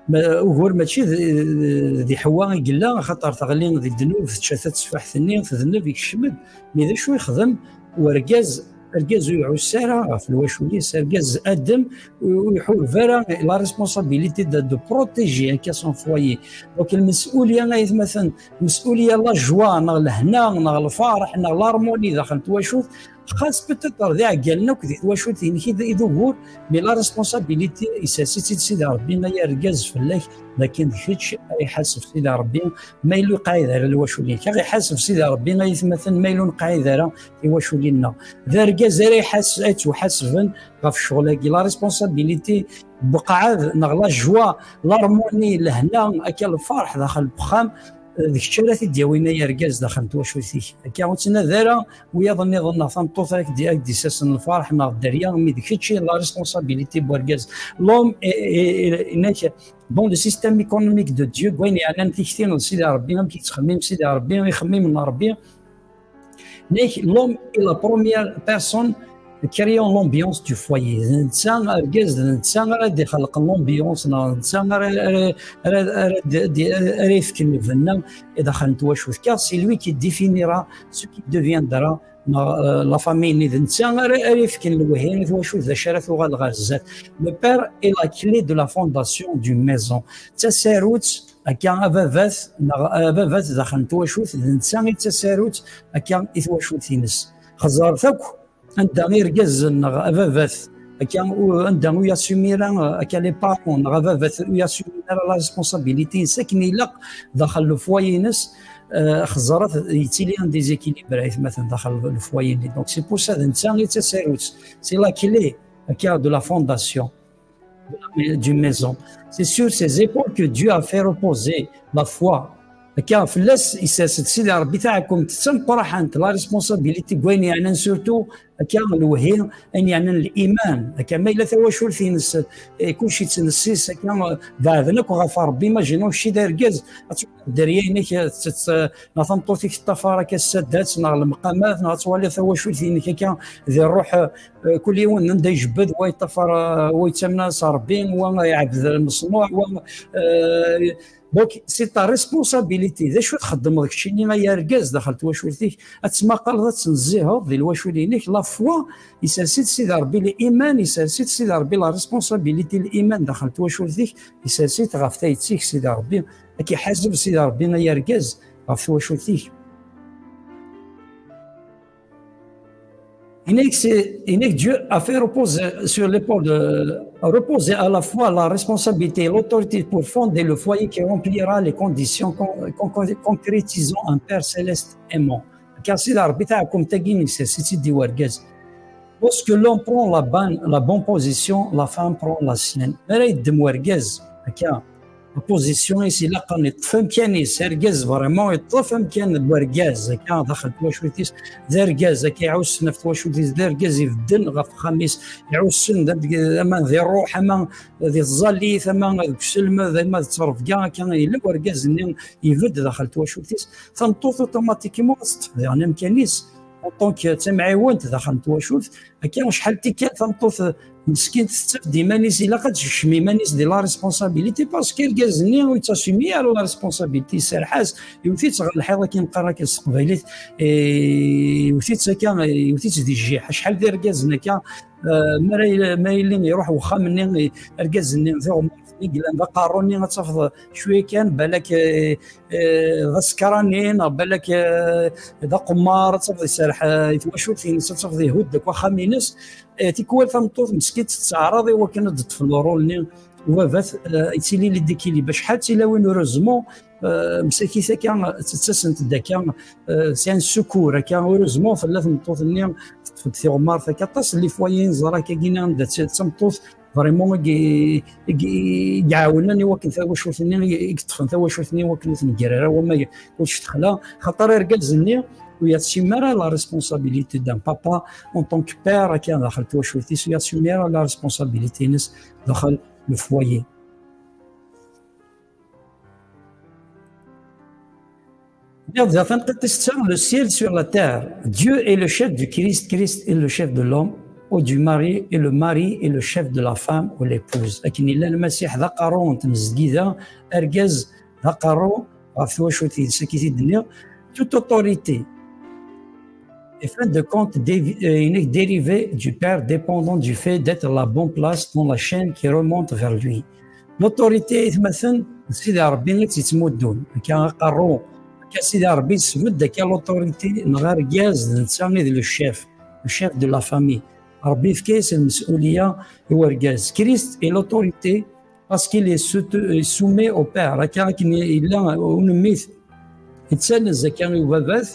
ma, ugur mačči d, di Ḥewwa i yella, axaṭer teɣli di ddnub, tečča tatteffaḥt-nni, tedneb, ikcem-d. Mais d acu ixdem urgaz? Argaz ur iɛuss ara ɣef lwacul-is, argaz Adem ur, ur iḥuleb ara la responsabilité de, de protéger akka son foyer. Donc lmes'ulya, ay atmaten, lmes'ulya, la joie, neɣ lehna, neɣ lferḥ, neɣ l'harmonie daxel n twacult, xas peut-être d iɛeggalen akk di twacult-inek i d, i d ugur, mais la responsabilité isers-itt-id Sidi Ṛebbi, ay argaz, fell-ak, lakin d kečč ara iḥaseb Sidi Ṛebbi ma yella ur qɛid ara lwacul-inek. Ad iḥaseb Sidi Ṛebbi, ay atmaten, ma yella ur neqɛid ara tiwaculin-nneɣ. D argaz ara iḥas-, ad yettwaḥasben ɣef ccɣel-agi. La responsabilité, beqɛed, neɣ la joie, l'harmonie, lehna, akka lferḥ daxel n wexxam, d kečč ara t-id-yawin ay argaz daxel n twacult-ik. Akka ur ttnadi ara wiyaḍ nniḍen neɣ tameṭṭut ara k-d-, ara k-d-issasen lferḥ neɣ dderya, mi d kečč i la responsabilité n wergaz. L'homme est, est, est, est, dans le système économique de Dieu, deg wayen yeɛnan tikti n Sidi Ṛebbi, amek yettxemmim Sidi Ṛebbi, ixemmimen n Ṛebbi, Nek, l'homme est la première personne créant l'ambiance du foyer. D netta argaz, d netta ara d-ixelqen l'ambiance, neɣ d netta ara, ara, ara, ara, d- d- ara yefken lbenna i daxel n twacult. Car c'est lui qui définira ce qui deviendra, neɣ, euh, la famille-nni. D netta ara, ara yefken lewhi i twacult, d acu ara tuɣal ɣer zdat. Le père est la clé de la fondation du maison. D tasarut akka ababat, neɣ ababat daxel n twacult, d netta i d tasarut akka i twacult-ines. Xeẓẓret akk anda irgazen neɣ ababat akka u-, anda ur yasumi ara, akka les parents neɣ ababat ur yasumi ara la responsabilité-ines akken ilaq daxel n lefwayi-ines, eh, xeẓret, yettili un déséquilibre ay atmaten daxel n lefwayi-nni. Donc c'est pour ça d netta i d tasarut, c'est la clé akka de la fondation du maison. C'est sur ses épaules que Dieu a fait reposer la foi. Akka fell-as isers-d Sidi Ṛebbi taɛkumt d tameqqraḥant, la responsabilité, deg wayen yeɛnan surtout akka lewhi, ayen yeɛnan liman. Akka ma yella tawacult-ines, eh, kullec yettnessis, akka, eh, beɛden akk ɣef Ṛebbi. Imaginons kečč d argaz, ad twalit dderya-inek, eh, tt-, tt-, neɣ tameṭṭut-ik teṭṭafar akka ssadat neɣ lemqamat, neɣ ad twaliḍ tawacult-inek akka di ṛṛuḥ, eh, kul yiwen anda ijebbed, wa yeṭṭafar, eh, wa yettamen s Ṛebbi, wa iɛebbed lmeṣnuɛ, wa, eh, donc c'est ta responsabilité. D acu txeddmeḍ keččini ay argaz daxel twacult-ik? Ad tmaqaleḍ, ad tnezziheḍ di lwacul-inek. La foi, isers-itt Sidi Ṛebbi, liman, isers-itt Sidi Ṛebbi, la responsabilité, liman daxel twacult-ik, isers-itt ɣef tayet-ik Sidi Ṛebbi. Ad k-iḥaseb Sidi Ṛebbi ay argaz ɣef twacult-ik. Inek, c'est, inek, Dieu a fait reposer sur l'épaule de, reposer à la fois la responsabilité et l'autorité pour fonder le foyer qui remplira les conditions con-, con-, con-, concrétisant un Père céleste aimant. Car Sidi Ṛebbi taɛkumt-agi-ines, c'est dit wergaz. Lorsque l'homme prend la bonne, la bonne position, la femme prend la sienne. Mi ara yeddem wergaz, akka, la position-is ilaqen, yeṭṭef amkan-is, argaz vraiment yeṭṭef amkan n wergaz, akka, daxel twacult-is, d argaz, akka, iɛussen ɣef twacult-is, d argaz ibedden ɣef uxxam-is, iɛussen d, aman di ṛṛuḥ, ama di tẓallit, ama deg uselmed, ama di ttrebga, akka, yella wergaz-nni ibedd daxel twacult-is, tameṭṭut automatiquement ad teṭṭef diɣen amkan-is, en tant que d tamɛiwent daxel n twacult. Akka acḥal tikkal tameṭṭut meskint tettaf-d iman-is, ilaq ad tekcem iman-is di la responsabilité, parce que argaz-nni ur yettasumi ara la responsabilité, iserreḥ-as, iwet-itt ɣer lḥiḍ, akken qqaren akka s teqbaylit, eh, iwet-itt akka, iwet-itt di jjiḥ. Acḥal d irgazen akka, eh, mi ara il-, mi ara yili iruḥ wexxam-nni, eh, argaz-nni d iɣemmar-nni yellan d aqerru-nni, ad tafeḍ cwiya kan, balak, eh, eh, d asekrani, neɣ balak, eh, d aqemmar, ad tafeḍ iserreḥ, eh, i twacult-ines, ad tafeḍ ihudd akk axxam-ines. Eh, tikwal tameṭṭut meskint tettɛaraḍ i wakken ad d-teṭṭef le rôle-nni n ubabat, eh, yettili l'équilibre. Acḥal d tilawin, heureusement, eh, msakit akka, ttasent-d akka, eh, c'est un secours akka, heureusement tella tmeṭṭut-nni teṭṭef-d tiɣemmart akka. Aṭas n les foyers neẓra akka gina anda d tameṭṭut vraiment i, i, i, i iɛawnen i wakken tawacult-nni, i, i yeṭṭfen tawacult-nni i wakken ur tnegger ara wama kullec texla, xaṭer argaz-nni ur yassume ara la responsabilité d'un papa en tant que père, akka daxel twacult-is, ur yassume ara la responsabilité-ines daxel le foyer. Regarde, la fin de cette histoire, le ciel sur la terre. Dieu est le chef du Christ, Christ est le chef de l'homme, ou du mari, et le mari est le chef de la femme ou l'épouse. Akken yella Lmasiḥ d aqerru n tmezgida, argaz d aqerru ɣef twacult-is, akka i t-id-nniɣ. Toute autorité, et fin de compte, dévi- euh, dérivée du Père, dépendant du fait d'être la bonne place dans la chaîne qui remonte vers lui. L'autorité, aytmaten, d Sidi Ṛebbi i tt-yettmuddun. Akka aqerru, akka Sidi Ṛebbi yesbedd akka l'autorité, neɣ argaz d netta i d le chef, le chef de la famille. Ṛebbi yefka-yas lmes'uliya i urgaz. Christ est l'autorité parce qu'il est sou- soumis au père. Akka akken yella unemmit, yettanez akka i ubabat.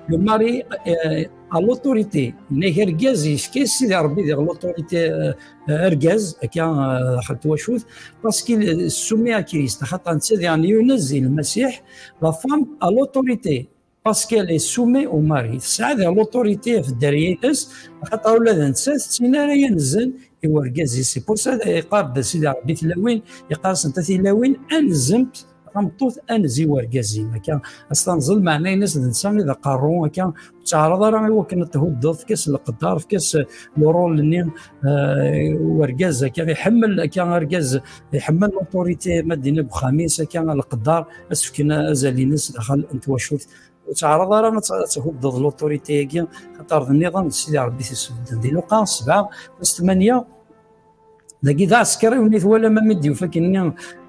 Le mari euh, a l'autorité. Nag argaz yefka-yas Sidi Ṛebbi diɣ l'autorité euh, argaz, akka euh, daxel twacult, parce qu'il est soumis à Christ. Axaṭer netta diɣen yunez i Lmasiḥ, la femme a l'autorité. Parce qu'elle est soumise au mari. Tesɛa diɣ l'autorité ɣef dderya-ines, axaṭer ula d nettat tettin ara yanzen i urgaz-is. C'est pour ça yeqqar-d Sidi Ṛebbi tilawin, yeqqar-asent a tilawin, anzemt tameṭṭut, anez i urgaz-im. Akka, as tanzeḍ, meɛna-ines d netta i d aqerru, akka, ur tt-ɛreḍ ara i wakken ad thuddeḍ, efk-as leqder, efk-as le rôle-nni, euh, urgaz, akka, iḥemmel, akka, argaz, iḥemmel l'autorité, ma d-yenna deg uxxam-is, akka, leqder, as-fken azal-ines daxel n twacult. Ur tt-ɛreḍ ara ad tt-, ad thuddeḍ l'autorité-agi, xaṭer d nniḍam d Sidi Ṛebbi i t-isbedden. Di Luqa sebɛa, tis tmanya, dagi d aɛsekriw-nni twalam, ami d-yufa akken-nni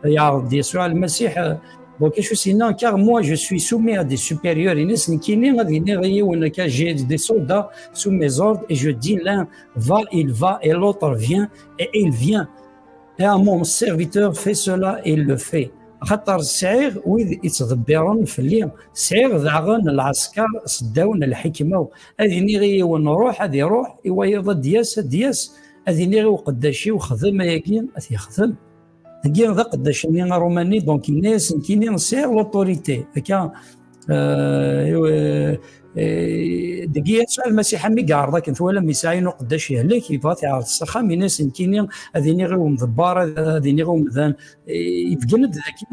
yeɛreḍ-d Yasuɛ Lmasiḥ, euh, donc acu s-yenna, car moi je suis soumis à des supérieurs, ini-as nekkini ad iniɣ i yiwen akka, j'ai des soldats sous mes ordres et je dis l'un va, il va, et l'autre vient, et il vient. Et à mon serviteur, fais cela, et il le fait. Axaṭer sɛiɣ wid ittḍebbiren fell-i, sɛiɣ daɣen lɛesker seddaw n lḥekma-w. Ad iniɣ i yiwen ruḥ, ad iruḥ, i wayeḍ ad d-yas, ad d-yas. Ad iniɣ i uqeddac-iw xdem ayagi, ad t-yexdem. Dagi d aqeddac-nni arumani, donc yenna-yas nekkini sɛiɣ l'autorité. Akka, euh, euh, euh, dagi Yasuɛ Lmasiḥ mi yeɛreḍ akken twalam yesɛa yiwen uqeddac yehlek, yebɣa ad t-iɛreḍ s axxam, yenna-yas nekkini ad iniɣ i umḍebber, ad, ad iniɣ i umdan, eh, ibeggen-d daki,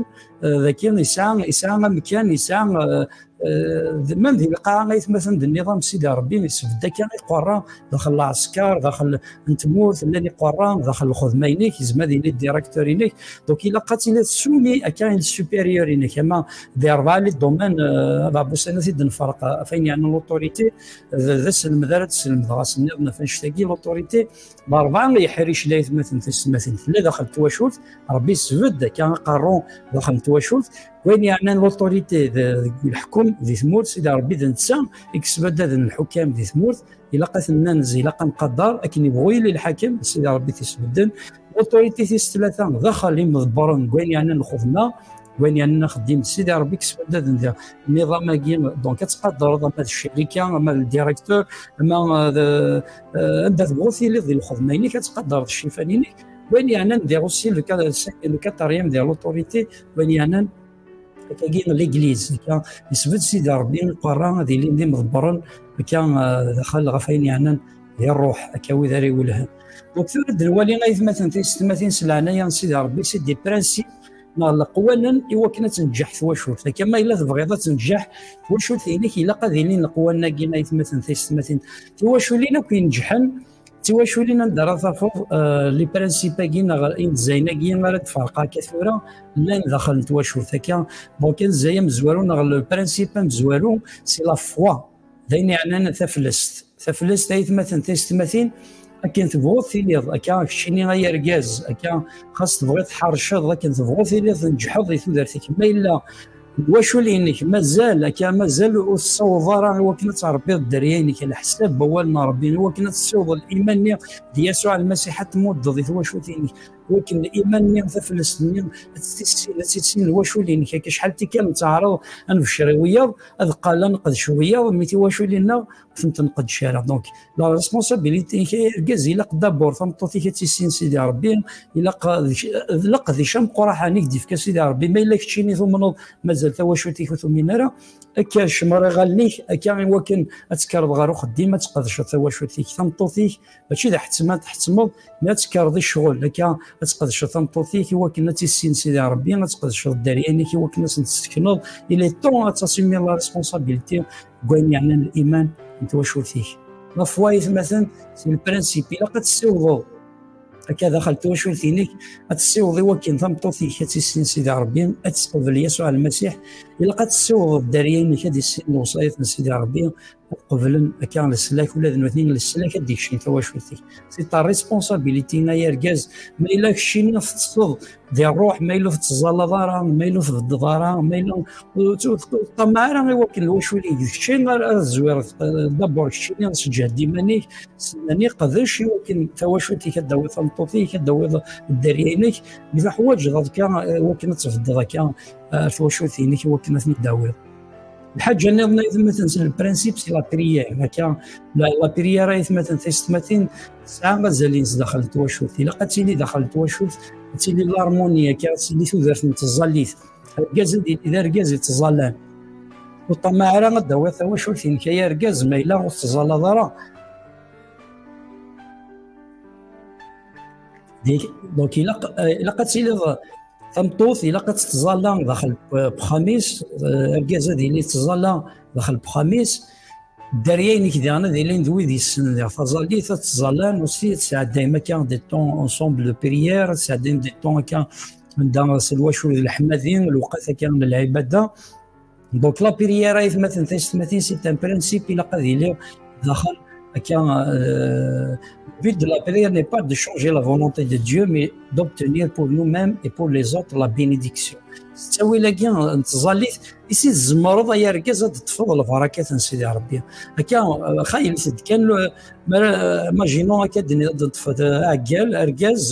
eh, daki yesɛa, yesɛa amkan, yesɛa, eh, eh, d-, même di lqaɛa aytmaten d nniḍam Sidi Ṛebbi, yesbedd akka iqerra daxel lɛesker, daxel n tmurt, llan iqerra daxel lxedma-inek, yezmer ad yili directeur-inek. Donc ilaq ad tiliḍ soumis akka i supérieur-inek, ama di rebɛa les domaines, euh, abeɛbus-a ad t-id-nferq ɣef ayen yeɛnan l'autorité, d, d aselmed ara d-sselmdeɣ ass-nniḍen ɣef annect-agi, l'autorité d rebɛa yeḥricen aytmaten tisetmatin. Tella daxel n twacult, Ṛebbi yesbedd akka aqerru daxel n twacult, wayen yeɛnan l'autorité d, deg leḥkem di tmurt, Sidi Ṛebbi d netta i yesbaddaden lḥukam di tmurt, ilaq ad ten-nanez, ilaq ad nqader akken yebɣu yili lḥakem, Sidi Ṛebbi i t-isbedden. L'autorité tis tlata daxel imḍebbren deg wayen yeɛnan lxedma, deg wayen yeɛnan axeddim, Sidi Ṛebbi i yesbaddaden diɣ nniḍam-agi, donc ad tqadreḍ ama d ccarika, ama d directeur, ama d, eh, anda tebɣuḍ tiliḍ di lxedma-inek, ad tqadreḍ ccifan-inek. Wayen yeɛnan diɣ aussi le qua-, le quatrième diɣ l'autorité, wayen yeɛnan akkagi n l'église, akka yesbedd Sidi Ṛebbi iqerra ad ilin d imḍebbren, akka, eh, daxel ɣef ayen yeɛnan di ṛṛuḥ, akka wid ara iwellhen. Donc tura ad nwali aytmaten tisetmatin s leɛnaya n Sidi Ṛebbi, c'est des principes neɣ leqwanen i wakken ad tenǧeḥ twacult. Akka ma yella tebɣiḍ ad tenǧeḥ twacult-inek, ilaq ad ilin leqwanen-agi aytmaten tisetmatin. Tiwaculin akk inǧḥen, d tiwaculin anda ara tafeḍ, euh, les principes-agi neɣ inzayen-agi ara d-ferqeɣ akka tura, llan daxel n twacult. Akka, donc anzay amezwaru neɣ le principe amezwaru, c'est la foi. D ayen yeɛnan taflest. Taflest, aytmaten tisetmatin, akken tebɣuḍ tiliḍ, akka keččini ay argaz, akka xas tebɣiḍ tḥerceḍ, akken tebɣuḍ tiliḍ tneǧḥeḍ di tudert-ik. Ma yella lwacul-inek mazal, akka mazal ur tessaweḍ ara i wakken ad tṛebbiḍ dderya-inek, leḥsab n wawal n Ṛebbi, i wakken ad tessiwḍeḍ iman-nni d Yasuɛ Lmasiḥ, ad tmuddeḍ i twacult-inek, i wakken iman-nni, taflest-nni, ad tt-tissin, ad tt-tissin lwacul-inek. Akka acḥal tikkal nettaɛraḍ ad nebcer i wiyaḍ, ad qqal ad neqdec wiyaḍ, mi tiwaculin-nneɣ ur tent-nqeddec ara. Donc, la responsabilité-ik ay argaz, ilaq d'abord tameṭṭut-ik ad tissin Sidi Ṛebbi, ilaq d, d leqdic ameqqran i k-d-ifka Sidi Ṛebbi. Ma yella keččini tumneḍ, mazal tawacult-ik ur tumin ara, akka cemmer iɣallen-ik, akka i wakken ad tekkreḍ ɣer uxeddim, ad tqedceḍ tawacult-ik, tameṭṭut-ik, mačči d aḥettem ad tḥettmeḍ, mi ad tekkreḍ i ccɣel, akka ad tqedceḍ tameṭṭut-ik i wakken ad tt-issin Sidi Ṛebbi, ad tqedceḍ dderya-inek i wakken ad sen-tessekneḍ. Il est temps ad tassumiḍ la responsabilité deg wayen yeɛnan liman n twacult-ik. La foi, aytmaten, c'est le principe. Ilaq ad tessiwḍeḍ akka daxel twacult-inek, ad tessiwḍeḍ i wakken tameṭṭut-ik ad tt-issin Sidi Ṛebbi, ad teqbel Yasuɛ Lmasiḥ. Ilaq ad tessiwḍeḍ dderya-inek ad issin lewṣayat n Sidi Ṛebbi, ad qeblen akka leslak, ula d nutni leslak ad d-ikcem tawacult-ik. C'est ta responsabilité, ay argaz. Ma yella keččini teṭṭseḍ di ṛṛuḥ, ma yella ur tettẓallaḍ ara, ma yella ur tbeddeḍ ara, ma yella ur tt-, ur teṭṭamaɛ ara i wakken lwacul-ik d keččini ara ad tezwireḍ, eh, d'abord keččini ad sǧehd iman-ik, s-, nani qdec i wakken tawacult-ik ad d-tawiḍ tameṭṭut-ik, ad d-tawiḍ dderya-inek, mi tuḥwaǧeḍ akka, eh, i wakken ad tbeddeḍ akka, eh, ar twacult-inek i wakken ad ten-id-tawiḍ. Lḥaǧa nniḍen, aytmaten, c'est le principe, c'est la prière. Akka, la, la prière, aytmaten, taysetmatin, tesɛa azal-ines daxel n twacult. Ilaq ad tili daxel n twacult, ad tili l'harmonie, akka, ad tili tudert n tẓallit. Argaz ad yili d argaz yettẓallan. Ur ṭṭamaɛ ara ad d-tawiḍ tawacult-inek ay argaz, ma yella ur tettẓallaḍ ara. Donc, ilaq, eh, ilaq ad tiliḍ tameṭṭut, ilaq ad tettẓalla daxel n uxxam-is, eh, argaz ad yili yettẓalla daxel n uxxam-is, dderya-inek diɣen ad ilin d wid yessnen diɣ taẓallit, ad ttẓallan, aussi ad tesɛeddayem akka des temps ensemble de prière, ad tesɛeddayem des temps akka anda s lwacul d leḥmadi, lewqat akka n lɛibada. Donc la prière, aytmaten, taysetmatin, c'est un principe, ilaq ad yili daxel akka, euh, le but de la prière n'est pas de changer la volonté de Dieu, mais d'obtenir pour nous-mêmes et pour les autres la bénédiction. S ttawil-agi n tẓallit, i si tzemreḍ ay argaz ad d-teṭṭfeḍ lbarakat n Sidi Ṛebbi. Akka, euh, xaylet-d kan, euh, ma, imaginons akka d-nniḍ ad d-teṭṭfeḍ, euh, aɛeggal, argaz,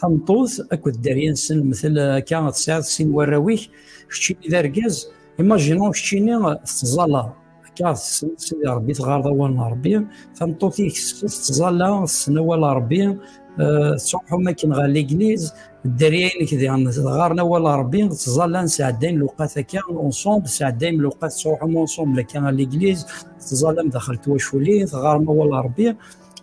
tameṭṭut akked dderya-nsen, mtel akka tesɛiḍ sin warraw-ik, keččini d argaz, imaginons keččini tettẓallaḍ, akka tessen Sidi Ṛebbi, teɣɣareḍ awal n Ṛebbi, tameṭṭut-ik tettẓalla, tessen awal n Ṛebbi, eh, tettruḥum akken ɣer l'église, dderya-inek diɣen ɣɣaren awal n Ṛebbi, ttẓallan, sɛeddayen lewqat akka ensemble, sɛeddayen lewqat, tettruḥum ensemble akka ɣer l'église, tettẓallam daxel twaculin, teɣɣarem awal n Ṛebbi.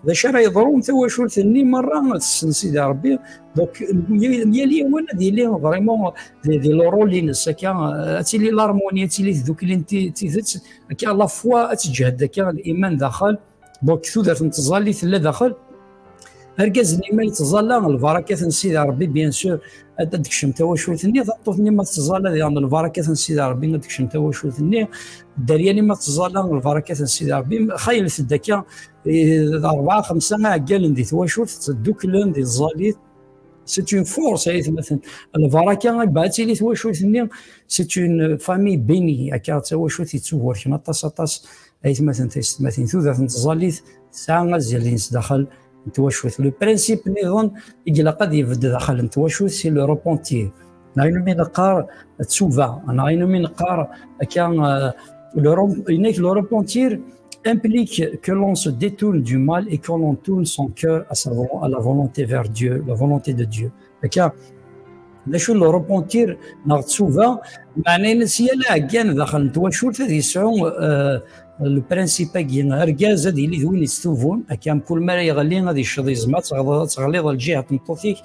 D acu ara yeḍrun? Tawacult-nni merra tessen Sidi Ṛebbi. Donc, yal, yal yiwen ad yili vraiment di, di le rôle-ines, akka, ad tili l'harmonie, ad tili tdukli n ti-, tidet, akka, la foi ad teǧhed, akka, liman daxel. Donc, tudert n tẓallit tella daxel. Argaz-nni ma yettẓalla, lbarakat n Sidi Ṛebbi, bien sûr, ad, ad d-tekcem tawacult-nni, tameṭṭut-nni ma tettẓalla, diɣen lbarakat n Sidi Ṛebbi ad d-tekcem tawacult-nni, dderya-nni ma tettẓalla, lbarakat n Sidi Ṛebbi, xaylet-d akka, eh, d rebɛa, xemsa iɛeggalen di twacult, ttduklen di tẓallit. C'est une force, aytmaten. Lbaraka, ibba ad tili twacult-nni, c'est une famille bénie. Akka d tawacult yettuburken aṭas, aṭas, aytmaten, taysetmatin. Tudert n tẓallit tesɛa azal-ines daxel n twacult. Le principe nniḍen i ilaq ad ibedd daxel n twacult, c'est le repentir. Neɣ ayen umi neqqar ttuba, neɣ ayen umi neqqar akka, euh, le rem-, yenna-k, le repentir implique que l'on se détourne du mal et que l'on tourne son cœur à sa vol-, à la volonté vers Dieu, la volonté de Dieu. Akka, d acu le repentir neɣ ttuba? Meɛna-ines, yal aɛeggan daxel n twacult ad yesɛu, euh, le principe-agi, argaz ad yili d win yettubun, akka, mkul mi ara yeɣli ad yecceḍ izem, ad teɣleḍ, ad teɣliḍ lǧiha n tmeṭṭut-ik,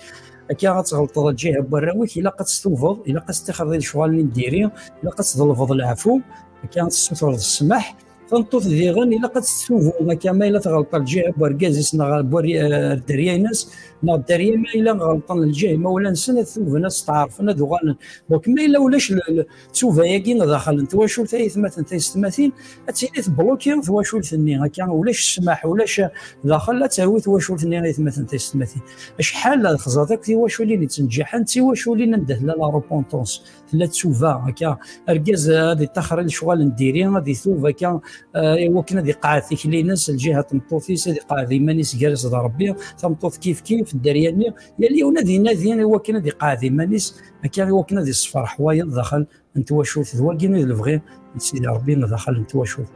akka ad tɣelṭeḍ lǧiha n warraw-ik, ilaq ad testubeḍ, ilaq ad tixreḍ i lecɣal-nni n diri, ilaq ad tḍelbeḍ leɛfu, akka ad tessutreḍ ssmaḥ. Tameṭṭut diɣen ilaq ad tettubu, akka ma yella tɣelṭ lǧiha n wergaz-is neɣ n wer-, eh, dderya-ines, neɣ dderya ma yella ɣelṭen lǧiha imawlan-nsen, ad tuben, ad steɛṛfen, ad uɣalen. Donc ma yella ulac le, le, ttuba-agi daxel n twacult, ay atmaten, taysetmatin, ad tili tebluki twacult-nni, akka ulac ssmaḥ, ulac daxel, ad terwi twacult-nni, ay atmaten, taysetmatin. Acḥal ad xẓat akk tiwaculin yettneǧǧiḥen, d tiwaculin anda tella la repentance, tella ttuba, akka argaz ad ittaxer i lecɣal n diri, ad itub, akka, eh, i wakken ad iqeɛɛed tikli-ines, lǧiha n tmeṭṭut-is, ad iqeɛɛed iman-is gar-as d Ṛebbi, tameṭṭut kif kif, dderya-nni, yal yiwen ad inadi i wakken ad iqeɛɛed iman-is, akka i wakken ad iṣeffer ḥwayeḍ daxel n twacult. D wagi i d lebɣi n Sidi Ṛebbi daxel n twacult.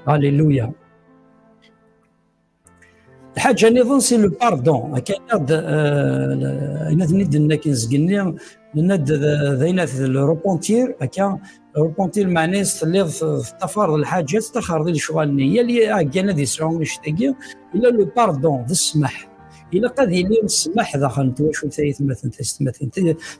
Alléluia. Lḥaǧa nniḍen, c'est le pardon. Akka, yenna-d, euh, ayen ad ten-id-nenna akken zgenni, nenna-d d, d ayen ad le repentir, akka, repentir meɛna-s telliḍ t-, teṭṭafareḍ lḥaǧa, tettaxreḍ i lecɣal-nni. Yal aɛeggan ad yesɛu annect-agi, yella le pardon, d ssmaḥ. Ilaq ad yili ssmaḥ daxel n twacult, ay atmaten taysetmatin.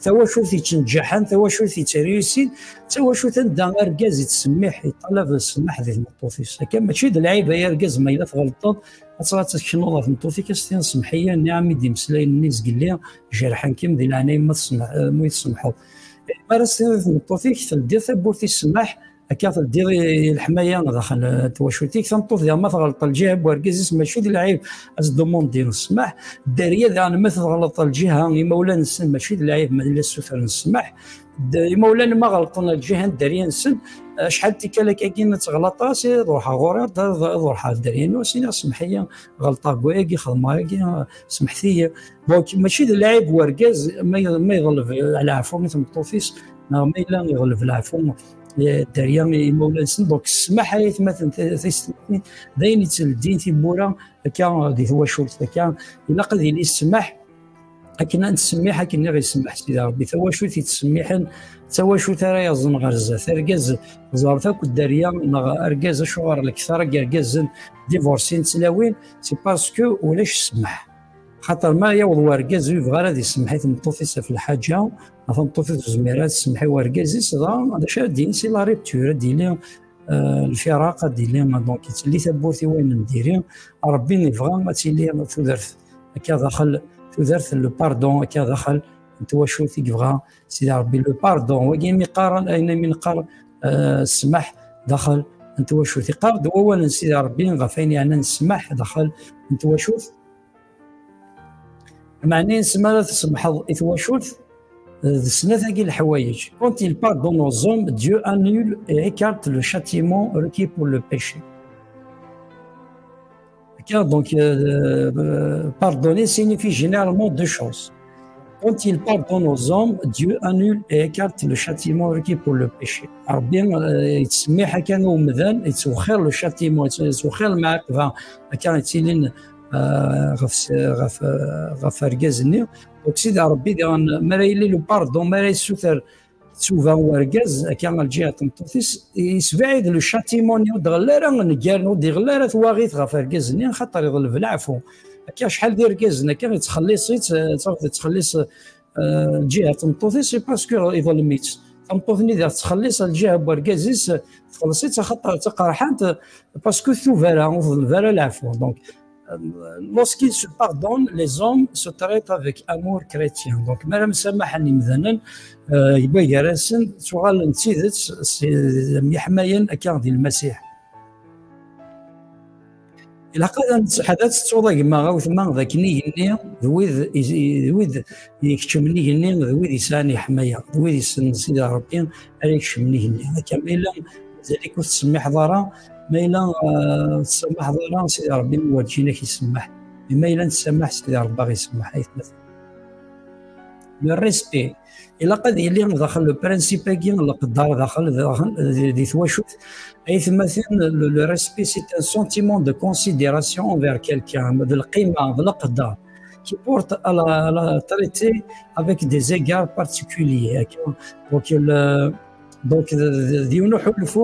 Tawacult yettneǧǧaḥen, tawacult yettriyusin, d tawacult anda argaz yettsemmiḥ, yeṭṭalab ssmaḥ di tmeṭṭut-is. Akka mačči d lɛib ay argaz ma yella tɣelṭeḍ, ad tṛuḥ ad teknuḍ ɣer tmeṭṭut-ik, ad s-tiniḍ: "Semmeḥ-iyi, nniɣ-am-id imeslayen-nni zgelli, jerḥen-kem, di leɛnaya-m ma tsemḥeḍ." Mi ara s-tiniḍ i tmeṭṭut-ik, teldiḍ tawwurt i ssmaḥ, akka teldiḍ i leḥmaya daxel n twacult-ik. Tameṭṭut diɣ ma tɣelṭ lǧiha n wergaz-is, mačči d lɛib ad s-d-tumuneḍ ssmaḥ. Dderya daɣen ma tɣelṭ lǧiha n imawlan-nsen, mačči d lɛib ma yella ssutren ssmaḥ. Imawlan ma ɣelṭen lǧiha n dderya-nsen, acḥal n tikkal akkagi ad teɣleḍ-as: "Ad ruḥeɣ ɣur-i, ad ruḥeɣ ɣer dderya-inu, ad s-iniɣ semmeḥ-iyi, ɣelṭeɣ deg wayagi, xedmeɣ ayagi, semḥet-iyi." Donc mačči d lɛib wergaz ma yeḍleb leɛfu i tmeṭṭut-is, neɣ ma yella iɣleb leɛfu dderya i imawlan-nsen. Donc ssmaḥ ay atmaten taysetmatin d ayen yettleddin tiwwura akka di twacult. Akka ilaq ad yili ssmaḥ akken ad nettsemmiḥ akken i ɣ-isemmeḥ Sidi Ṛebbi. Tawacult yettsemmiḥen d tawacult ara yaẓen ɣer zdat. Argaz, ẓret akk dderya, neɣ argaz, acuɣer lektar n yergazen divorcin, ttlawin, c'est parce que ulac ssmaḥ. Xaṭer ma yaweḍ wergaz ur yebɣi ara ad isemmeḥ i tmeṭṭut-is ɣef lḥaǧa, ma tameṭṭut-is ur tezmir ara ad tsemmeḥ i wergaz-is, dɣa d acu ara d-yini? C'est la rupture, ad d-yili lfiraq, ad d-yili, donc yettili tawwurt i wayen n diri. Ṛebbi yebɣa ad tili tudert akka daxel, tudert n le pardon akka daxel n twacult i yebɣa Sidi Ṛebbi. Le pardon, wagi imi qqaren, ayen imi neqqar ssmaḥ daxel n twacult. Iqqar-d wawal n Sidi Ṛebbi ɣef wayen yeɛnan ssmaḥ daxel n twacult. Meɛna-ines mi ara tsemḥeḍ i twacult, d snat-agi leḥwayeǧ. Quand il pardonne aux hommes, Dieu annule et écarte le châtiment requis pour le péché. Tiens, donc, euh, euh, pardonner signifie généralement deux choses. Quand il pardonne aux hommes, Dieu annule et écarte le châtiment requis pour le péché. Ṛebbi yettsemmiḥ akan i umdan, yettwexxir le châtiment, yettwexxir lmeɛaqba akan yettilin ɣef ɣef ɣef argaz-nni. Donc Sidi Ṛebbi diɣen mi ara yili le pardon, mi ara yessuter ttuba n urgaz akka ɣer lǧiha n tmeṭṭut-is, yesbeɛid le châtiment-nni, ur d-ɣelli ara nnger, ur d-iɣelli ara twaɣit ɣef argaz-nni, xaṭer iḍleb leɛfu. Akka acḥal d irgazen akka yettxelliṣ-itt, yettxelliṣ lǧiha n tmeṭṭut-is, c'est parce que iḍlem-itt. Tameṭṭut-nni diɣ tettxelliṣ lǧiha n urgaz-is, txelleṣ-itt axaṭer d taqerḥant, parce que tuba ara, ur teḍleb ara leɛfu. Donc lorsqu'ils se pardonnent, les hommes se traitent avec amour chrétien. Donc mi ara msamaḥen yimdanen, gar-asen ttuɣalen d tidet myeḥmayen akka di Lmasiḥ. Ilaq ad tettuḍ a gma, a wetma, d akken igenni d wid d wid ikeččmen igenni d wid yesɛan iḥmaya, d wid yessnen Sidi Ṛebbi ara ikecmen igenni. Akka ma yella mazal-ik ur tettsemmiḥeḍ ara, ma yella ur tettsemmaḥeḍ ara, Sidi Ṛebbi werǧin ad k-isemmeḥ. Ma yella nessamaḥ, Sidi Ṛebbi ad ɣ-isemmeḥ, ay atmaten. Le respect. Ilaq ad yili daxel le principe-agi n leqder daxel, daxel di twacult. Ay atmaten, le respect, c'est un sentiment de considération envers quelqu'un, d lqima, d leqder, qui porte à la, à la traiter avec des égards particuliers. Donc, le, donc, d yiwen uḥulfu,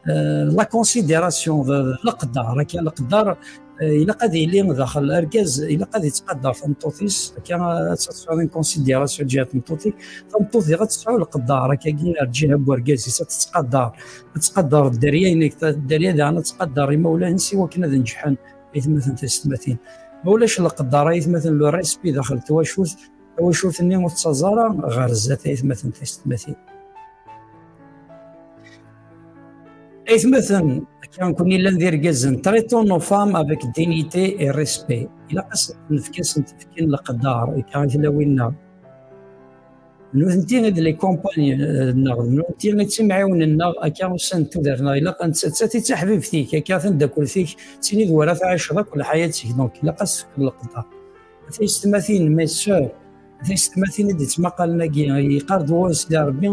la considération, d leqder. Akka leqder, ilaq ad yili daxel argaz, ilaq ad yettqadar tameṭṭut-is, akka ad tesɛuḍ une considération ǧiha n tmeṭṭut-ik. Tameṭṭut diɣ ad tesɛu leqder akkagi ar ǧiha n urgaz-is, ad tettqadar, ad tettqadar dderya-inek, dderya daɣen ad tettqadar imawlan-is i wakken ad neǧḥen. Ay atmaten taysetmatin, ma ulac leqder, ay atmaten, le respect daxel twacult, tawacult-nni ur tettaẓ ara ɣer zdat, ay atmaten taysetmatin. Ay atmaten, akka nekkni llan d irgazen, traitons nos femmes avec dignité et respect. Ilaq ad nefk-asent, fkin leqder akka i tlawin-nneɣ. Nutenti i d les compagnes-nneɣ, nutenti i d timɛiwnin-nneɣ akka ussan n tudert-nneɣ. Ilaq nettat i d taḥbibt-ik, akka tameddakelt-ik, d tin i d wara tɛiceḍ akk lḥayat-ik. Donc ilaq ad s-tefkeḍ leqder. A taysetmatin, mes sœurs, a taysetmatin i d-yettmaqalen-agi, yeqqar-d wawal n Sidi Ṛebbi: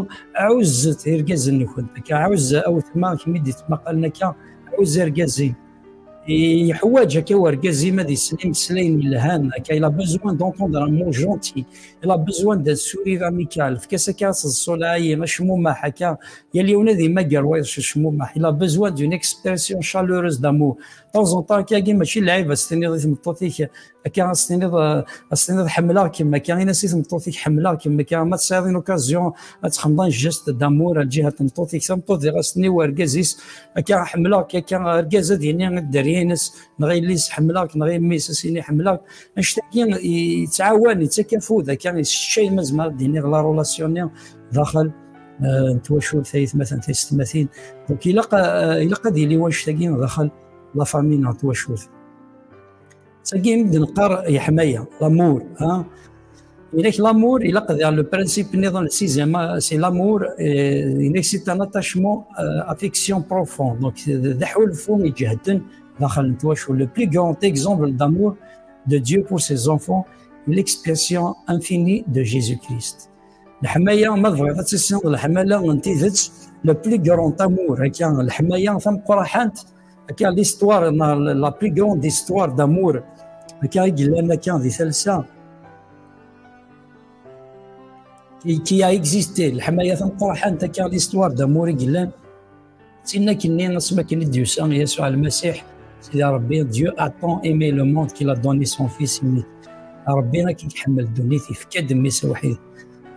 ɛuzzet irgazen-nkent. Akka ɛuzz a wetma, kemm i d-yettmaqalen akka, ɛuzz argaz-im. Yeḥwaǧ akka urgaz-im ad issen imeslayen yelhan, akka, il a besoin d'entendre un mot gentil, il a besoin d'un sourire amical, efk-as akka ad teḍṣu lɛayi, acmumeḥ, akka, yal yiwen ad imager wayeḍ s ucmumeḥ, il a besoin d'une expression chaleureuse d'amour. De temps en temps, akka-agi mačči lɛib ad s-tiniḍ i tmeṭṭut-ik, akka ad s-tiniḍ, eh, ad s-tiniḍ ḥemmleɣ-kem, akka, in-as i tmeṭṭut-ik ḥemmleɣ-kem, akka, ma tesɛiḍ une occasion ad txedmeḍ un geste d'amour ar lǧiha n tmeṭṭut-ik, tameṭṭut diɣ ad s-tini i urgaz-is, akka, ḥemmleɣ-k, akka, argaz ad yini i dderya-ines, neɣ yelli-s ḥemmleɣ-k, neɣ i mmi-s ad s-yini ḥemmleɣ-k. Annect-agi yettɛawan, yettak afud, akka, yesseččay, ma zemreɣ ad d-iniɣ, la relation-nni daxel, eh, n twacult, aytmaten, tiyessetmatin. Donc, ilaq, eh, ilaq ad yili wannect-agi daxel la famille neɣ twacult. Tagi i d-neqqar yeḥmaya, l'amour, ha? Inek l'amour, ilaq d le principe nniḍen, le sixième, c'est l'amour, eh, inek c'est un attachement, euh, affection profond. Donc, d d aḥulfu iǧehden daxel n twacult. Le plus grand exemple d'amour de Dieu pour ses enfants, l'expiation infinie de Jésus-Christ. Leḥmaya, ma tebɣiḍ ad tissineḍ leḥmala n tidet, le plus grand amour, akka, leḥmaya tameqqraḥant, akka, l'histoire, la, la plus grande histoire d'amour, akka, i yellan akka di talsa, qui, qui a existé, leḥmaya tameqqraḥant, akka, l'histoire d'amour i yellan, d tin akkenni asmi akken i d-yusa Yasuɛ Lmasiḥ, Sidi Ṛebbi, Dieu a tant aimé le monde qu'il a donné son Fils unique. Ṛebbi akken iḥemmel ddunit, yefka-d mmi-s awḥid.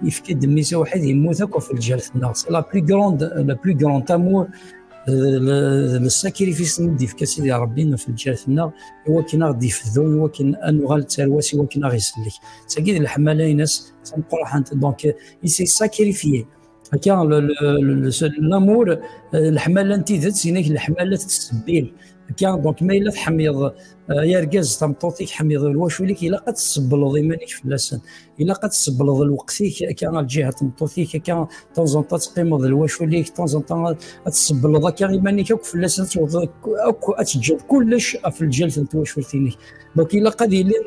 Yefka-d mmi-s awḥid, yemmut akk ɣef lǧal-nneɣ. C'est la plus grande, le plus grand amour, euh, le, le sacrifice-nni i d-yefka Sidi Ṛebbi ɣef lǧal-nneɣ, i wakken ad ɣ-d-yefdu, i wakken ad nuɣal d tarwa-s, i wakken ad ɣ-isellek. D tagi d leḥmala-ines tameqqraḥant. Donc, euh, il s'est sacrifié. Akka, le, le, le, le, l'amour, euh, leḥmala n tidet, inek leḥmala tettsebbin. Akka, donc, ma yella tḥemmleḍ, euh, argaz, tameṭṭut-ik, tḥemmleḍ lwacul-ik, ilaq ad tsebbleḍ iman-ik fell-asen. Ilaq ad tsebbleḍ lweqt-ik, akka, ar lǧiha n tmeṭṭut-ik, akka, de temps en temps ad teqqimeḍ d lwacul-ik, de temps en temps ad, ad tsebbleḍ akka iman-ik akk fell-asen, ad tewwḍeḍ akk, akk, ad teǧǧeḍ kullec ɣef lǧal n twacult-inek. Donc, ilaq ad yili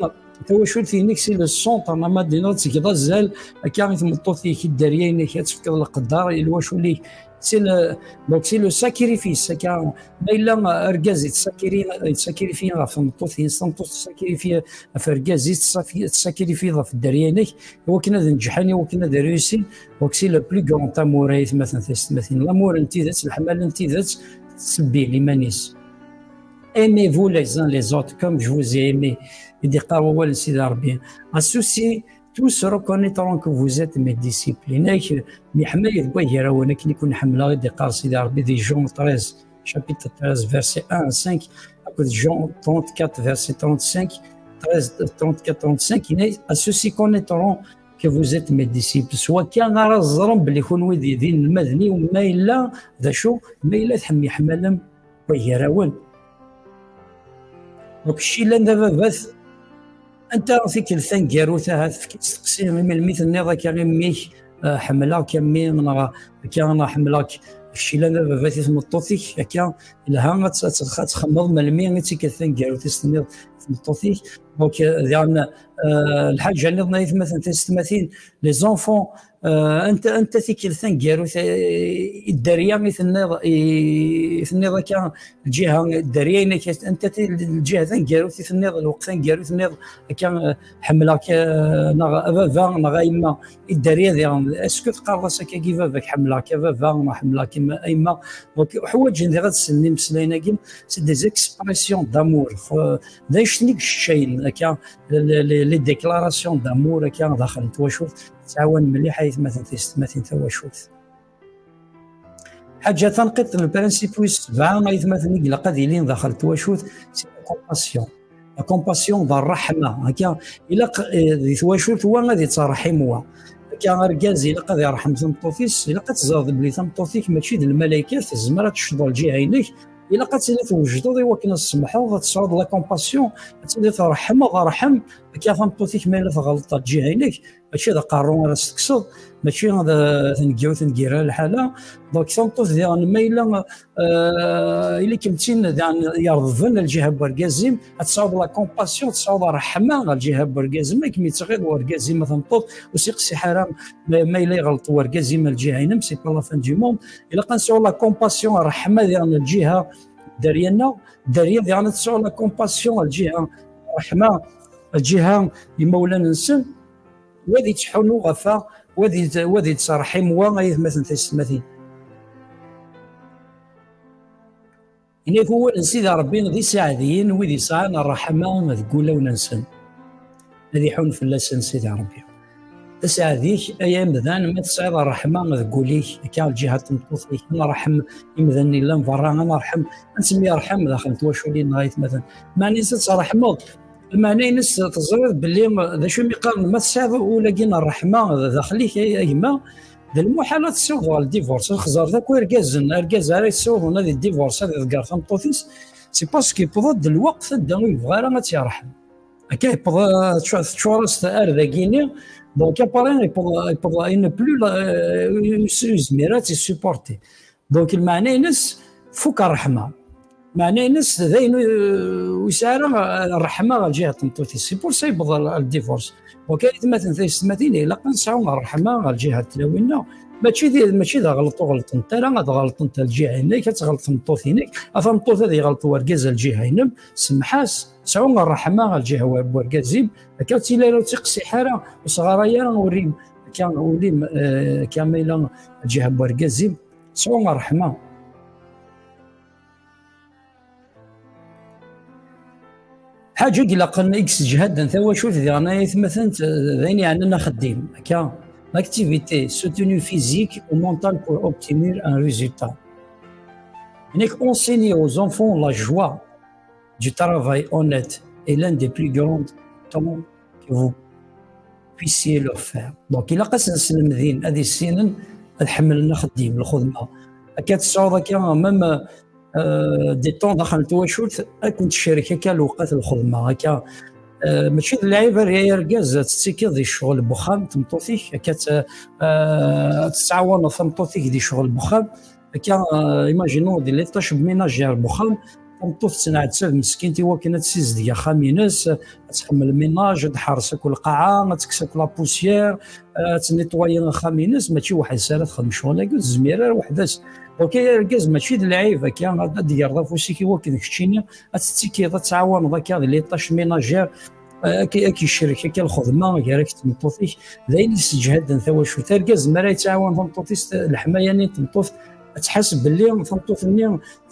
tawacult-inek, c'est le centre, neɣ ma d-iniḍ, ad tgeḍ azal akka i tmeṭṭut-ik, i dderya-inek, ad tefkeḍ leqder i lwacul-ik. C'est le, donc c'est le sacrifice, akka, ma yella argaz yettsakri-, yettsakrifi ɣef tmeṭṭut-ines, tameṭṭut tettsakrifi ɣef urgaz-is, tettsakrifi ɣef dderya-inek, i wakken ad neǧḥen, i wakken ad réussin. Donc c'est le plus grand amour, aytmaten, tiyessetmatin. L'amour n tidet, leḥmala n tidet, tettsebbin iman-is. Aimez-vous les uns les autres comme je vous ai aimé, i d-iqqar wawal n Sidi Ṛebbi. Ainsi, tous reconnaîtront que vous êtes mes disciples. Inek, myeḥmayet deg wagrawen, akken i ken-ḥemmleɣ, i d-iqqar Sidi Ṛebbi di Jean treize, chapitre treize, verset un à cinq, akked Jean trente-quatre, verset trente-cinq, treize, trente-quatre, trente-cinq, yenna, à ceux-ci connaîtront que vous êtes mes disciples. S wakka ara ẓren belli kunwi d, d inelmaden-iw, ma yella, d acu, ma yella tḥemmleḥmalem wagrawen. Donc, ccila n ababat, anta tikkelt taneggarut, ahat tefk-, testeqsi, melmi tenniḍ akka i mmi-k, eh, ḥemmleɣ-k a mmi, neɣ akka, neɣ ḥemmleɣ-k. Ccila n ababat i tmeṭṭut-ik, akka, yelha ad tt-, ad tt-, ad txemmeḍ melmi i d tikkelt taneggarut i s-tenniḍ i tmeṭṭut-ik. Donc, eh, diɣen, eh, lḥaǧa nniḍen, aytmaten, tiyessetmatin, les enfants, eh, anta, anta tikkelt taneggarut, eh, i dderya i tenniḍ, i, i tenniḍ akka, lǧiha, dderya-inek, anta ti-, lǧiha taneggarut i tenniḍ, lweqt aneggaru i tenniḍ akka, eh, ḥemmleɣ-k, eh, neɣ a baba, neɣ a yemma, i dderya diɣen, est-ce que teqqareḍ-as akkagi i baba-k, ḥemmleɣ-k a baba, neɣ ḥemmleɣ-kem a yemma? Donc, ḥwaǧen diɣ ad ssnen imeslayen-agi, c'est des expressions d'amour. Eh, d anect-nni i yesseččayen akka, les, les, les déclarations d'amour akka daxel n twacult, tettɛawan mliḥ aytmaten, tiyessetmatin, tawacult. Ḥaǧa tanqiḍt n le principe wis sebɛa, aytmaten, i ilaq ad ilin daxel n twacult, c'est la compassion. La compassion d ṛṛeḥma. Akka, ilaq, eh, di twacult wa ad ittṛeḥim wa. Akka, argaz ilaq ad iṛḥem tameṭṭut-is, ilaq ad teẓreḍ belli tameṭṭut-ik mačči d lmalaykat, tezmer ad tecḍeḥ lǧiha-inek, ilaq ad tili twejdeḍ i wakken ad tsemḥeḍ, ad tesɛuḍ la compassion, ad tili tṛeḥmeḍ, ṛḥem, akka tameṭṭut-ik ma yella tɣelṭ lǧiha-inek, mačči d aqerru ara s-tekkseḍ, mačči d, d taneggarut n gira lḥala. Donc, tameṭṭut diɣen, ma yella, euh, ili-kem d tin diɣen yerḍben lǧiha n wergaz-im, ad tesɛuḍ la compassion, ad tesɛuḍ ṛṛeḥma ɣer lǧiha n wergaz-im, akken yettɣiḍ wergaz-im a tameṭṭut, ur s-iqsiḥ ara ma, ma yella iɣelṭ wergaz-im a lǧiha-inem, c'est pas la fin du monde. Ilaq ad nesɛu la compassion, ṛṛeḥma diɣen lǧiha dderya-nneɣ, dderya diɣen ad tesɛu la compassion, lǧiha ṛṛeḥma, lǧiha imawlan-nsen, wa ad yettḥunu ɣef-, wa ad yet-, wa ad yettserḥim wa, ay atmaten taysetmatin. Ini-ak wawal n Sidi Ṛebbi, d iseɛdiyen wid yesɛan ṛṛeḥma deg wulawen-nsen. Ad iḥun fell-asen Sidi Ṛebbi. D aseɛdi-k, ay amdan, ma tesɛiḍ ṛṛeḥma deg wul-ik, akka lǧiha n tmeṭṭut-ik, ad nṛeḥm imdanen yellan berra, ad nṛeḥm, ad nettemyerḥam daxel n twaculin-nneɣ, ay atmaten. Meɛna-ines ad tṛeḥmeḍ, lmeɛna-ines teẓriḍ belli d acu umi qqaren, ma tesɛiḍ ul-agi n ṛṛeḥma daxel-ik, ay a gma, d lmuḥal ad tessiwḍeḍ ɣer ldivorce. Xẓer-t akk irgazen, argaz ara yessiwḍen ad idivorce, ad iḍegger tameṭṭut-is, c'est parce que yewweḍ-d lweqt anda ur yebɣi ara ad tt-yerḥem. Akka yewweḍ, teččur-as-t ar dagini, donc après yewweḍ, yewweḍ, il ne plus la, euh, ur yezmir ad tt-yessupporter. Donc lmeɛna-ines, fuk ṛṛeḥma. Meɛna-ines d ayen ur, ur yesɛi ara ṛṛeḥma ɣer lǧiha n tmeṭṭut-is. C'est pour ça yewweḍ ɣer, ɣer ldivorce. Donc ay atmaten taysetmatin, ilaq ad nesɛu ṛṛeḥma ɣer lǧiha n tlawin-nneɣ. Mačči d, mačči d aɣelṭ ur ɣelṭent ara, ad ɣelṭent ɣer lǧiha-inek, ad tɣelṭ tmeṭṭut-inek, a tameṭṭut ad iɣelṭ wergaz ɣer lǧiha-inem, semmeḥ-as, sɛu ṛṛeḥma ɣer lǧiha n wergaz-im, akka ur ttili ara ur ttiqsiḥ ara, ur sɣaray ara ul-im, akka ul-im, eh, akka ma yella lǧiha n wergaz-im, sɛu ṛṛeḥma. Ḥaǧa i ilaqen i yesseǧhaden tawacult diɣen ay atmaten, d ayen yeɛnan axeddim, akka, l'activité soutenue physique ou mentale pour obtenir un résultat. Donc, enseigner aux enfants la joie du travail honnête est l'un des plus grands dons que vous puissiez leur faire. Donc, ilaq ad sen-slemdin ad issinen ad ḥemmlen axeddim, lxedma. Akka tesɛuḍ akka, même, euh, des temps daxel n twacult, ad kent-tcerrek akka lewqat n lxedma, akka, euh, mačči d lɛib ara ay argaz ad tettikiḍ di ccɣel n wexxam, tmeṭṭut-ik, akka ad, euh, ad tettɛawaneḍ tameṭṭut-ik di ccɣel n wexxam, akka, euh, imaginons di les tâches ménagères n wexxam, tameṭṭut tettneɛtab meskint i wakken ad tessizdeg axxam-ines, ad txemmel ménage, ad tḥerres akk lqaɛa, ad tekkes akk la poussière, ad tnitwayi axxam-ines, mačči weḥd-s ara texdem ccɣel-agi, ur tezmir ara weḥd-s. Donc ay argaz, mačči d lɛib akka ad, ad d-yerreḍ afus-ik i wakken keččini ad tettikiḍ, ad tɛawaneḍ akka di les tâches ménagères, ad k-, ad k-yecrek akka lxedma gar-ak d tmeṭṭut-ik, d ayen yesseǧhaden tawacult. Argaz mi ara yettɛawan tameṭṭut-is, leḥmaya-nni n tmeṭṭut, ad tḥaseb belli tameṭṭut-nni,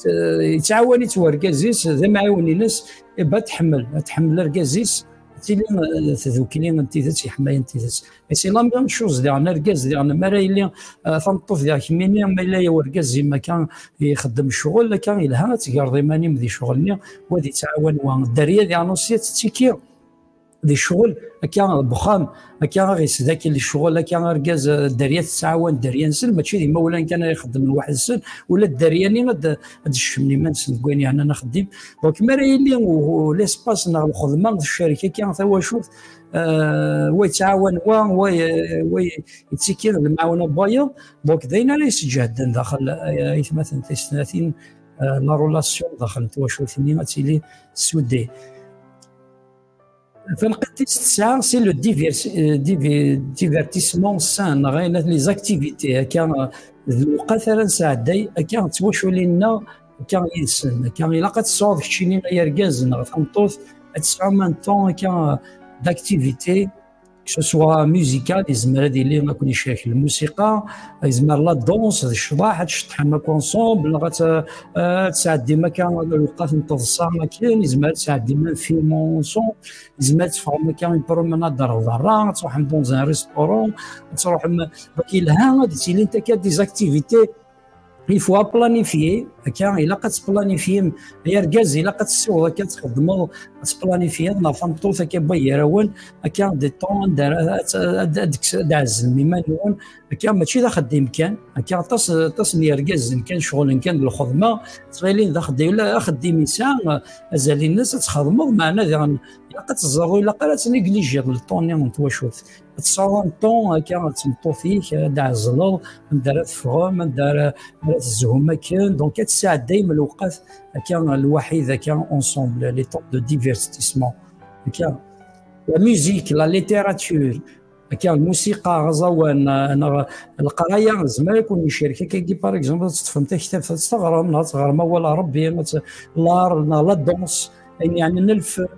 eh, yettɛawan-itt wergaz-is, d amɛiwen-ines, eh ben, ad tḥemmel, ad tḥemmel argaz-is, ad tili, eh, tdukli n tidet, yeḥmaya n tidet. Et c'est la même chose diɣen, argaz diɣen, mi ara yili, eh, tameṭṭut diɣ kemmini, ma yella wergaz-im akka ixeddem ccɣel, akka yelha ad tgerḍ iman-im di ccɣel-nni, wa ad yettɛawan wa. Dderya diɣen aussi ad tettiki di ccɣel, akka deg uxxam, akka ad ɣ-yesdakel ccɣel, akka argaz, eh, dderya tettɛawan dderya-nsen, mačči d imawlan kan ara ixeddmen weḥd-sen, ula d dderya-nni ad, ad d-ccemmen iman-nsen deg wayen yeɛnan axeddim. Donc, mi ara yili u-, u-, l'espace neɣ lxedma tcerrek akka tawacult, eh, wa yettɛawan wa, wa ye-, wa ye-, yettikki d lemɛawna n wayeḍ, donc d ayen ara yesseǧhden daxel, eh, aytmaten tiyessetmatin, eh, la relation daxel n twacult-nni ad tili soudée. Taneqqiṭ tis tesɛa, c'est le divers-, euh, divi-, divertissement sain, neɣ ayen, les activités, akka, euh, d lewqat ara nesɛedday, akka, d twaculin-nneɣ, akka, yid-sen. Akka, ilaq ad tesɛuḍ keččini ay argaz neɣ tameṭṭut, ad tesɛum un temps, akka, euh, d'activité, que ce soit musical, yezmer ad yili ad ken-icerrek lmusiqa, yezmer la danse, d ccḍeḥ, ad tceṭṭḥem akk ensemble, neɣ ad t-, ad tesɛeddim akka lewqat n teḍsa akken, yezmer ad tesɛeddim un film ensemble, yezmer ad teffɣem akka une promenade ar berra, ad tṛuḥem dans un restaurant, ad tṛuḥem, donc yelha ad d-tilint akka des activités. Il faut à planifier, akka ilaq ad tplanifyem, ay argaz ilaq ad tessiwḍeḍ akka ad txedmeḍ, ad tplanifyeḍ, neɣ tameṭṭut akka n wagar-awen, akka des temps anda ara ad, ad, ad, ad, ad tɛezlem iman-nwen, akka mačči d axeddim kan, akka aṭas, aṭas n yergazen kan ceɣlen kan d lxedma, ttɣilin d axeddim, la, axeddim yesɛa azal-ines ad txedmeḍ, meɛna diɣen ilaq ad teẓẓaḍ, ur ilaq ara ad tneglijiḍ le temps-nni n twacult. Ad tesɛuḍ un temps akka d tmeṭṭut-ik, ad d-tɛezleḍ anda ara teffɣem, anda ara, ara tezhum akken. Donc ad tesɛeddayem lewqat akka lwaḥid, akka ensemble, les temps de divertissement. Akka, la musique, la littérature, Akka, lmusiqa, aẓawan, eh, neɣ leqraya, zemmer ad ken-icerk akkagi, par exemple, ad teṭṭfem taktabt, ad teɣrem, neɣ ad teɣrem awal n Ṛebbi, ad te-, l'art, neɣ la danse, ayen yeɛnan lfemm,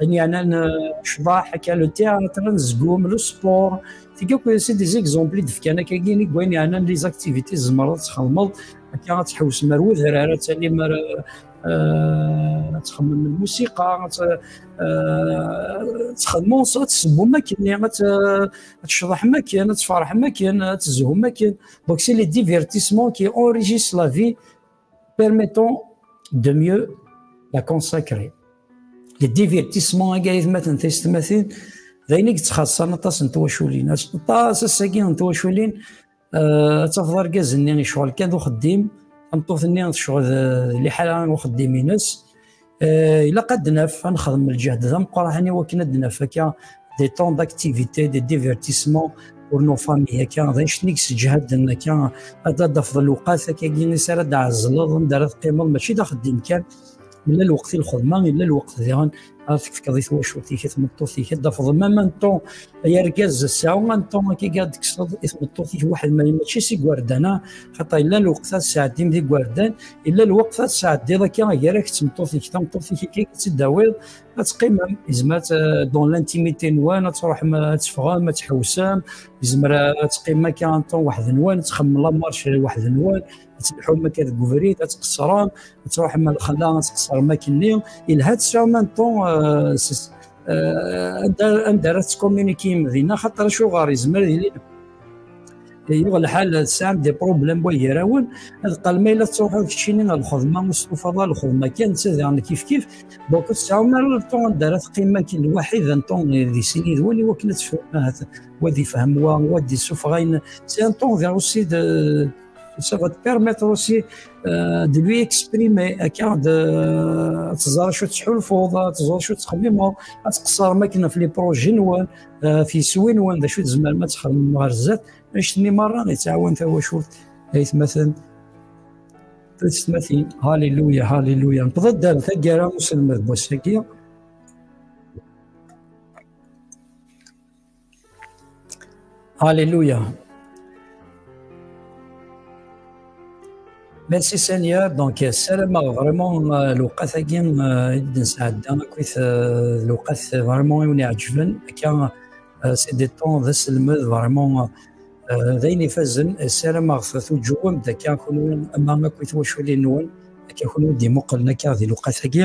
ayen yeɛnan, eh, ccḍeḥ, akka, le théâtre, anezgum, le sport. Tigi akk, c'est des exemples i d-fkan akkagi, i wayen yeɛnan les activités tzemreḍ ad txedmeḍ, akka, ad tḥewsem ar wedrar, ad talim ar, eh, ad txemmem lmusiqa, ad t-, eh, ad txedmem, ad tessewwem akken, ad t-, ad tecḍeḥem akken, ad tferḥem akken, ad tezhum akken. Donc, c'est les divertissements qui enrichissent la vie, permettant de mieux la consacrer. Les divertissements, agi, aytmaten, tiyessetmatin, d ayen i yettxaṣṣan aṭas n twaculin. Aṭas ass-agi n twaculin, eh, ad tafeḍ argaz-nni yecɣel kan d uxeddim, tameṭṭut-nni tecɣel d, d liḥala n uxeddim-ines. Eh, ilaq ad d-naf, ad nexdem lǧehd d ameqqran i wakken ad d-naf akka des temps d'activité, des divertissements pour nos familles, akka d anect-nni yesseǧhaden, akka ad, ad d-tafeḍ lewqat akkagi is ara d-ɛezzleḍ, anda ara teqqimeḍ, mačči d axeddim kan, yella lweqt i lxedma, yella lweqt diɣen ara tefkeḍ i twacult-ik, i tmeṭṭut-ik, ad d-tafeḍ même un temps, ay argaz, sɛu un temps akkagi ad d-tekkseḍ i tmeṭṭut-ik weḥd-m, mačči s igerdan, ah, xaṭer yella lweqt ad tesɛeddim d igerdan, yella lweqt ad tesɛeddiḍ akka gar-ak d tmeṭṭut-ik, tameṭṭut-ik akka ad tt-id-tawiḍ, ad teqqimem, yezmer ad t-, dans l'intimité-nwen, ad tṛuḥem, ad teffɣem, ad tḥewsem, yezmer ad teqqimem akka un temps weḥd-nwen, ad txemmem la marche weḥd-nwen, ad telḥum akka deg ubrid, ad tqeṣṣrem, ad tṛuḥem ar lxella, ad tqeṣṣrem akkenni. Yelha ad tesɛum un temps, euh, s-, euh, anda, anda ara tettcommuniquem dinna, xaṭer acuɣer yezmer ad yili yuɣ lḥal tesɛam des problèmes gar-awen, ad qqal ma yella tettruḥuḍ keččini ar lxedma, ur testufaḍ ara lxedma kan, netta daɣen kif kif. Donc, ur tesɛum ara le temps anda ara teqqimem akken lwaḥid, un temps di sin yid-wen, i wakken ad tefhem ahat, wa ad yefhem wa, wa ad d-yessufeɣ ayen. C'est un temps aussi de, ça va te permettre aussi, euh, de lui exprimer, akka, de, ad teẓreḍ acu tettḥulfuḍ, ad teẓreḍ acu tettxemmimeḍ, ad tqeṣṣrem akken ɣef les projets-nwen, euh, ɣef yeswi-nwen, d acu tzemrem ad txedmem ɣer zdat. Annect-nni merra yettɛawan tawacult, aytmaten, tiyessetmatin. Halleluya, halleluya. Newweḍ-d ar taggara n uselmed n wass-agi. Halleluya. Merci Seigneur. Donc, ssarameɣ vraiment, euh, lewqat-agi, euh, i d-nesɛedda akkit, euh, lewqat vraiment i wen-iɛeǧben. Akka, euh, c'est des temps d aselmed vraiment, euh, d ayen ifazen. Ssarameɣ tuǧewwem-d akka kunwi, ama akk i twaculin-nwen, akka kunwi d-imuqlen akka di lewqat-agi.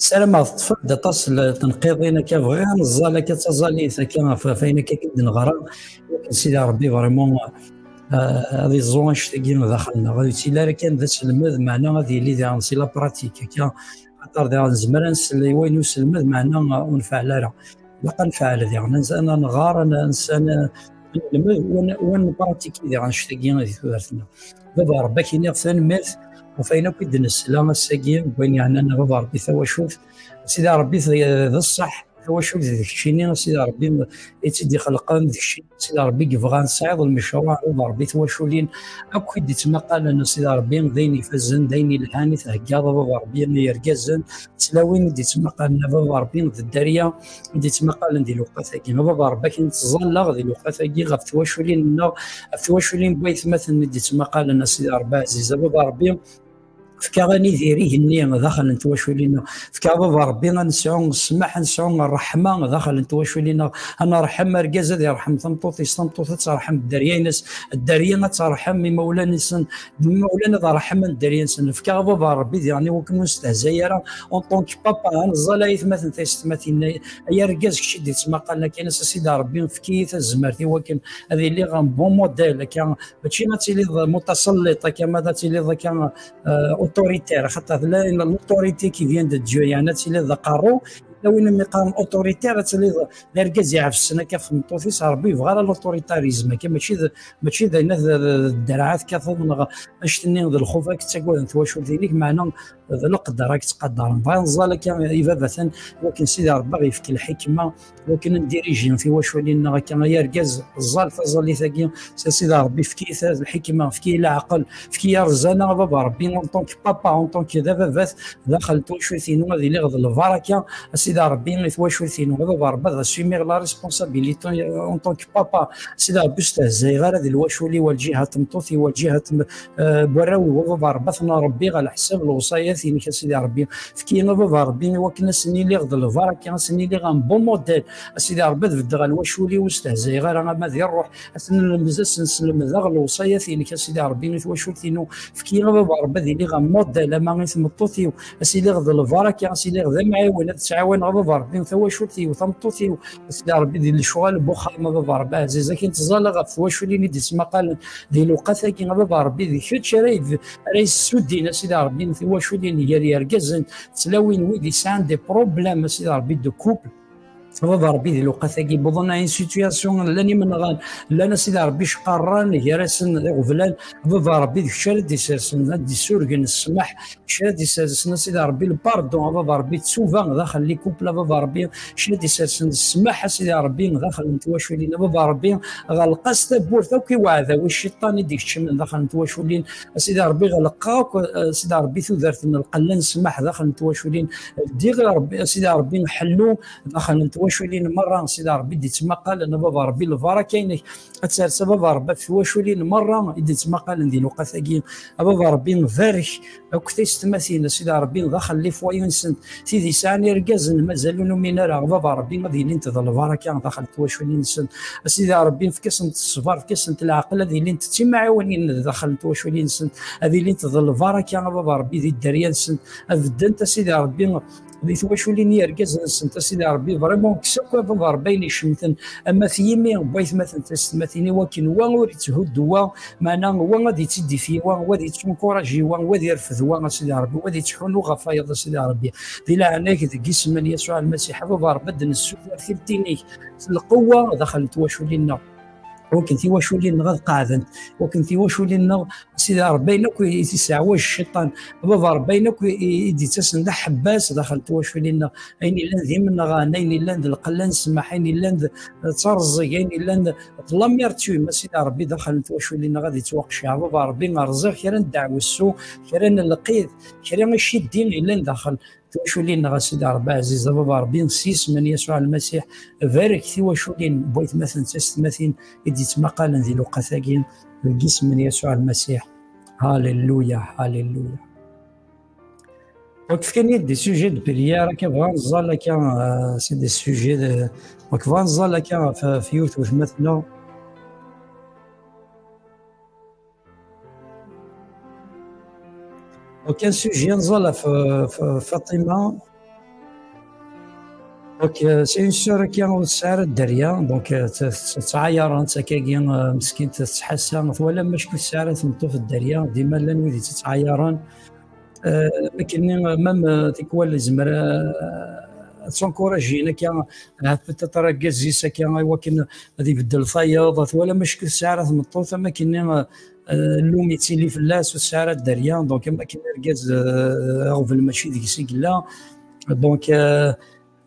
Ssarameɣ teṭṭfem-d aṭas n tenqiḍin akka, bɣiɣ ad neẓẓal akka d taẓallit akka ɣef, ɣef wayen akka i d-neɣra, i wakken Sidi Ṛebbi vraiment, euh, ad iẓẓu annect-agi daxel-nneɣ. Ur yettili ara kan d aselmed, meɛna ad yili daɣen si la pratique akka, axaṭer daɣen nezmer ad nsel i wayen uselmed, meɛna, euh, ur nfeɛl ara. Ilaq ad nfeɛl diɣen, ad nɣer, ad n-, ad n-, ad nelmed, wa n-, wa npratiki diɣen annect-agi di tudert-nneɣ. Baba Ṛebbi, ad k-iniɣ tanemmirt ɣef wayen akk i d-nesla ass-agi, deg wayen yeɛnan a Baba Ṛebbi tawacult. Sidi Ṛebbi, d, d ṣṣeḥ, tawacult d keččini, a Sidi Ṛebbi, i tt-id-ixelqen, d keččini, a Sidi Ṛebbi, i yebɣan tesɛiḍ lmecruɛ, a Baba Ṛebbi, tiwaculin akk i d-ittmaqalen, a Sidi Ṛebbi, d ayen ifazen, d ayen ilhan i theggaḍ, a Baba Ṛebbi, i yergazen, d tlawin i d-ittmaqalen, a Baba Ṛebbi, d dderya i d-ittmaqalen di lewqat-agi. A Baba Ṛebbi, akken ttẓallaɣ di lewqat-agi ɣef twaculin-nneɣ, ɣef twaculin n waytmaten i d-ittmaqalen, a Sidi Ṛebbi ɛziz. A Baba Ṛebbi, fk-aɣ ad nidir igenni daxel n twaculin-nneɣ. Fk-aɣ, a Baba Ṛebbi, ad nesɛu ssmaḥ, ad nesɛu ṛṛeḥma daxel n twaculin-nneɣ. Ad nerḥem argaz, ad yerḥem tameṭṭut-is, tameṭṭut ad terḥem dderya-ines, dderya ad terḥem imawlan-nsen, imawlan ad ṛeḥmen dderya-nsen. Fk-aɣ, a Baba Ṛebbi, diɣen i wakken ur nestehzay ara en tant que papa, ad neẓẓal aytmaten tiyessetmatin, ay argaz, kečč i d-ittmaqalen akken, a Sidi Ṛebbi, efk-iyi tazmert i wakken ad iliɣ un bon modèle, akka, mačči ad tiliḍ mutasalliṭ, akka, ma ad tiliḍ akka, euh, autoritaire, xaṭer tella l'autorité qui vient de Dieu, yeɛni ad tiliḍ d aqerru, yella win umi qqaren autoritaire, ad tiliḍ d argaz iɛefsen akka ɣef tmeṭṭut-is, Ṛebbi yebɣa ara l'autoritarisme, akka, mačči d, mačči d ayen ad, d, d dderɛa tekkateḍ neɣ annect-nni d lxuf ad k-ttagaden twacult-inek, meɛna d leqder ad k-ttqadaren. Bɣiɣ ad nẓal akka ibabaten, wakken Sidi Ṛebbi ad ɣ-yefk lḥikma, wakken ad ndiriji tiwaculin-nneɣ akka. Ay argaz, ẓẓal taẓallit-agi, s a Sidi Ṛebbi, efk-iyi ta-, lḥikma, efk-iyi leɛqel, efk-iyi rrzana, a Baba Ṛebbi, en tant que papa, en tant que d ababat, daxel n twacult-inu, ad iliɣ d lbaraka, a Sidi Sidi Ṛebbi, i twacult-inu, a baba Ṛebbi, ad assumiɣ la responsabilité en tant que papa. Sidi Ṛebbi, ur stehzayeɣ ara di lwacul-iw, a lǧiha n tmeṭṭut-iw, a lǧiha n tm-, eh, n warraw-iw, a baba Ṛebbi, ad ten-ṛebbiɣ ɣer leḥsab n lewṣayat-inek, a Sidi Ṛebbi. Efk-iyi, a baba Ṛebbi, i wakken ad sen-iliɣ d lbaraka, ad sen-iliɣ un bon modèle. A Sidi Ṛebbi, ad beddeɣ ɣer lwacul-iw, ur stehzayeɣ ara, ama di ṛṛuḥ, ad sen-, ad sen-slemdeɣ lewṣayat-inek, a Sidi Ṛebbi, i twacult-inu. Efk-iyi, a baba Ṛebbi, ad iliɣ un modèle, ama i tmeṭṭut-iw, ad s-iliɣ d lbaraka, ad s-iliɣ d amɛiwen, ad ttɛawaneɣ, a baba Ṛebbi, tawacult-iw, tameṭṭut-iw, a Sidi Ṛebbi, di lecɣal n wexxam, a baba Ṛebbi ɛziz. Akken ttẓallaɣ ɣef twaculin i d-ittmaqalen di lewqat-agi, a baba Ṛebbi, d kečč ara yed-, ara yessuddin, a Sidi Ṛebbi, tiwaculin gar yergazen, d tlawin, wid yesɛan des problèmes, a Sidi Ṛebbi, de couple. A baba Ṛebbi, di lewqat-agi wwḍen à une situation, llan imenɣan, llan, a Sidi Ṛebbi, icqarran gar-asen d iɣeblan. A baba Ṛebbi, d kečč ara d-isersen, ad d-isurgen ssmaḥ, kečč ara d-isersen, a Sidi Ṛebbi, le pardon, a baba Ṛebbi, ttuba daxel n les couples, a baba Ṛebbi, kečč ara d-isersen ssmaḥ, a Sidi Ṛebbi, daxel n twaculin, a baba Ṛebbi, ɣleq-as tawwurt akk i weɛdaw, i cciṭan i d-ikeččmen daxel n twaculin, a Sidi Ṛebbi, ɣleq akk, a Sidi Ṛebbi, tudert n lqella n ssmaḥ daxel n twaculin, ldiɣ, a Ṛebbi, a Sidi Ṛebbi, ḥellu daxel n twaculin merra, a Sidi Ṛebbi, d-ittmaqalen, a baba Ṛebbi, lbaraka-inek ad ters, a baba Ṛebbi, ɣef twaculin merra i d-ittmaqalen di lewqat-agi, a baba Ṛebbi, barek akk tiyessetmatin, a Sidi Ṛebbi, daxel n les foyers-nsent, tid yesɛan irgazen mazal ur numin ara, a baba Ṛebbi, ad ilint d lbaraka daxel n twaculin-nsent, a Sidi Ṛebbi, efk-asent ṣṣber, efk-asent leɛqel, ad ilint d timɛiwnin daxel n twaculin-nsent, ad ilint d lbaraka, a baba Ṛebbi, di dderya-nsent, ad beddent, a Sidi Ṛebbi, di twaculin n yergazen-nsent, a Sidi Ṛebbi, vraiment, kkes akk, a baba Ṛebbi, ayen icemten, ama f yimi n waytmaten d tiyessetmatin, i wakken wa ur yetthuddu wa, meɛna wa ad yettiddifi wa, wa ad yettunkuraji wa, wa ad yerfed wa, a Sidi Ṛebbi, wa ad yettḥunu ɣef wayeḍ, a Sidi Ṛebbi. Di leɛnaya-k, deg isem n Yasuɛ Lmasiḥ, a baba Ṛebbi, ad d-nessuter tilt-inek s lqewwa daxel n twaculin-nneɣ. Wakken tiwaculin-nneɣ ad qeɛdent, wakken tiwaculin-nneɣ, a Sidi Ṛebbi, ayen akk i t-isseɛwaj cciṭan, a baba Ṛebbi, ayen akk i, i, i d-ittasen d aḥebbas daxel n twaculin-nneɣ, ayen yellan d imenɣan, ayen yellan d lqella n ssmaḥ, ayen yellan d, d tareẓẓeg, ayen yellan d, d l'amertume, a Sidi Ṛebbi, daxel n twaculin-nneɣ ad ittwaqciɛ. A baba Ṛebbi, rẓiɣ kra n ddeɛwessu, kra n lqid, kra n icciddi yellan daxel twaculin-nneɣ, a Sidi Ṛebbi ɛziz, a baba Ṛebbi, s yisem n Yasuɛ Lmasiḥ, barek tiwaculin n waytmaten d tiyessetmatin i d-ittmaqalen di lewqat-agi, deg yisem n Yasuɛ Lmasiḥ. Halleluya, halleluya. Donc, fkan-iyi-d des sujets de prière, akka bɣa nẓal akka, euh, c'est des sujets de, donc, bɣa nẓal akka ɣef, ɣef yiwet wetma-tneɣ. Donc, un sujet, nẓal ɣef, ɣef Fatima. Donc, euh, c'est une sœur qui a ur tesɛi ara dderya, donc, euh, t-, t-, ttɛayaren-tt akkagi, euh, meskint tettḥassa, twalam acku tesɛi ara tmeṭṭut dderya, dima llan wid i tt-ittɛayaren. Euh, akken-nni, euh, même, euh, tikwal yezmer, euh, ad tt-encourager akka, ahat peut-être argaz-is akka, i wakken ad ibeddel tayeḍ, twalam acku tesɛi ara tmeṭṭut, am akken-nni, euh, euh, llum yettili fell-as, ur tesɛi ara dderya, donc am akken argaz, euh, aɣbel mačči deg-s i yella. Donc, euh,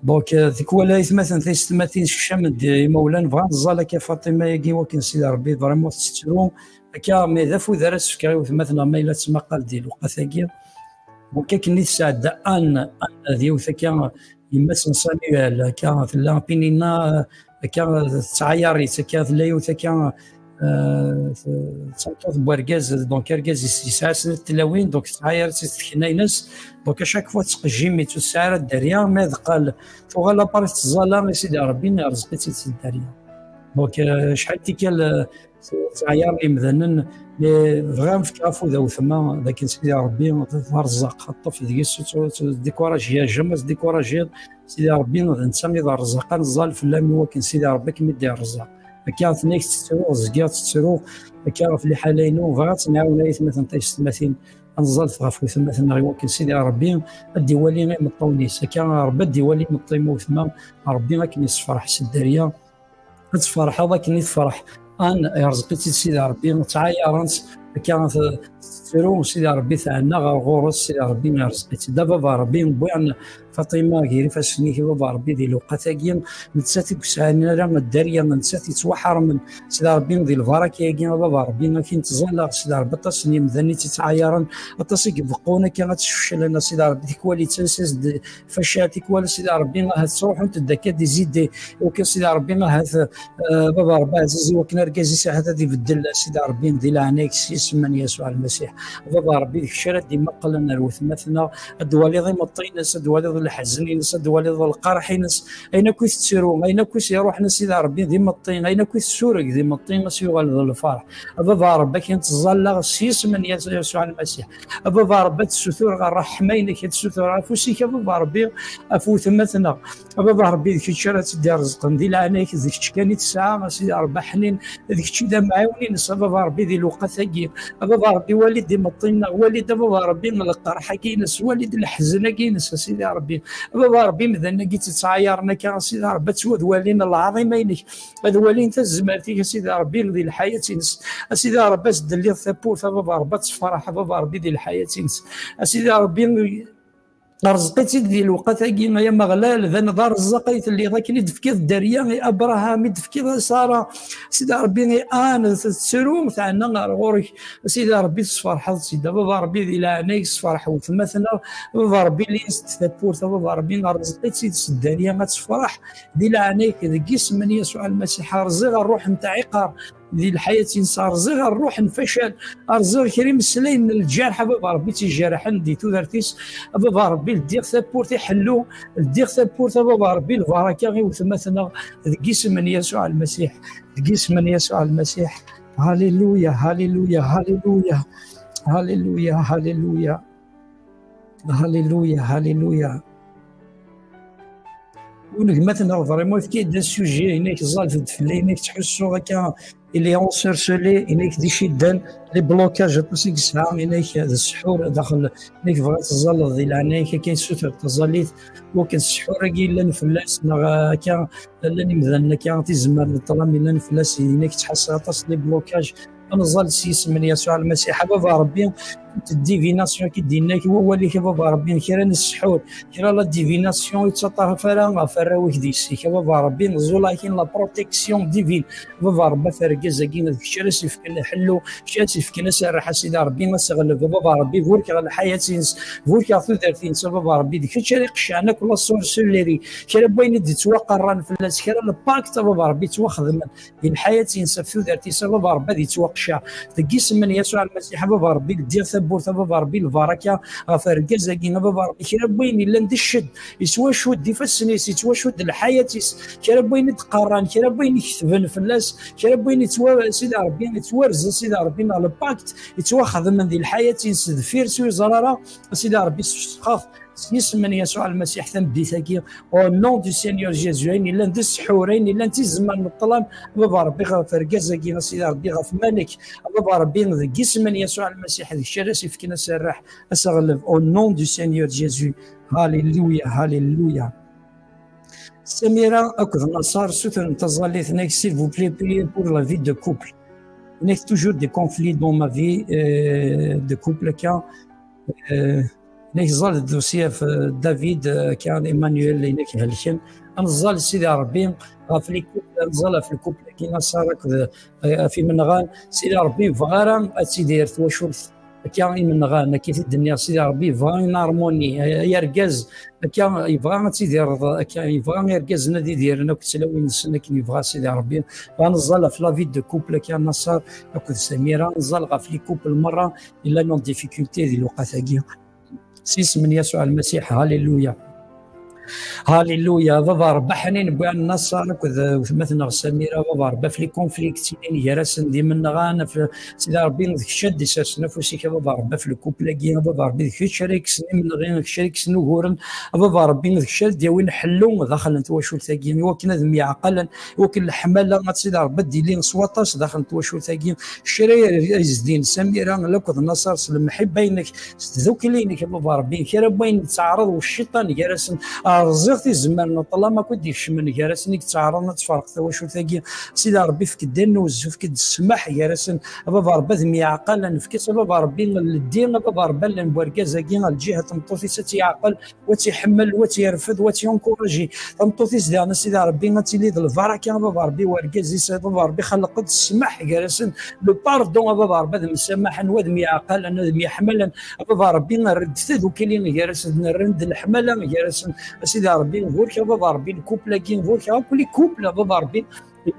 donc, euh, tikwal aytmaten tiyessetmatin sekcam-d imawlan, bɣan ẓẓal akka Faṭima-agi, wakken Sidi Ṛebbi vraiment tettru. Akka, mais d afud ara s-fkeɣ i wetmaten ma yella tettmaqal di lewqat-agi. Donc, akken i tesɛedda Anne, Anne d yiwet akka, yemma-s n Samuel, akka tella Pinina, akka tettɛayar-itt, akka tella yiwet akka, euh, d tameṭṭut n wergaz, donc argaz yes-, yesɛa snat tlawin, donc tettɛayar-itt s tekna-ines, donc à chaque fois tettqejjim-itt, ur tesɛi ara dderya, ma teqqal tuɣal apar tettẓalla i Sidi Ṛebbi, irẓeq-itt-id s dderya. Donc, euh, acḥal tikkal, euh, ttɛayaren yemdanen, mais bɣiɣ ad fkeɣ afud a wetma, d akken Sidi Ṛebbi d aṛezzaq, teṭṭef deg-s, ur tt-, ur tt-, décourager, jamais tettdécourager, Sidi Ṛebbi d netta i d aṛezzaq, ad neẓẓal fell-am i wakken Sidi Ṛebbi ad kem-id-iṛezzaq. Akka tenna-k tettruɣ, zgiɣ ttettruɣ, akka ɣef liḥala-inu, bɣiɣ ad tt-nɛawen ay atmaten tayessetmatin, ad neẓẓal ɣef wetmaten-nneɣ i wakken Sidi Ṛebbi ad d-iwali imeṭṭawen-is, akka Ṛebbi ad d-iwali imeṭṭi n wetma, Ṛebbi ad kem-yessefṛeḥ s dderya. Ad tferḥeḍ akken i tefreḥ Anne, irẓeq-itt-id Sidi Ṛebbi, ttɛayaren-tt, Akka tettru, Sidi Ṛebbi teɛna ɣer ɣur-s, Sidi Ṛebbi irẓeq-itt-id. A Baba Ṛebbi, wwiɣ Faṭima gar ifassen-ik, a Baba Ṛebbi, di lewqat-agi, nettat i yesɛan ara dderya, nettat yettwaḥermen, Sidi Ṛebbi, di lbaraka-agi, a Baba Ṛebbi, akin ttẓallaɣ, Sidi Ṛebbi, aṭas n yemdanen i tt-ittɛayaren, aṭas i ibeqqun akka ad tt-sfeclen, a Sidi Ṛebbi, tikwal ittas-as-d facal, tikwal, Sidi Ṛebbi, ahat ttruḥunt-d akka d izide, iwakken, Sidi Ṛebbi, ahat, eh, Baba Ṛebbi ɛziz, iwakken argaz-is ahat ad ibeddel, Sidi Ṛebbi, di leɛnaya-k, s yisem n Yasuɛ Lmasiḥ. Baba Ṛebbi, d kečč ara d-imuqlen ar wetma-tneɣ, ad d-twaliḍ imeṭṭi-ines, ad d-twaliḍ leḥzen-ines, ad d-twaliḍ lqerḥ-ines, ayen akk i tettru, ayen akk i s-iruḥen, a Sidi Ṛebbi, d imeṭṭi, ayen akk i tessureg d imeṭṭi, a s-yuɣal d lferḥ. A Baba Ṛebbi, akin ttẓallaɣ s yisem n Yas-, Yasuɛ Lmasiḥ. A Baba Ṛebbi, ad tessutureɣ ṛṛeḥma-inek, ad tessutureɣ afus-ik, a Baba Ṛebbi, ɣef wetma-tneɣ. A Baba Ṛebbi, d kečč ara tt-id-irezqen, di leɛnaya-k, d kečč kan i tesɛa, a Sidi Ṛebbi ḥnin, d kečč i d amɛiwen-ines, a Baba Ṛebbi, di lewqat-agi. A Baba Ṛebbi, wali-d imeṭṭi-nneɣ, wali-d, a Baba Ṛebbi, lqerḥ-agi-ines, wali-d leḥzen-agi-ines, a Sidi Ṛebbi. A Baba Ṛebbi, medden-agi tt-ittɛayaren akka, a Sidi Ṛebbi, ad ttwadwalin lɛaḍima-inek, ad walin tazmert-ik, a Sidi Ṛebbi, di lḥayat-ines. A Sidi Ṛebbi, ad s-d-telliḍ tawwurt, a Baba Ṛebbi, ad tefreḥ, a Baba Ṛebbi, di lḥayat-ines. A Sidi Ṛebbi, rẓeq-itt-id di lewqat-agi, ay Ameɣlal, d aned areẓẓaq ay telliḍ, akken i d-tefkiḍ dderya i Abraham, i d-tefkiḍ i Ṣara, Sidi Ṛebbi, i Ann, tettru, teɛna ɣer ɣur-k, Sidi Ṛebbi, tesferḥeḍ-tt-id, a Baba Ṛebbi, di leɛnaya-k, sferḥ wetma-tneɣ, a Baba Ṛebbi, lli-as-d tawwurt, a Baba Ṛebbi, rẓeq-itt-id s dderya, ad tefreḥ, di leɛnaya-k, deg yisem n Yasuɛ Lmasiḥ, rẓiɣ ṛṛuḥ n tɛiqer, di lḥayat-ines, rẓiɣ ṛṛuḥ n facal, rẓiɣ kra imeslayen n lǧerḥ, a Baba Ṛebbi, tt-ijerḥen di tudert-is, a Baba Ṛebbi, ldiɣ tawwurt i ḥellu, ldiɣ tawwurt, a Baba Ṛebbi, lbaraka i wetma-tneɣ, deg yisem n Yasuɛ Lmasiḥ, deg yisem n Yasuɛ Lmasiḥ. Halleluya, halleluya, halleluya, halleluya, halleluya, halleluya, halleluya. Unegmat-nneɣ vraiment efk-iyi-d asujet, inek ẓẓallet-d fell-i, inek ttḥussuɣ akka il est ensorcelé, inek d iciddan, les blocages aṭas i yesɛa, inek d ssḥur daxel, inek bɣa ad teẓẓalleḍ di leɛnaya-k, akka yessuter taẓallit, wakken ssḥur-agi yellan fell-as, neɣ akka llan imdanen akka tizemmar n ṭṭlam yellan fell-as, inek ttḥassaɣ aṭas les blocages, ad neẓẓal s yisem n Yasuɛ Lmasiḥ. A Baba Ṛebbi, toute divination i d-yenna-k wawal-ik, a Baba Ṛebbi, kra n ssḥur, kra la divination ur yettaṭṭaf ara ɣef warraw-ik d yessi-k, a Baba Ṛebbi, ẓẓul-ak la protection divine, a Baba Ṛebbi, ɣef urgaz-agi, d kečč ara s-ifken ḥellu, kečč ara s-ifken aserreḥ, a Sidi Ṛebbi, aseɣleb, a Baba Ṛebbi, burkeɣ lḥayat-ines, burkeɣ tudert-ines, a Baba Ṛebbi, d kečč ara iqeccɛen akk la sorcellerie, kra n wayen i d-ittwaqerran fell-as, kra n lpakt, a Baba Ṛebbi, yettwaxedmen, di lḥayat-ines ɣef tudert-is, a Baba Ṛebbi, ad yettwaqecceɛ. Deg yisem n Yasuɛ Lmasiḥ, a Baba Ṛebbi, ldiɣ tawwurt, a Baba Ṛebbi, lbaraka ɣef urgaz-agi, a Baba Ṛebbi, kra n wayen yellan d cced, yettwacudd ifassen-is, yettwacudd lḥayat-is, kra n wayen i d-qqaren, kra n wayen i ketben fell-as, kra n wayen yettwa-, Sidi Ṛebbi, yettwarzen, Sidi Ṛebbi, neɣ lpakt yettwaxedmen di lḥayat-ines deffir-s ur yeẓri ara, Sidi Ṛebbi, sfesxeɣ-t s yisem n Yasuɛ Lmasiḥ tameddit-agi, au nom du Seigneur Jésus, ayen yellan d ssḥur, ayen yellan d tizemmar n ṭṭlam, a Baba Ṛebbi, ɣef urgaz-agi, a Sidi Ṛebbi, ɣef Malek, a Baba Ṛebbi, deg yisem n Yasuɛ Lmasiḥ, d kečč ara s-ifken aserreḥ, aseɣleb, au nom du Seigneur Jésus. Halleluya, halleluya. Samira akked Naṣar sutren taẓallit, inek, s'il vous plaît, priez pour la vie de couple. Inek, toujours des conflits dans ma vie, euh, de couple, akka. Euh, inek, ẓẓal-d aussi ɣef, euh, David, euh, akka, Emmanuel, inek, helken. Ad neẓẓal Sidi Ṛebbi ɣef les couples, ad neẓẓal ɣef le couple-agi, Naṣar akked, euh, ɣef imenɣan. Sidi Ṛebbi yebɣa ara ad tidir twacult akka imenɣan, akka i t-id-nniɣ, Sidi Ṛebbi yebɣa une harmonie, ay argaz, akka yebɣa ad tidireḍ, akka yebɣa irgazen ad idiren akked tlawin-nsen akken yebɣa Sidi Ṛebbi. Bɣa neẓẓal ɣef la vie de couple, akka Naṣar akked Samira, neẓẓal ɣef les couples merra yellan en difficulté di lewqat-agi. S yisem n Yasuɛ Lmasiḥ, halleluya. Halleluya, a Baba Ṛebbi ḥnin, wwiɣ Naṣar akked wetma-tneɣ Samira, a Baba Ṛebbi, ɣef les conflits yellan gar-asen d imenɣan, ɣef Sidi Ṛebbi, d kečč ad d-isersen afus-ik, a Baba Ṛebbi, ɣef le couple-agi, a Baba Ṛebbi, d kečč ara yekksen imenɣi, d kečč ara yekksen uguren, a Baba Ṛebbi, d kečč ara d-yawin ḥellu daxel n twacult-agi, iwakken ad myeɛqalen, iwakken leḥmala, a Sidi Ṛebbi, ad d-tili s waṭas daxel n twacult-agi, kečč ara yezdin Samira akked Naṣar s lemḥibba-inek, s tdukli-inek, a Baba Ṛebbi, kra n wayen yettɛaraḍ ucciṭan gar-asen, Rẓiɣ tizemmar n ṭṭlam akk i d-ikecmen gar-asen, i yettɛaraḍen ad tferq tawacult-agi. Sidi Ṛebbi, efk-d ayen n uzzu, efk-d ssmaḥ gar-asen. A Baba Ṛebbi, ad myeɛqalen, efk-as, a Baba Ṛebbi, leddi, a Baba Ṛebbi, allen n wergaz-agi, lǧiha n tmeṭṭut-is, ad tt-yeɛqel, wa tt-iḥemmel, wa tt-yerfed, wa tt-yunkuraji. Tameṭṭut-is diɣen, a Sidi Ṛebbi, ad tili d lbaraka, a Baba Ṛebbi, wergaz-is, a Baba Ṛebbi, xleq-d ssmaḥ gar-asen, le pardon, a Baba Ṛebbi, ad msamaḥen, wa ad myeɛqalen, ad myeḥmalen, a Baba Ṛebbi, err-d tadukli gar-asen, rren-d leḥmala gar-asen, a Sidi Ṛebbi, burek, a Baba Ṛebbi, le couple-agi, burek akk les couples, a Baba Ṛebbi,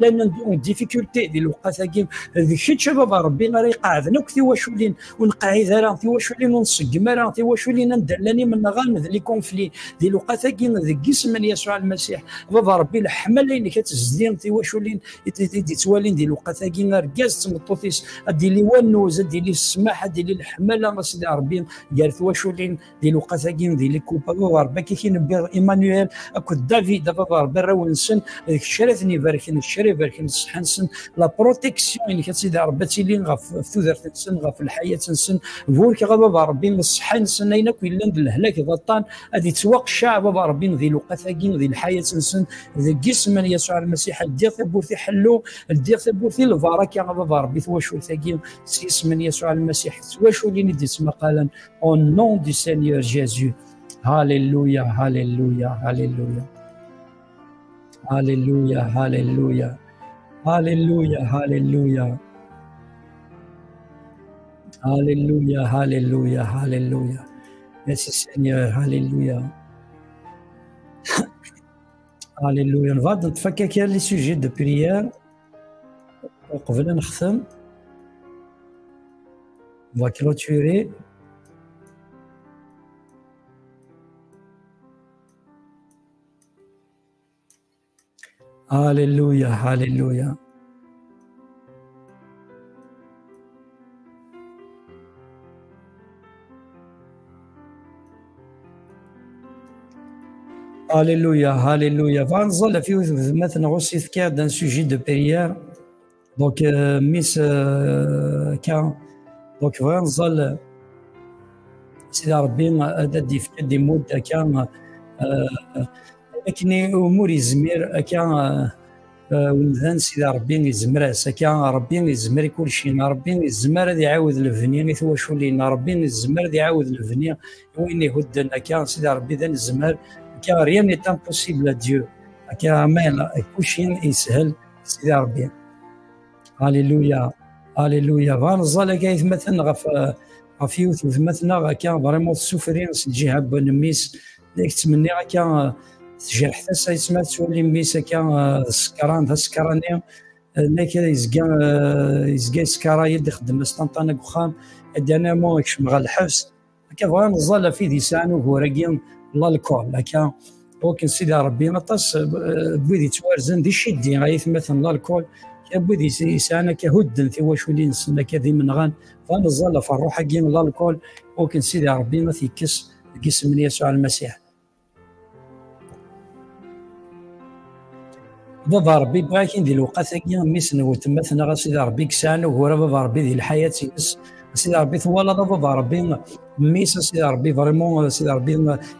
llan en difficulté di lewqat-agi, d kečč, a Baba Ṛebbi, ara iqeɛden akk tiwaculin, ur neqɛid ara, tiwaculin ur nṣeggem ara, tiwaculin anda llan imenɣan d les conflits, di lewqat-agi, deg isem n Yasuɛ Lmasiḥ, a Baba Ṛebbi, leḥmala-inek ad tezdi tiwaculin i t-, i t-id-ittwalin di lewqat-agi, argaz d tmeṭṭut-is, ad d-ili wannuz, ad d-ili ssmaḥ, ad d-ili leḥmala, a Sidi Ṛebbi, gar twaculin, di lewqat-agi, di les couples, a Baba Ṛebbi, akka i k-inebbi Emmanuel akked David, a Baba Ṛebbi, arraw-nsen, d kečč ara ten-ibarken, d kečč ara ibarken ṣṣeḥḥa-nsen, la protection-inek, a Sidi Ṛebbi, ad tili ɣef, ɣef tudert-nsen, ɣef lḥayat-nsen. Burkeɣ, a Baba Ṛebbi, ṣṣeḥḥa-nsen, ayen akk yellan d lehlak d aṭṭan, ad ittwaqecceɛ, a Baba Ṛebbi, di lewqat-agi, di lḥayat-nsen, deg isem n Yasuɛ Lmasiḥ, ldiɣ tawwurt i ḥellu, ldiɣ tawwurt i lbaraka, a Baba Ṛebbi, twacult-agi, s yisem n Yasuɛ Lmasiḥ, twaculin i d-ittmaqalen, au nom du Seigneur Jésus. Alléluia, alléluia, alléluia. Alléluia, alléluia. Alléluia, alléluia. Alléluia, alléluia, alléluia. Merci Seigneur, alléluia. Alléluia. Nebɣa ad neṭṭef akka kra les sujets de prière. Uqbel ad nextem. On va clôturer. Alléluia, alléluia. Alléluia, alléluia. Bɣa neẓẓal ɣef yiwet n tezmatt neɣ aussi tefka-d un sujet de prière. Donc, euh, mmi-s, euh, akka, donc, bɣiɣ neẓẓal, Sidi Ṛebbi ad, ad d-yefk, ad d-imudd akka, euh, akken i, umi ur yezmir akka, euh, euh, umdan, Sidi Ṛebbi yezmer-as, akka Ṛebbi yezmer i kulci, Ṛebbi yezmer ad iɛawed lebni i twaculin, Ṛebbi yezmer ad iɛawed lebni i wayen ihudden, akka Sidi Ṛebbi d anezmar, akka rien n'est impossible à Dieu, akka amen, kulci yeshel Sidi Ṛebbi. Alléluia. Alléluia. Bɣa neẓẓal akka aytmaten ɣef, ɣef yiwet n tmatneɣ akka vraiment tessufri s lǧiha n mmi-s. Ad ak-ttmenniɣ akka, eh, tejreḥ tasa-is ma tettwali mmi-s akka, eh, d ssekran, d asekran-nni. Eh, nekk yezga, eh, yezga yessekray-d, ixeddem-as ṭanṭana deg uxxam. Dernièrement, yekcem ɣer lḥebs. Akka bɣiɣ neẓẓal ɣef wid yesɛan ugur-agi n lalkul, akka. Wakken Sidi Ṛebbi, aṭas, eh, n wid yettwarzen d iciddi, ay atmaten, n lalkul, kra n wid yes-, yesɛan akka hudden tiwaculin-nsen akka d imenɣan, bɣiɣ neẓẓal ɣef ṛṛuḥ-agi n lalkul, wakken Sidi Ṛebbi ad t-yekkes deg isem n Yasuɛ Lmasiḥ. Baba Ṛebbi, bɣiɣ-ak-in di lewqat-agi, mmi-s n weltma-tneɣ, a Sidi Ṛebbi, i yesɛan ugur, a Baba Ṛebbi, di lḥayat-ines. A Sidi Ṛebbi, twalaḍ, a Baba Ṛebbi, mmi-s, a Sidi Ṛebbi, vraiment, a Sidi Ṛebbi,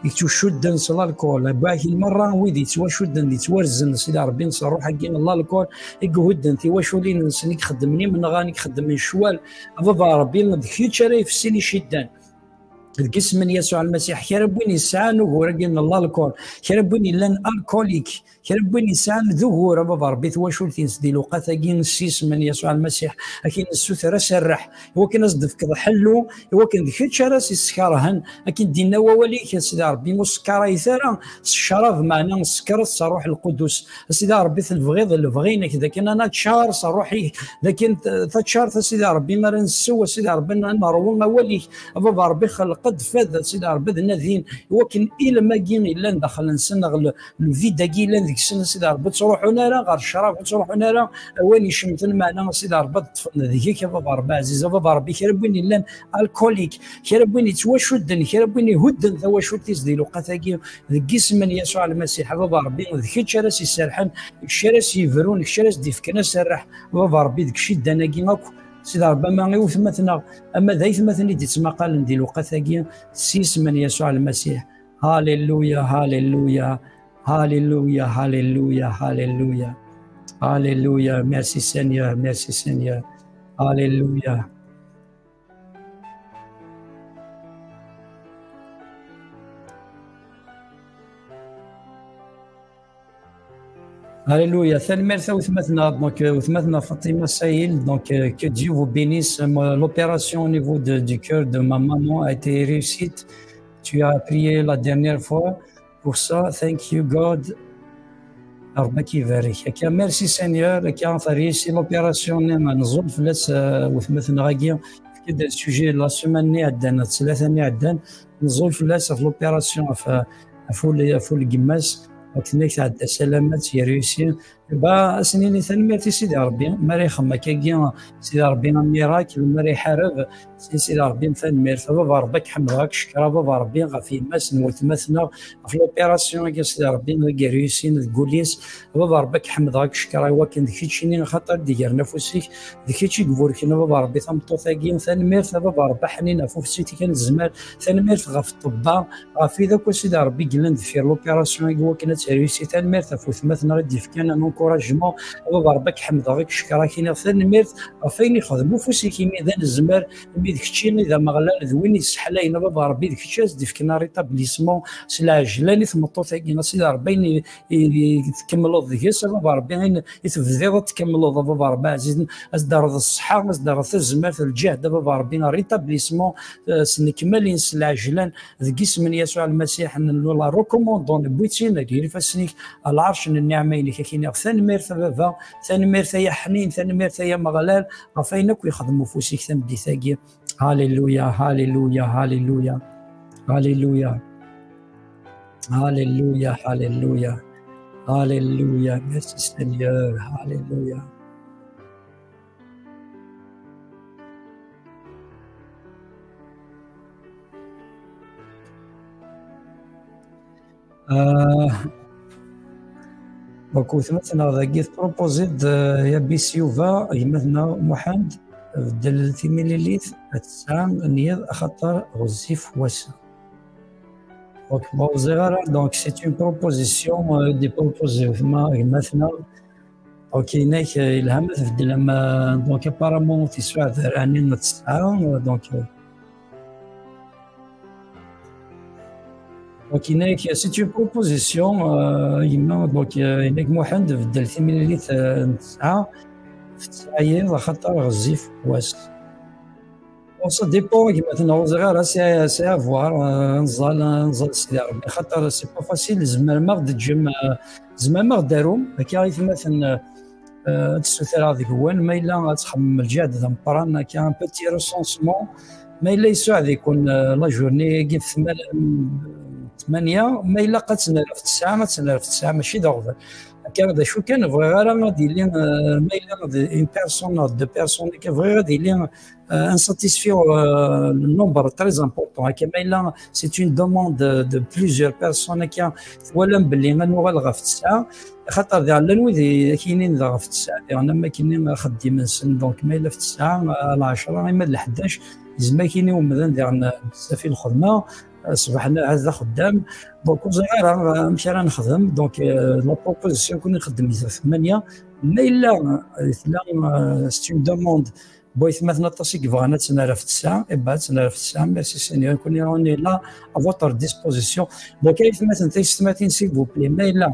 yettucudden s lalkul. Bɣiɣ-ak-in merra wid yettwacudden, yettwarzen, a Sidi Ṛebbi, s ṛṛuḥ-agi n lalkul, i ihudden tiwaculin-nsen, i ixeddmen imenɣan, i ixeddmen ccwal. A Baba Ṛebbi, d kečč ara yefsin iciddan. Deg isem n Yasuɛ Lmasiḥ, kra n win yesɛan ugur-agi n lalkul, kra n win yellan alcoolique, kra n win yesɛan d ugur, a Baba Ṛebbi, twacult-ines di lewqat-agi, s yisem n Yasuɛ Lmasiḥ, ad k-in-nessuter aserreḥ, i wakken ad s-d-tefkeḍ ḥellu, i wakken d kečč ara s-iskerhen, akken d-inna wawal-ik, a Sidi Ṛebbi, ur sekkarayet ara s ccrab, meɛna sekret s Ṛṛuḥ Lqudus. A Sidi Ṛebbi, tebɣiḍ lebɣi-inek, d akken ad naččar s ṛṛuḥ-ik, d akken t-, taččart, a Sidi Ṛebbi, ara nsew, a Sidi Ṛebbi, ad neṛwu awal-ik. A Baba Ṛebbi, xelq-d fad, a Sidi Ṛebbi, ad nadin, i wakken ilem-agi yellan daxel-nsen, neɣ le, le vide-agi yellan deg-sen, a Sidi Ṛebbi, ur ttruḥun ara ɣer ccrab, ur ttruḥun ara, a, wayen icemten, meɛna, a Sidi Ṛebbi, ad ṭṭfen deg-k, a Baba Ṛebbi ɛziz, a Baba Ṛebbi, kra n win yellan alcoolique, kra n win yettwacudden, kra n win ihudden tawacult-is di lewqat-agi, deg isem n Yasuɛ Lmasiḥ, a Baba Ṛebbi, d kečč ara s-iserḥen, d kečč ara s-yebrun, d kečč ara s-d-ifken aserreḥ, a Baba Ṛebbi, deg ciddan-agi akk, Sidi Ṛebbi, ama i wetmaten-nneɣ, ama d aytmaten i d-ittmaqalen di lewqat-agi, s yisem n Yasuɛ Lmasiḥ. Alléluia, alléluia, alléluia, alléluia, alléluia. Alléluia, merci Seigneur, merci Seigneur. Alléluia. Alléluia. Tanemmirt a wetmatna, donc, euh, wetmatna Fatima Saïl, donc, euh, que Dieu vous bénisse. Euh, l'opération au niveau de, du cœur de ma maman a été réussite. Tu as prié la dernière fois pour ça. Thank you, God. Rebbi ad k-ibarek. Akka, merci Seigneur. Akka, t'as réussi l'opération-nni. Nẓul fell-as, euh, wetmatna-agi. Tefka-d sujet la semaine-nni iɛeddan, tlata-nni iɛeddan. Nẓul fell-as ɣef l'opération, ɣef, ɣef ul-, ɣef ul n yemma-s. Akken i tɛedda salamat, i réussi. Ba, ad s-nini tanemmirt i Sidi Rebbi, mi ara ixdem akkagi Sidi Rebbi amirak, mi ara iḥareb, s-, Sidi Rebbi tanemmirt. A Baba Rebbi, ad k-ḥemdeɣ, ad k-cekkreɣ, a Baba Rebbi, ɣef yemma-s n weltma-tneɣ, ɣef l'opération-agi, Sidi Rebbi, i réussin deg wul-is. A Baba Rebbi, ad k-ḥemdeɣ, ad k-cekkreɣ, i wakken d keččini, axaṭer i d-igren afus-ik, d kečč i iburken, a Baba Rebbi, tameṭṭut-agi. Tanemmirt, a Baba Rebbi, ḥnin ɣef ufus-ik kan tezmer. Tanemmirt ɣef ṭṭebba, ɣef wid akk, a Sidi Rebbi, yellan deffir l'opération-agi, wakken ad tt-réussi. Tanemmirt ɣef wetma-tneɣ i d-yefkan un encouragement. A Baba Rebbi, ad k-ḥemdeɣ, ad k-cekkreɣ, ad k-iniɣ tanemmirt ɣef wayen ixdem ufus-ik, imi d anezmar, imi d kečči i d Ameɣlal, d win yesseḥlayen. A Baba Rebbi, d kečč i as-d-ifken un rétablissement s lɛejlan i tmeṭṭut-agi. A Sidi Rebbi, ayen i, i, i tkemmleḍ deg-s, a Baba Rebbi, ayen i tebdiḍ ad tkemmleḍ, a Baba Rebbi ɛzizen, ad s-d-terreḍ ṣṣeḥḥa, ad s-d-terreḍ tazmert, lǧehd, a Baba Rebbi, un rétablissement, euh, s lekmal-ines, s lɛejlan, deg isem n Yasuɛ Lmasiḥ, n la recommandons, newwi-tt-in ger ifassen-ik, a lɛerc n nniɛma-inek, ad k-iniɣ tanemmirt a Baba, tanemmirt ay aḥnin, tanemmirt ay Ameɣlal, ɣef wayen akk yexdem ufus-ik tameddit-agi. Alléluia, alléluia, alléluia, alléluia, alléluia, alléluia, alléluia, merci Seigneur, alléluia. Ah, donc, wetma-tneɣ dagi tpropozid-d, euh, Yabis Yuba, gma-tneɣ Muḥend, beddel timililit, tesɛa n yiḍ, axaṭer ɣezzif wass-a. Donc, bon, ẓriɣ ara, donc, c'est une proposition, euh, des propositions, gma-tneɣ. Ok, inak, euh, yelha ma tbeddlem, euh, donc, apparemment, ur t-yessuɛed ara ɛni n tesɛa, euh, donc, euh, donc, inak, c'est une proposition, euh, gma, donc, euh, inak Muḥend, beddel timlilit, euh, n tesɛa, f tesɛa yiḍ, axaṭer ɣezzif wass. Bon, ça dépend, gma-tneɣ, ur ẓriɣ ara, c'est, c'est à voir, euh, nẓal, nẓal Sidi Rebbi, xaṭer c'est pas facile, tzemrem ad ɣ-d-teǧǧem, euh, tzemrem ad ɣ-d-tarum, akka i tmaten, euh, euh, ad d-ssutreɣ deg-wen, ma yella ad txemmem lǧehd d ameqqran, akka, un petit recensement, ma yella yessuɛed-iken, euh, la journée-agi f tmanya, ma ilaq ad tt-nerr f tesɛa, ad tt-nerr f tesɛa, mačči d aɣbel. Akka, d acu kan, bɣiɣ ara ad yili, euh, ma yella d une personne, deux personnes, akka, bɣiɣ ad yili euh, un satisfait, euh, le nombre très important. Akka, ma yella, c'est une demande de, de plusieurs personnes, akka, twalam belli ad nuɣal ɣef tesɛa, xaṭer diɣ llan wid i ak-yinin d ɣef tesɛa, diɣen am akken axeddim-nsen, donc ma yella f tesɛa, euh, à lɛecra, ima d lḥdac, yezmer ad ak-yini umdan diɣen, euh, bezzaf i lxedma, euh, ṣṣbeḥ-nni ahat d axeddam, donc ur ẓriɣ ara, euh, amek ara nexdem, donc, euh, la proposition kun nxeddem di tmanya, ma yella, euh, tella, euh, c'est une demande, Bon, aytmaten aṭas i yebɣan ad tt-nerr ɣef tesɛa, eh ben, ad tt-nerr ɣef tesɛa, merci Seigneur, nekkni on est là à votre disposition. Donc, aytmaten, taysetmatin, s'il vous plaît, ma yella,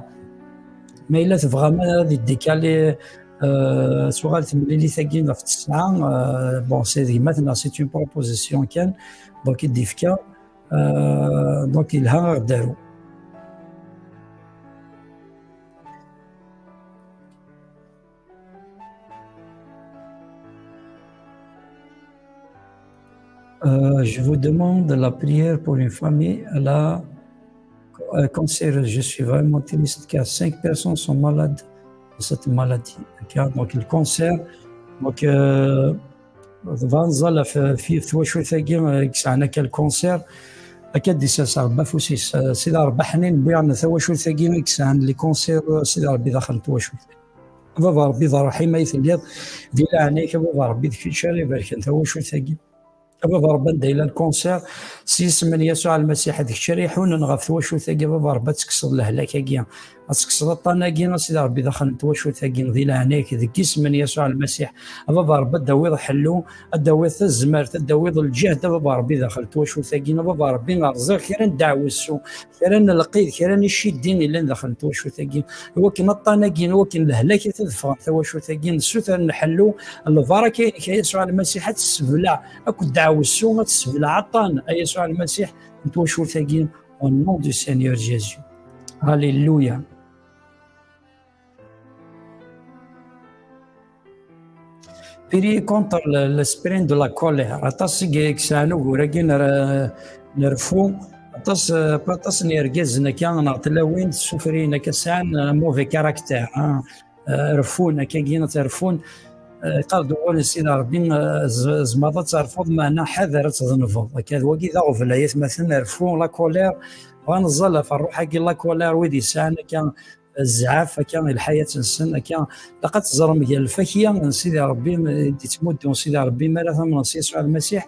ma yella tebɣam ad idikali, euh, tuɣal temlilit-agi ɣef tesɛa, euh, bon, c'est gma-tneɣ, c'est une proposition kan, donc i d-ifka, euh, donc yelha ad ɣ-d-taru. Euh, je vous demande la prière pour une famille, elle a un cancer. Je suis vraiment triste car cinq personnes sont malades de cette maladie. Car, donc, le cancer, donc, euh, tebɣa ad nẓal ɣef, ɣef twacult-agi, euh, i yesɛan akka le cancer. Akka d-isers Rebbi afus-is. Euh, Sidi Rebbi ḥnin, wwiɣ-n tawacult-agi i yesɛan le cancer, euh, Sidi Rebbi daxel n twacult. A Baba Rebbi d ṛṛḥim ay telliḍ, di leɛnaya-k a Baba Rebbi d kečč ara ibarken tawacult-agi. A baba Ṛebbi, anda yella lkanser, s yisem n Yasuɛ Lmasiḥ, d kečč ara iḥunen ɣef twacult-agi, a baba Ṛebbi, ad tekkseḍ lehlak-agi, ad tekkseḍ aṭṭan-agi, a Sidi Ṛebbi, daxel n twacult-agi, di leɛnaya-k, deg yisem n Yasuɛ Lmasiḥ. A baba Ṛebbi, ad d-tawiḍ ḥellu, ad d-tawiḍ tazmert, ad d-tawiḍ lǧehd, a baba Ṛebbi, daxel n twacult-agi, a baba Ṛebbi, rẓiɣ kra n ddeɛwessu, kra n lqid, kra n iciddi yellan daxel n twacult-agi, iwakken aṭṭan-agi, iwakken lehlak ad teffeɣ tawacult-agi, nessuter n ḥellu, lbaraka-inek, a Yasuɛ Lmasiḥ, ad tessebleɛ akk ddeɛwessu, ad tessebleɛ aṭṭan, a Yasuɛ Lmasiḥ, n twacult-agi, au nom du Seigneur Jésus. Alléluia. Prier contre le- l'esprit de la colère. Aṭas i yesɛan ugur-agi n re- n refus. Aṭas, eh, aṭas n yergazen akka neɣ tlawin ssufrin akka sɛan, eh, mauvais caractère, ah, eh, refun, akkagi ad terfun. Eh, yeqqar-d wawal n Sidi Ṛebbi, eh, z- tzemreḍ ad terfuḍ, meɛna ḥader ad tḍenbeḍ. Akka d wagi d aɣbel, ay atmaten, refus, la colère. Bɣan neẓẓal ɣef ṛṛuḥ-agi, la colère, wid yesɛan akka zzɛaf akka i lḥayat-nsen, akka ilaq ad teẓrem gar lfakya n Sidi Ṛebbi, i d-ittmuddun Sidi Ṛebbi, mi ara tamneḍ s Yasuɛ Lmasiḥ,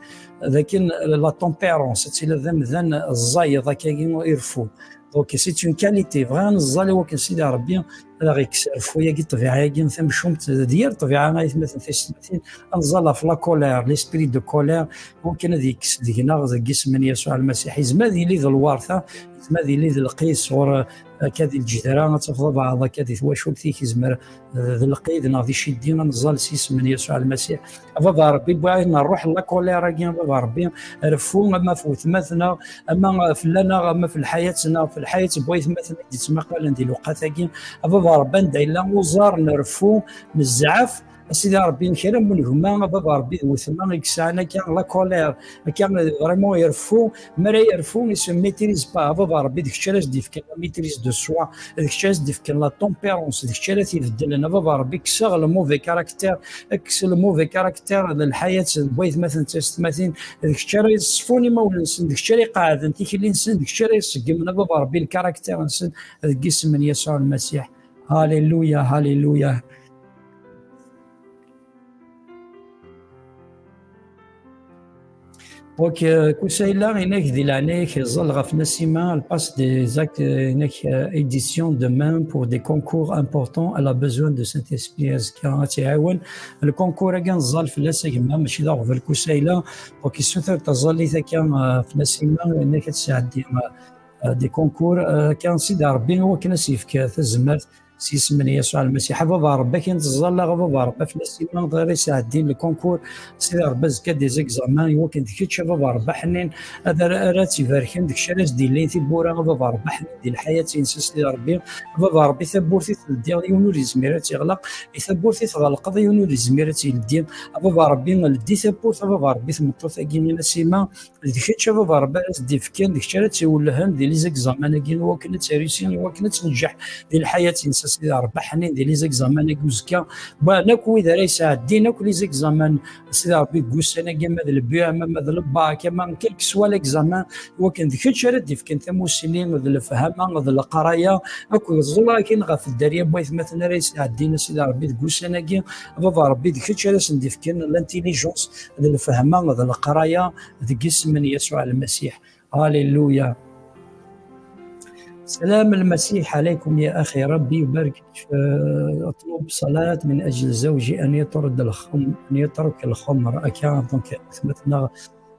d akken la tempérance ad tili d amdan ẓẓayeḍ akkagi, ireffu. Donc, c'est une qualité. Bɣiɣ ad neẓẓal i wakken Sidi Ṛebbi ad aɣ-ikkes reffu-agi, ṭṭbiɛa-agi tamcumt, d yir ṭṭbiɛa, ay atmaten, tisetmatin, ad neẓẓal ɣef la colère, l'esprit de colère, i wakken ad ikkes deg-neɣ deg yisem n Yasuɛ Lmasiḥ. Yezmer ad yili d lwerta, yezmer ad yili d lqis sɣur, eh, akka di lǧedra, ad tafeḍ abeɛḍ akka di twacult-ik, yezmer, eh, d lqid neɣ d iciddi, ad neẓẓal s yisem n Yasuɛ Lmasiḥ. A baba Ṛebbi, wwiɣ-ak ṛṛuḥ n la colère-agi, a baba Ṛebbi, reffu ama f wetma-tneɣ, ama fell-aneɣ, ama f lḥayat-nneɣ, f lḥayat n waytmaten i d-yettmaqalen di lewqat-agi. A baba Ṛebbi, anda yella uẓar n reffu, n zzɛaf, a Sidi Ṛebbi, n kra n unegma, a baba Ṛebbi, d wetma i yesɛan akka la colère, akka vraiment ireffu, mi ara yerfu, il se maîtrise pas. A baba Ṛebbi, d kečč ara s-d-yefken la maîtrise de soi, d kečč ara s-d-yefken la tempérance, d kečč ara t-ibeddlen. A baba Ṛebbi, kkes-aɣ le mauvais caractère, kkes le mauvais caractère n lḥayat n waytmaten d taysetmatin, d kečč ara yeṣfun imawlan-nsen, d kečč ara iqeɛɛden tikli-nsen, d kečč ara iṣeggmen, a baba Ṛebbi, le caractère-nsen, deg yisem n Yasuɛ Lmasiḥ. Alléluia, alléluia. Donc, euh, Kusayla, inek di leɛnaya-k, ẓẓal ɣef Nasima, elle passe des actes, euh, inek, euh, édition demain pour des concours importants, elle a besoin de Saint-Esprit, azekka ad tt-iɛawen. Le concours-agi neẓẓal fell-as a gma, mačči d aɣbel Kusayla. Donc, yessuter taẓallit akka, euh, ɣef Nasima, inek ad tesɛeddi, euh, euh, des concours, euh, akka Sidi Ṛebbi, i wakken ad s-yefk tazmert, s yisem n Yasuɛ Lmasiḥ. A baba Ṛebbi, akken teẓẓal, a baba Ṛebbi, fell-as i ma ara yesɛeddin le concours, Sidi Ṛebbi, azekka des examens, i wakken d kečč, a baba Ṛebbi aḥnin, ad ara, ara tt-ibarken, d kečč ara s-d-yellin tiwwura, a baba Ṛebbi aḥnin, di lḥayat-ines, a Sidi Ṛebbi. A baba Ṛebbi, tawwurt i teldiḍ, yiwen ur yezmir ad tt-iɣleq, i tawwurt i tɣelqeḍ, yiwen ur yezmir ad tt-yeldi. A baba Ṛebbi, ldi tawwurt, a baba Ṛebbi, tmeṭṭut-agi i Nasima, d kečč, a baba Ṛebbi, ara s-d-ifken, d kečč ara tt-iwellhen di les examens-agi, i wakken ad tréussi, i wakken ad tenǧeḥ di lḥayat-ines, a Sidi Ṛebbi, aḥnin di les examens-agi uzekka. Bon, akk wid ara yesɛeddin akk les examens, a Sidi Ṛebbi, deg ussan-agi, ama d le B E M, ama d le bac, ama quel que soit l'examen, i wakken d kečč ara d-ifken tamussni d lefhama d leqraya, akk ẓẓul akin ɣef dderya n waytmaten ara yesɛeddin, a Sidi Ṛebbi, deg ussan-agi, a baba Ṛebbi, d kečč ara sen-d-ifken l'intelligence d lefhama d leqraya, deg yisem n Yasuɛ Lmasiḥ. Alléluia. سلام المسيح عليكم يا أخي، ربي يبارك. آه، أطلب صلاة من أجل زوجي أن يطرد الخم-، أن يترك الخمر. Akka, donc, tmeṭṭut-nneɣ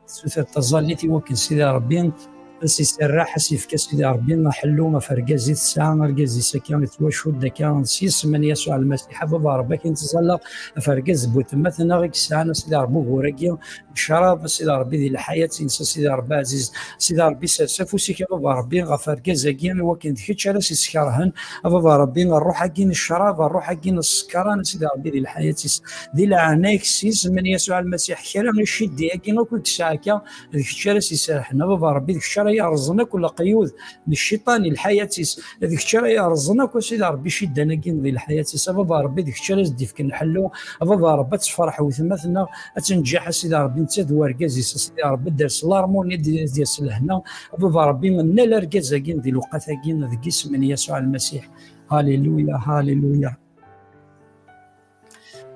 tessuter taẓallit i wakken Sidi Ṛebbi ad s-iserreḥ, ad s-yefk a Sidi Ṛebbi aḥellu ɣef argaz i tesɛa, argaz-is akka yettwacudd akka s yisem n Yasuɛ Lmasiḥ. A baba Ṛebbi, akken ttẓallaɣ ɣef argaz n wetma-tneɣ i yesɛan a Sidi Ṛebbi ugur-agi n ccrab, a Sidi Ṛebbi, di lḥayat-ines, a Sidi Ṛebbi ɛziz, a Sidi Ṛebbi, sers afus-ik a baba Ṛebbi ɣef argaz-agi, i wakken d kečč ara s-iskerhen, a baba Ṛebbi, ṛṛuḥ-agi n ccrab, ṛṛuḥ-agi n ssekran, a Sidi Ṛebbi, di lḥayat-is, di leɛnaya-k, s yisem n Yasuɛ Lmasiḥ, kra n iciddi-agi akk i yesɛa akka, d kečč ara s-iserḥen, a baba Ṛebbi, d kečč ara yerẓen akk leqyud n cciṭan i lḥayat-is, d kečč ara yerẓen akk a Sidi Ṛebbi ciddan-agi di lḥayat-is, a baba Ṛebbi, d kečč ara s-d-ifken ḥellu, a baba Ṛebbi, ad tefreḥ wetma-tneɣ, ad tenǧeḥ a Sidi Ṛebbi, nettat d wergaz-is, a Sidi Ṛebbi, ad d-ters l'harmonie, ad d-, ad d-yers lehna, a baba Ṛebbi, nnal argaz-agi di lewqat-agi deg yisem n Yasuɛ Lmasiḥ. Alléluia, alléluia.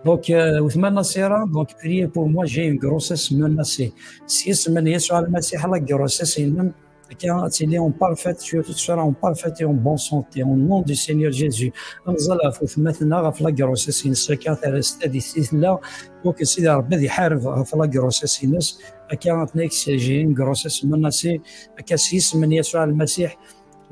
Donc, euh, wetma Nasira, donc, priez pour moi, j'ai une grossesse menacée. S yisem n Yasuɛ Lmasiḥ, la grossesse-inem, akka ad tili en parfaite, tu, tu seras en parfaite et en bonne santé, au nom du Seigneur Jésus. Ad nẓal ɣef wetma-tneɣ, ɣef la grossesse-ines, akka terra s tadist i tella. Donc, Sidi Ṛebbi ad iḥareb ɣef la grossesse-ines, akka tenna-k, j'ai une grossesse menacée, akka s yisem n Yasuɛ Lmasiḥ,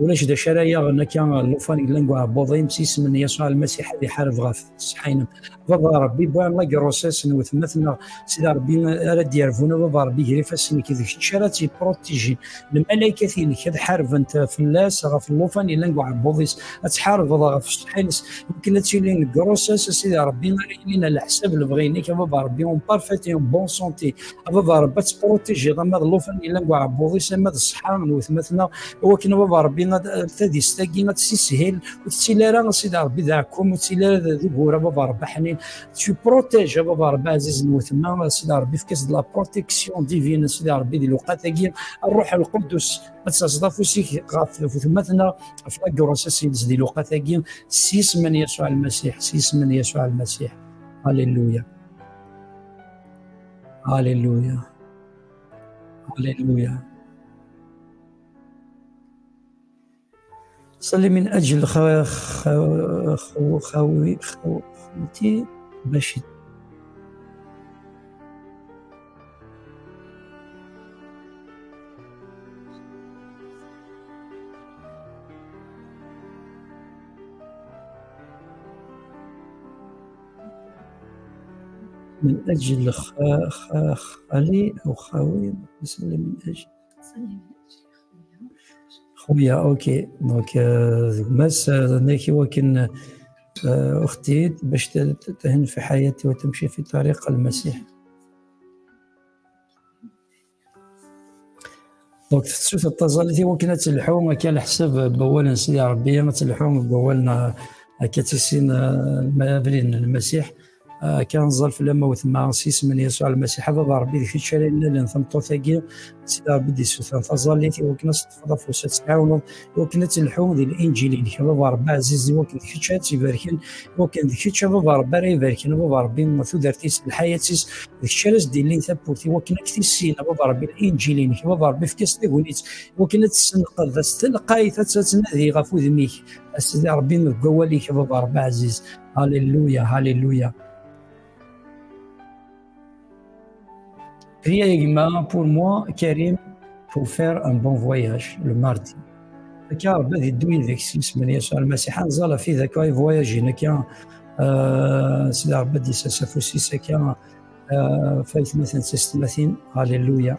ulac d acu ara yaɣen akka llufan yellan deg uɛebbuḍ-im, s yisem n Yasuɛ Lmasiḥ ad iḥareb ɣef ṣṣeḥḥa-inem. Baba Ṛebbi, bɣiɣ la grossesse n wetma-tneɣ, Sidi Ṛebbi ara d-yerbun, a Baba Ṛebbi, ger ifassen-ik, d kečč ara tt-yepprotijin. Lmalaykat-inek ad ḥarbent fell-as ɣef llufan yellan deg uɛebbuḍ-is, ad tḥarbeḍ ɣef ṣṣeḥḥa-ines, iwakken ad tili deg grossesse, a Sidi Ṛebbi, ara yilin ɛla ḥsab lebɣi-inek, a Baba Ṛebbi, en parfaite et en bonne santé. A Baba Ṛebbi, ad tettpruṭijiḍ ama d llufan yellan deg uɛebbuḍ-is, ama d ṣṣeḥḥa n wetma-tneɣ, iwakken a Baba Ṛebbi, ad, tadist-agi ad tessishil, ur tettili ara, a Sidi Ṛebbi, d aɛekkum, ur tettili ara d, d ugur, a Baba Ṛebbi aḥnin. Tu protèges, a Baba Ṛebbi ɛziz, n wetma, a Sidi Ṛebbi, efk-as-d la protection divine, a Sidi Ṛebbi, di lewqat-agi, Ṛṛuḥ Lqudus, ad taseḍ afus-ik ɣef wetma-tneɣ, ɣef la grossesse-ines di lewqat-agi, s yisem n Yasuɛ Lmasiḥ, s yisem n Yasuɛ Lmasiḥ. Alléluia. Alléluia. Alléluia. صلي من أجل خ-، خ-، خو-، خاوي-، خو-، خوتي باش من أجل خ-، خ-، خالي أو خاوي، صلي من أجل خويا، أوكي. دونك، آه، ماس، آه، ناكي وكن، آه، أختي، باش ت-، ت-، تهن في حياتي وتمشي في طريق المسيح. دونك، تسوت التزاليت وكنا تلحو، كان حسب بوالن سيدي ربي، تلحو بوالنا، آه، كتسين، آه، ما بلين المسيح. آه، كنزل في لما وثما سي اسم يسوع المسيح، هذا ضربي ذيك الشارع لنا لان ثم طوثاقي. سيدي ربي دي سوثان تزاليت، وكنا تفضل فرصة تعاونوا، وكنا تلحو ذي الانجيل، ينك بابا ربي عزيز، وكن ذيك الشات يباركن، وكن ذيك الشات بابا ربي راه يباركن، بابا ربي ما تودرتيس الحياة تيس، ذيك الشات دي لين ثبوتي، وكنا كتيسين بابا ربي الانجيل، ينك بابا ربي في كاس تقوليت، وكنا تسنقذ ذا ستلقاي تتنادي غفو ذميك. سيدي ربي نقواليك بابا ربي عزيز. هاليلويا، هاليلويا. Priez également pour moi, Karim, pour faire un bon voyage le mardi. Akka Rebbi ad iddu yid-k s yisem n Yasuɛ Lmasiḥ. Ad nẓal ɣef yid-k ay voyage-in akka, euh, Sidi Rebbi ad d-isers afus-is akka, euh, f aytmaten d testmatin. Alléluia.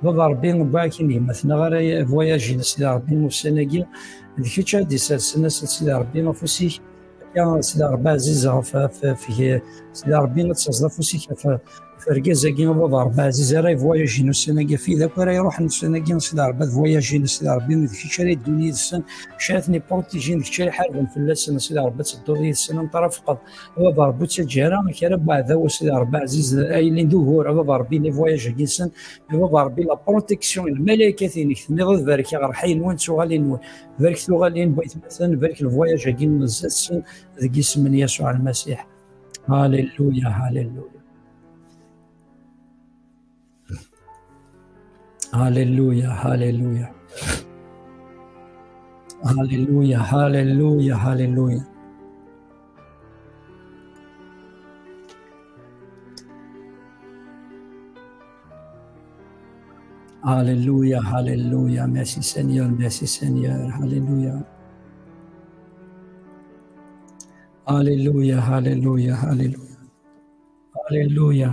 Baba Rebbi, wwiɣ-ak-in gma-tneɣ ara voyage-in, Sidi Rebbi, ussan-agi. D kečč ad d-isersen ass, Sidi Rebbi, afus-ik. Ya Sidi Ṛebbi ɛziz, ɣef, ɣef, ɣef, Sidi Ṛebbi, ad tserseḍ afus-ik ɣef, ɣef urgaz-agi, a Baba Ṛebbi ɛziz, ara yevwayajen ussan-agi, ɣef wid akk ara iṛuḥen ussan-agi, a Sidi Ṛebbi, ad vwayajen, a Sidi Ṛebbi, d kečč ara yeddun yid-sen, kečč ara ten-iprotijin, d kečč ara iḥarben fell-asen, a Sidi Ṛebbi, ad tedduḍ yid-sen, ad ten-trafqeḍ, a Baba Ṛebbi, ur ttaǧǧa ara kra n uɛdaw, a Sidi Ṛebbi ɛziz, ay yilin d ugur, a Baba Ṛebbi, les voyages-agi-nsen, a Baba Ṛebbi, la protection, lmalaykat-inek, tenniḍ ad barkeɣ ṛṛeḥya-nwen d tuɣalin-nwen. Barek tuɣalin n waytmaten, barek lvwayaǧ-agi n zdat-sen deg yisem n Yasuɛ Lmasiḥ. Halleluya, halleluya. Halleluya, halleluya. Halleluya, halleluya, halleluya. Alléluia, alléluia. Merci Seigneur, merci Seigneur. Alléluia. Alléluia, alléluia, alléluia. Alléluia.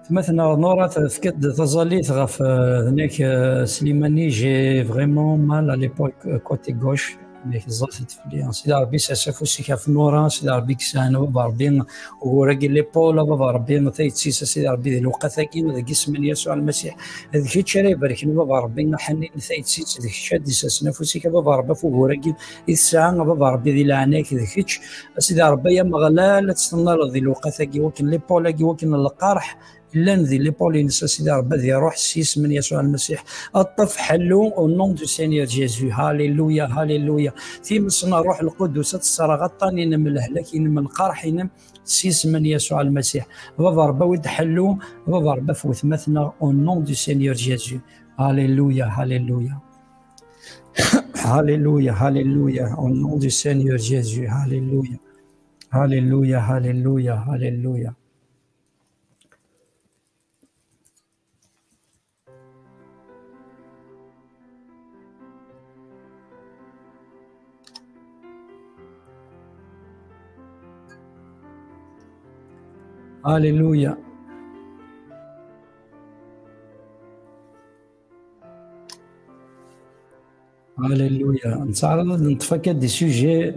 Tma-tneɣ Nora tefka-d taẓallit ɣef, euh, nekk, euh, Slimani, j'ai vraiment mal à l'épaule, euh, côté gauche. Nekk ẓẓlet fell-i. Sidi Ṛebbi, sers afus-ik ɣef Nora, Sidi Ṛebbi, i yesɛan, a Baba Ṛebbi, ugur-agi n l'épaule, a Baba Ṛebbi, tayet-is, a Sidi Ṛebbi, di lewqat-agi, deg yisem n Yasuɛ Lmasiḥ. D kečč ara ibarken, a Baba Ṛebbi, aḥnin n tayet-is, d kečč ad d-isersen afus-ik, a Baba Ṛebbi, ɣef ugur-agi i tesɛa, a Baba Ṛebbi, di leɛnaya-k, d kečč, a Sidi Ṛebbi, ay Ameɣlal, ad tt-tennaleḍ di lewqat-agi, wakken l'épaule-agi, wakken lqerḥ, llan di l'épaule-ines, a Sidi Ṛebbi, ad iṛuḥ s yisem n Yasuɛ Lmasiḥ. Ṭṭef ḥellu, au nom du Seigneur Jésus. Hallelujah, hallelujah. Times n Ṛṛuḥ Lqudus ad tesserɣ aṭṭan-inem, lehlak-inem, lqerḥ-inem, s yisem n Yasuɛ Lmasiḥ. Baba Ṛebbi, awi-d ḥellu, Baba Ṛebbi, af wetma-tneɣ, au nom du Seigneur Jésus. Hallelujah, hallelujah. Hallelujah, hallelujah. Au nom du Seigneur Jésus. Hallelujah. Hallelujah, hallelujah, hallelujah. Hallelujah. Hallelujah. Nettɛaraḍ ad neṭṭef akka des sujets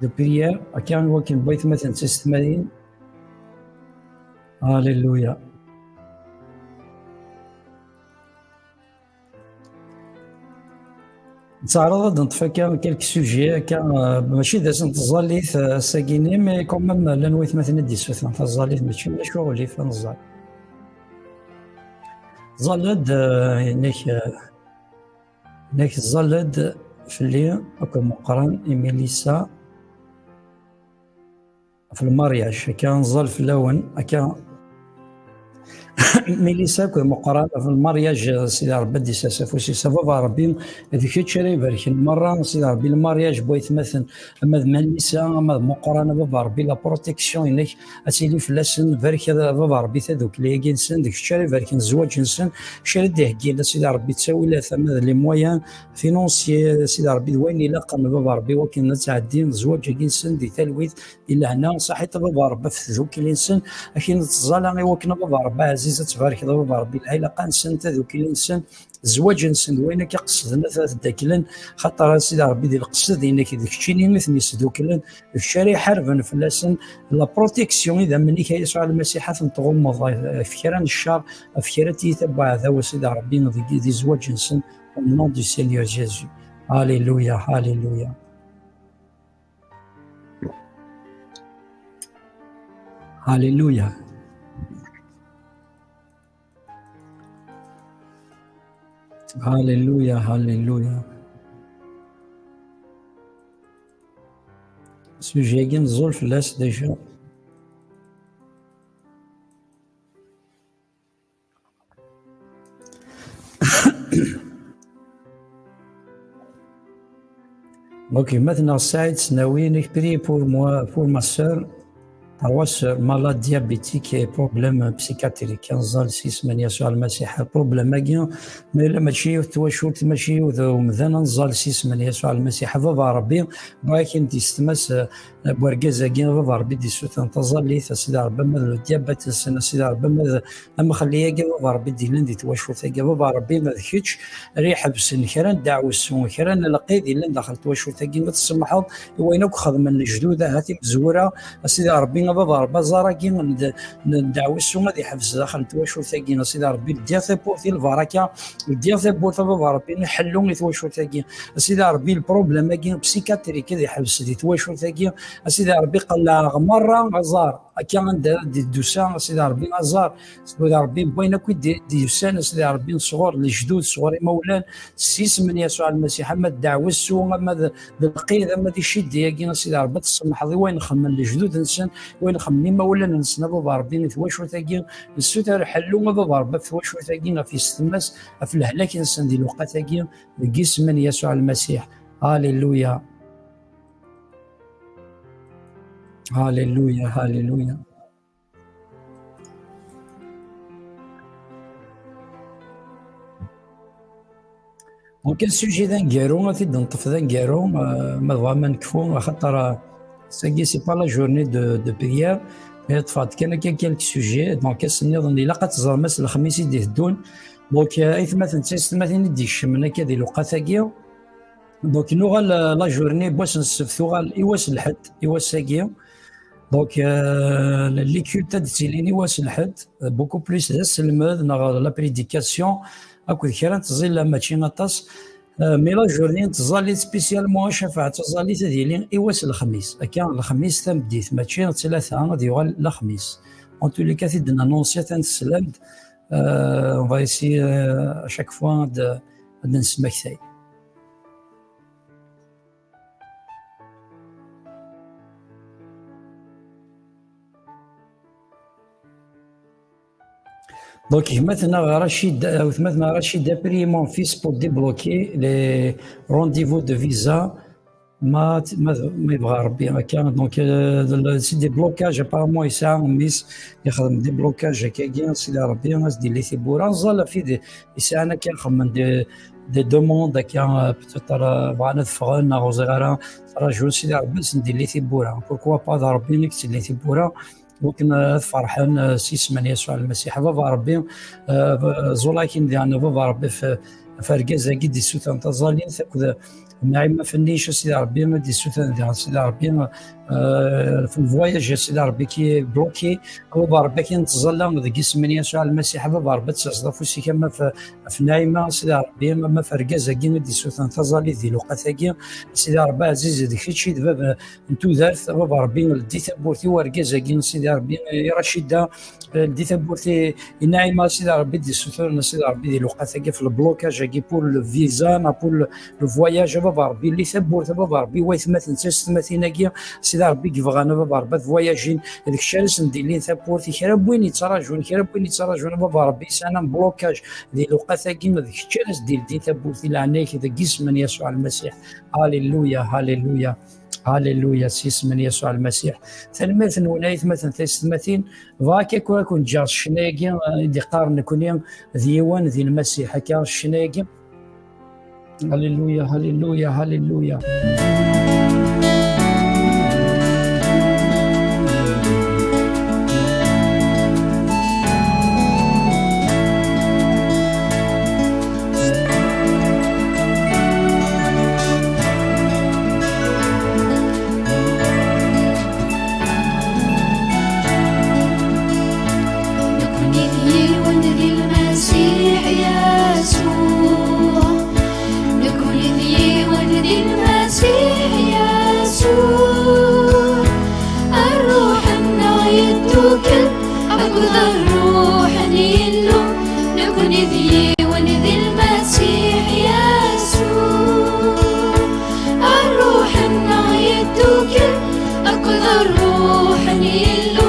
de prière, akka i wakken n waytmaten d tisetmatin. Hallelujah. Nettɛaraḍ ad neṭṭef akka quelques sujets, akka, euh, mačči d ass n tẓallit, euh, ass-agi-nni, mais quand même llan waytmaten i d-yessutren taẓallit, mačči ulac uɣilif ad neẓẓal. Ẓẓal-d, euh, inek, euh, inek ẓẓal-d fell-i akked Meqqran i Milisa. Ɣef lmaryaj, akka nẓal fell-awen, akka Milisa akked Meqqran ɣef lmaryaj, Sidi Ṛebbi ad d-isers afus-is. A Baba Ṛebbi, d kečč ara ibarken merra, Sidi Ṛebbi, lmaryaj n waytmaten, ama d Milisa, ama d Meqqran, a Baba Ṛebbi, la protection-inek ad tili fell-asen, barek a Baba Ṛebbi tadukli-agi-nsen, d kečč ara ibarken zzwaǧ-nsen, kečč ara d-iheggin, a Sidi Ṛebbi, ttawilat, ama d les moyens financiers, a Sidi Ṛebbi, d wayen ilaqen, a Baba Ṛebbi, wakken ad tɛeddi zzwaǧ-agi-nsen di talwit, di lehna, saḥit a Baba Ṛebbi ɣef tdukli-nsen, akken ad tẓala i wakken a Baba Ṛebbi ɛziz ad tbarkeḍ a Baba Ṛebbi lɛilaqa-nsen, tadukli-nsen, zzwaǧ-nsen, d wayen akka qesden ad t-ddaklen, xaṭer a Sidi Ṛebbi di lqesd-inek d keččini i ten-isduklen, d kečč ara iḥarben fell-asen, la protection idammen-ik a Yasuɛ Lmasiḥ ad ten-tɣummeḍ ɣef kra n ccer, ɣef kra n tiyita n uɛdaw a Sidi Ṛebbi di, di zzwaǧ-nsen, au nom du Seigneur Jésus. Alléluia, alléluia. Alléluia. Alléluia, alléluia. Sujet-agi nẓul fell-as déjà. Donc, maintenant, Saïd Snawi, priez pour moi, pour ma sœur, trois sœurs, malade diabétique et problème psychiatrique. Nẓal s yisem n Yasuɛ Lmasiḥ, problème-agi, ma yella mačči yiwet twacult, mačči yiwet umdan, nẓal s yisem n Yasuɛ Lmasiḥ. Baba Ṛebbi, bɣa akken d-yessetma-s, eh, n wergaz-agi, Baba Ṛebbi d-yessutren taẓallit, a Sidi Ṛebbi, ama d le diabète-nsen, a Sidi Ṛebbi, ama d amxelli-agi, Baba Ṛebbi, d-yellan di twacult-agi, Baba Ṛebbi, ma d kečč ara iḥebsen kra n ddeɛwessu, kra n lqid yellan daxel n twacult-agi, ma tsemḥeḍ i wayen akk xedmen lejdud, ahat imezwura, a Sidi Ṛebbi, a Baba Ṛebbi, aẓar-agi n d-, n ddeɛwessu ad iḥebs daxel n twacult-agi, a Sidi Ṛebbi, ldiɣ tawwurt i lbaraka, ldiɣ tawwurt, a Baba Ṛebbi, n ḥellu i twacult-agi, a Sidi Ṛebbi, lproblème-agi psychiatrique ad iḥebs di twacult-agi, a Sidi Ṛebbi, qellɛeɣ merra aẓar. Akka anda ara d-idusa, a Sidi Ṛebbi, aẓar, a Sidi Ṛebbi, n wayen akk i d-, d-yusan, a Sidi Ṛebbi, sɣur lejdud, sɣur imawlan, s yisem n Yasuɛ Lmasiḥ, ama d ddeɛwessu, ama d, d lqid, ama d iciddi-agi, a Sidi Ṛebbi, ad tsemḥeḍ i wayen xemmen lejdud-nsen, i wayen xemmen imawlan-nsen, a Baba Ṛebbi, i twacult-agi, nessuter ḥellu, a Baba Ṛebbi, ɣef twacult-agi, ɣef yessetma-s, ɣef lehlak-nsen di lewqat-agi, deg yisem n Yasuɛ Lmasiḥ. Alléluia. Alléluia, alléluia. Donc, un sujet d aneggaru, ad t-id-neṭṭef d aneggaru, euh, ma tebɣam ad nekfu, axaṭer, euh, sagi, c'est pas la journée de, de prière, mais ṭṭfeɣ-d kan akka quelques sujets, donc ass-nniḍen ilaq ad teẓrem ass n lexmis i d-iteddun. Donc, euh, aytmaten d tiyessetmatin i d-ikecmen akka di lewqat-agi. Donc, nuɣal, euh, la journée n wass n ssebt tuɣal i wass n lḥedd, i wass-agi. Donc, euh, les cultes ad d-ttilin i wass n lḥedd, euh, beaucoup plus d aselmed neɣ la prédication, akked kra n tẓilla, mačči aṭas. Euh, mais la journée n tẓallit, spécialement a Cafɛa d taẓallit, ad yili i wass n lexmis. Akka, lexmis tameddit, mačči d ttlata, ad yuɣal lexmis. En tous les cas, ad d-nanonsi atan teslam-d. Euh, on va essayer, euh, à chaque fois de, de nesmektay. Donc, gma-tneɣ Rachid, euh, gma-tneɣ Rachid a prié mon fils pour débloquer les rendez-vous de visa. Ma, ma, ma yebɣa Rebbi akka. Donc, euh, c'est des blocages, apparemment, yesɛa mmi-s yexdem des blocages akkagi, Sidi Rebbi, ad s-d-yili tiwwura. Neẓẓal ɣef wid yesɛan akka xedmen des, des demandes akka, euh, peut-être, euh, bɣan ad ffɣen, neɣ ur ẓriɣ ara, ttrajun Sidi Rebbi ad sen-d-yili tiwwura. Pourquoi pas d Rebbi i yettili tiwwura? Wakken, euh, ad ferḥen, euh, s yisem n Yasuɛ Lmasiḥ. A Baba Rebbi, euh, ẓẓul akin diɣen, a Baba Rebbi, f-, f argaz-agi d-issutren taẓallit akked Naɛima Fennic, a Sidi Rebbi, i d-issutren diɣen, a Sidi Rebbi, euh, f le voyage, a Sidi Rebbi, qui est bloqué. A Baba Rebbi, akin nettẓalla deg yisem n Yasuɛ Lmasiḥ, a Baba Rebbi, ad tserseḍ afus-ik ama f, f Naɛima, a Sidi Rebbi, ama f argaz-agi i d-issutren taẓallit di lewqat-agi. A Sidi Rebbi ɛziz, d kečč i d bab n tudert, a Baba Rebbi, ldi tawwurt i urgaz-agi, a Sidi Rebbi, i Racida, ldi tawwurt i, i Naɛima, a Sidi Rebbi, d-issutren, a Sidi Rebbi, di lewqat-agi, f le blocage-agi, pour le visa, neɣ pour le, le voyage, a Baba Rebbi, ldi tawwurt, a Baba Rebbi, i waytmaten d taysetmatin-agi, a Sidi Rebbi, i yebɣan, a Baba Rebbi, ad voyagin, d kečč ara sen-d-ilin tawwurt, i kra n win yettrajun, kra n win yettrajun, a Baba Rebbi, yesɛan am blocage di lewqat-agi, d kečč ara s-d-ildin tawwurt i leɛnaya-k, deg yisem n Yasuɛ Lmasiḥ. Alléluia, alléluia. Alléluia, s yisem n Yasuɛ Lmasiḥ. Tanemmirt-nwen, ay atmaten, taysetmatin. Bɣiɣ akka ad ken-ǧǧeɣ s ccna-agi, eh, i d-iqqaren nekni d yiwen di Lmasiḥ. Akka, s ccna-agi. Alléluia, alléluia, alléluia. Nekni d yiwen di Lmasiḥ Yasuɛ. Nekni d yiwen di Lmasiḥ Yasuɛ. Ṛṛuḥ-nneɣ yeddukel akked ṛṛuḥ n Yillu, nekni d yiwen di Lmasiḥ Yasuɛ. Ṛṛuḥ-nneɣ yeddukel akked ṛṛuḥ n Yillu,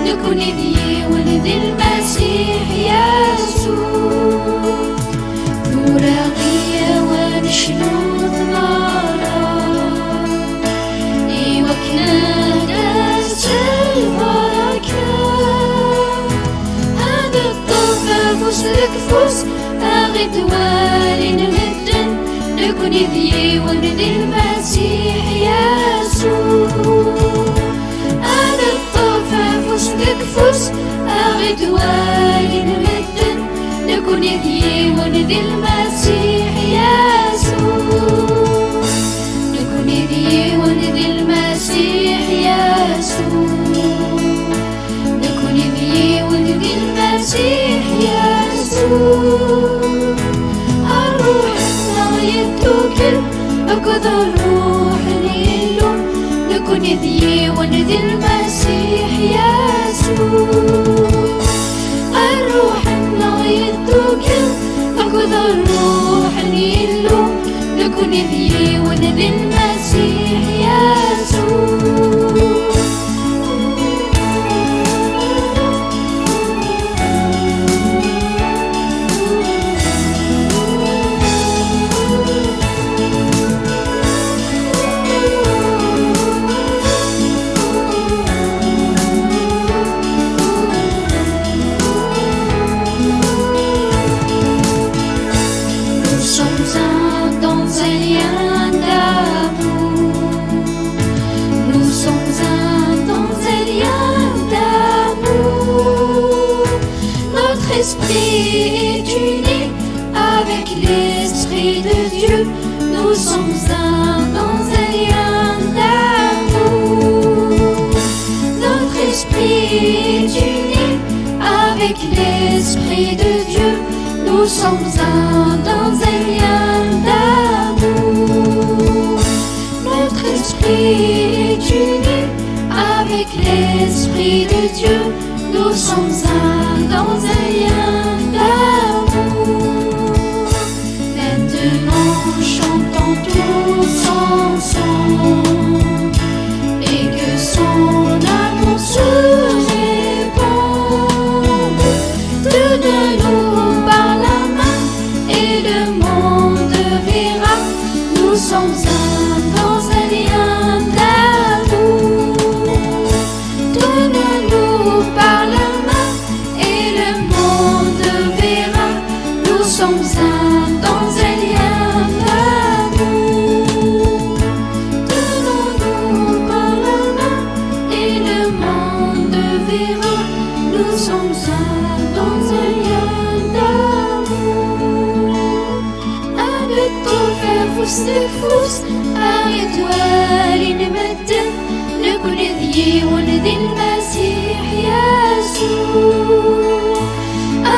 nekni d yiwen di Lmasiḥ Yasuɛ. Tura iyyaw ad necnu merra, i wakken ad d-tas lbaraka. Ad neṭṭef afus deg ufus, ad ɣ-id-walin medden, nekni d yiwen di Lmasiḥ Yasuɛ. Ad neṭṭef afus deg ufus, ad ɣ-id-walin medden, nekni d yiwen di Lmasiḥ Yasuɛ. Nekni d yiwen di Lmasiḥ Yasuɛ. Nekni d yiwen di Lmasiḥ Yasuɛ. Ṛṛuḥ-nneɣ yeddukel akked ṛṛuḥ n Yillu, nekni d yiwen di Lmasiḥ Yasuɛ. Ṛṛuḥ-nneɣ yeddukel akked ṛṛuḥ n Yillu, nekni d yiwen di Lmasiḥ Yasuɛ. Nous sommes un dans un lien d'amour. Nous sommes un dans un lien d'amour. Notre esprit est uni avec l'Esprit de Dieu. Nous sommes un dans un lien d'amour. Notre esprit est uni avec l'Esprit de Dieu. Nous sommes un dans un lien d'amour. Notre esprit est uni avec l'Esprit de Dieu. Nous sommes un dans un lien d'amour. Maintenant chantons tous ensemble et que son amour se répandu. Tenons-nous par la main et le monde verra. Nous sommes un dans un lien d'amour. Tenons-nous par la main et le monde verra. Nous sommes un dans un lien d'amour. Tenons-nous par la main et le monde verra. Nous sommes un dans un lien d'amour. Ad neṭṭef afus deg ufus, ad ɣ-itwalin medden, nekkni d yiwen di Lmasiḥ Yasuɛ.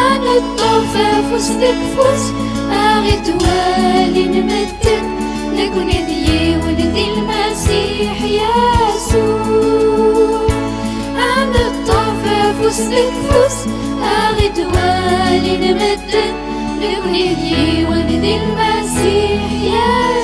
Ad neṭṭef afus deg ufus, ad ɣ-itwalin medden, nekkni d yiwen di Lmasiḥ Yasuɛ. Ad neṭṭef afus deg ufus, ad ɣ-itwalin medden, nekkni d yiwen di Lmasiḥ Yasuɛ.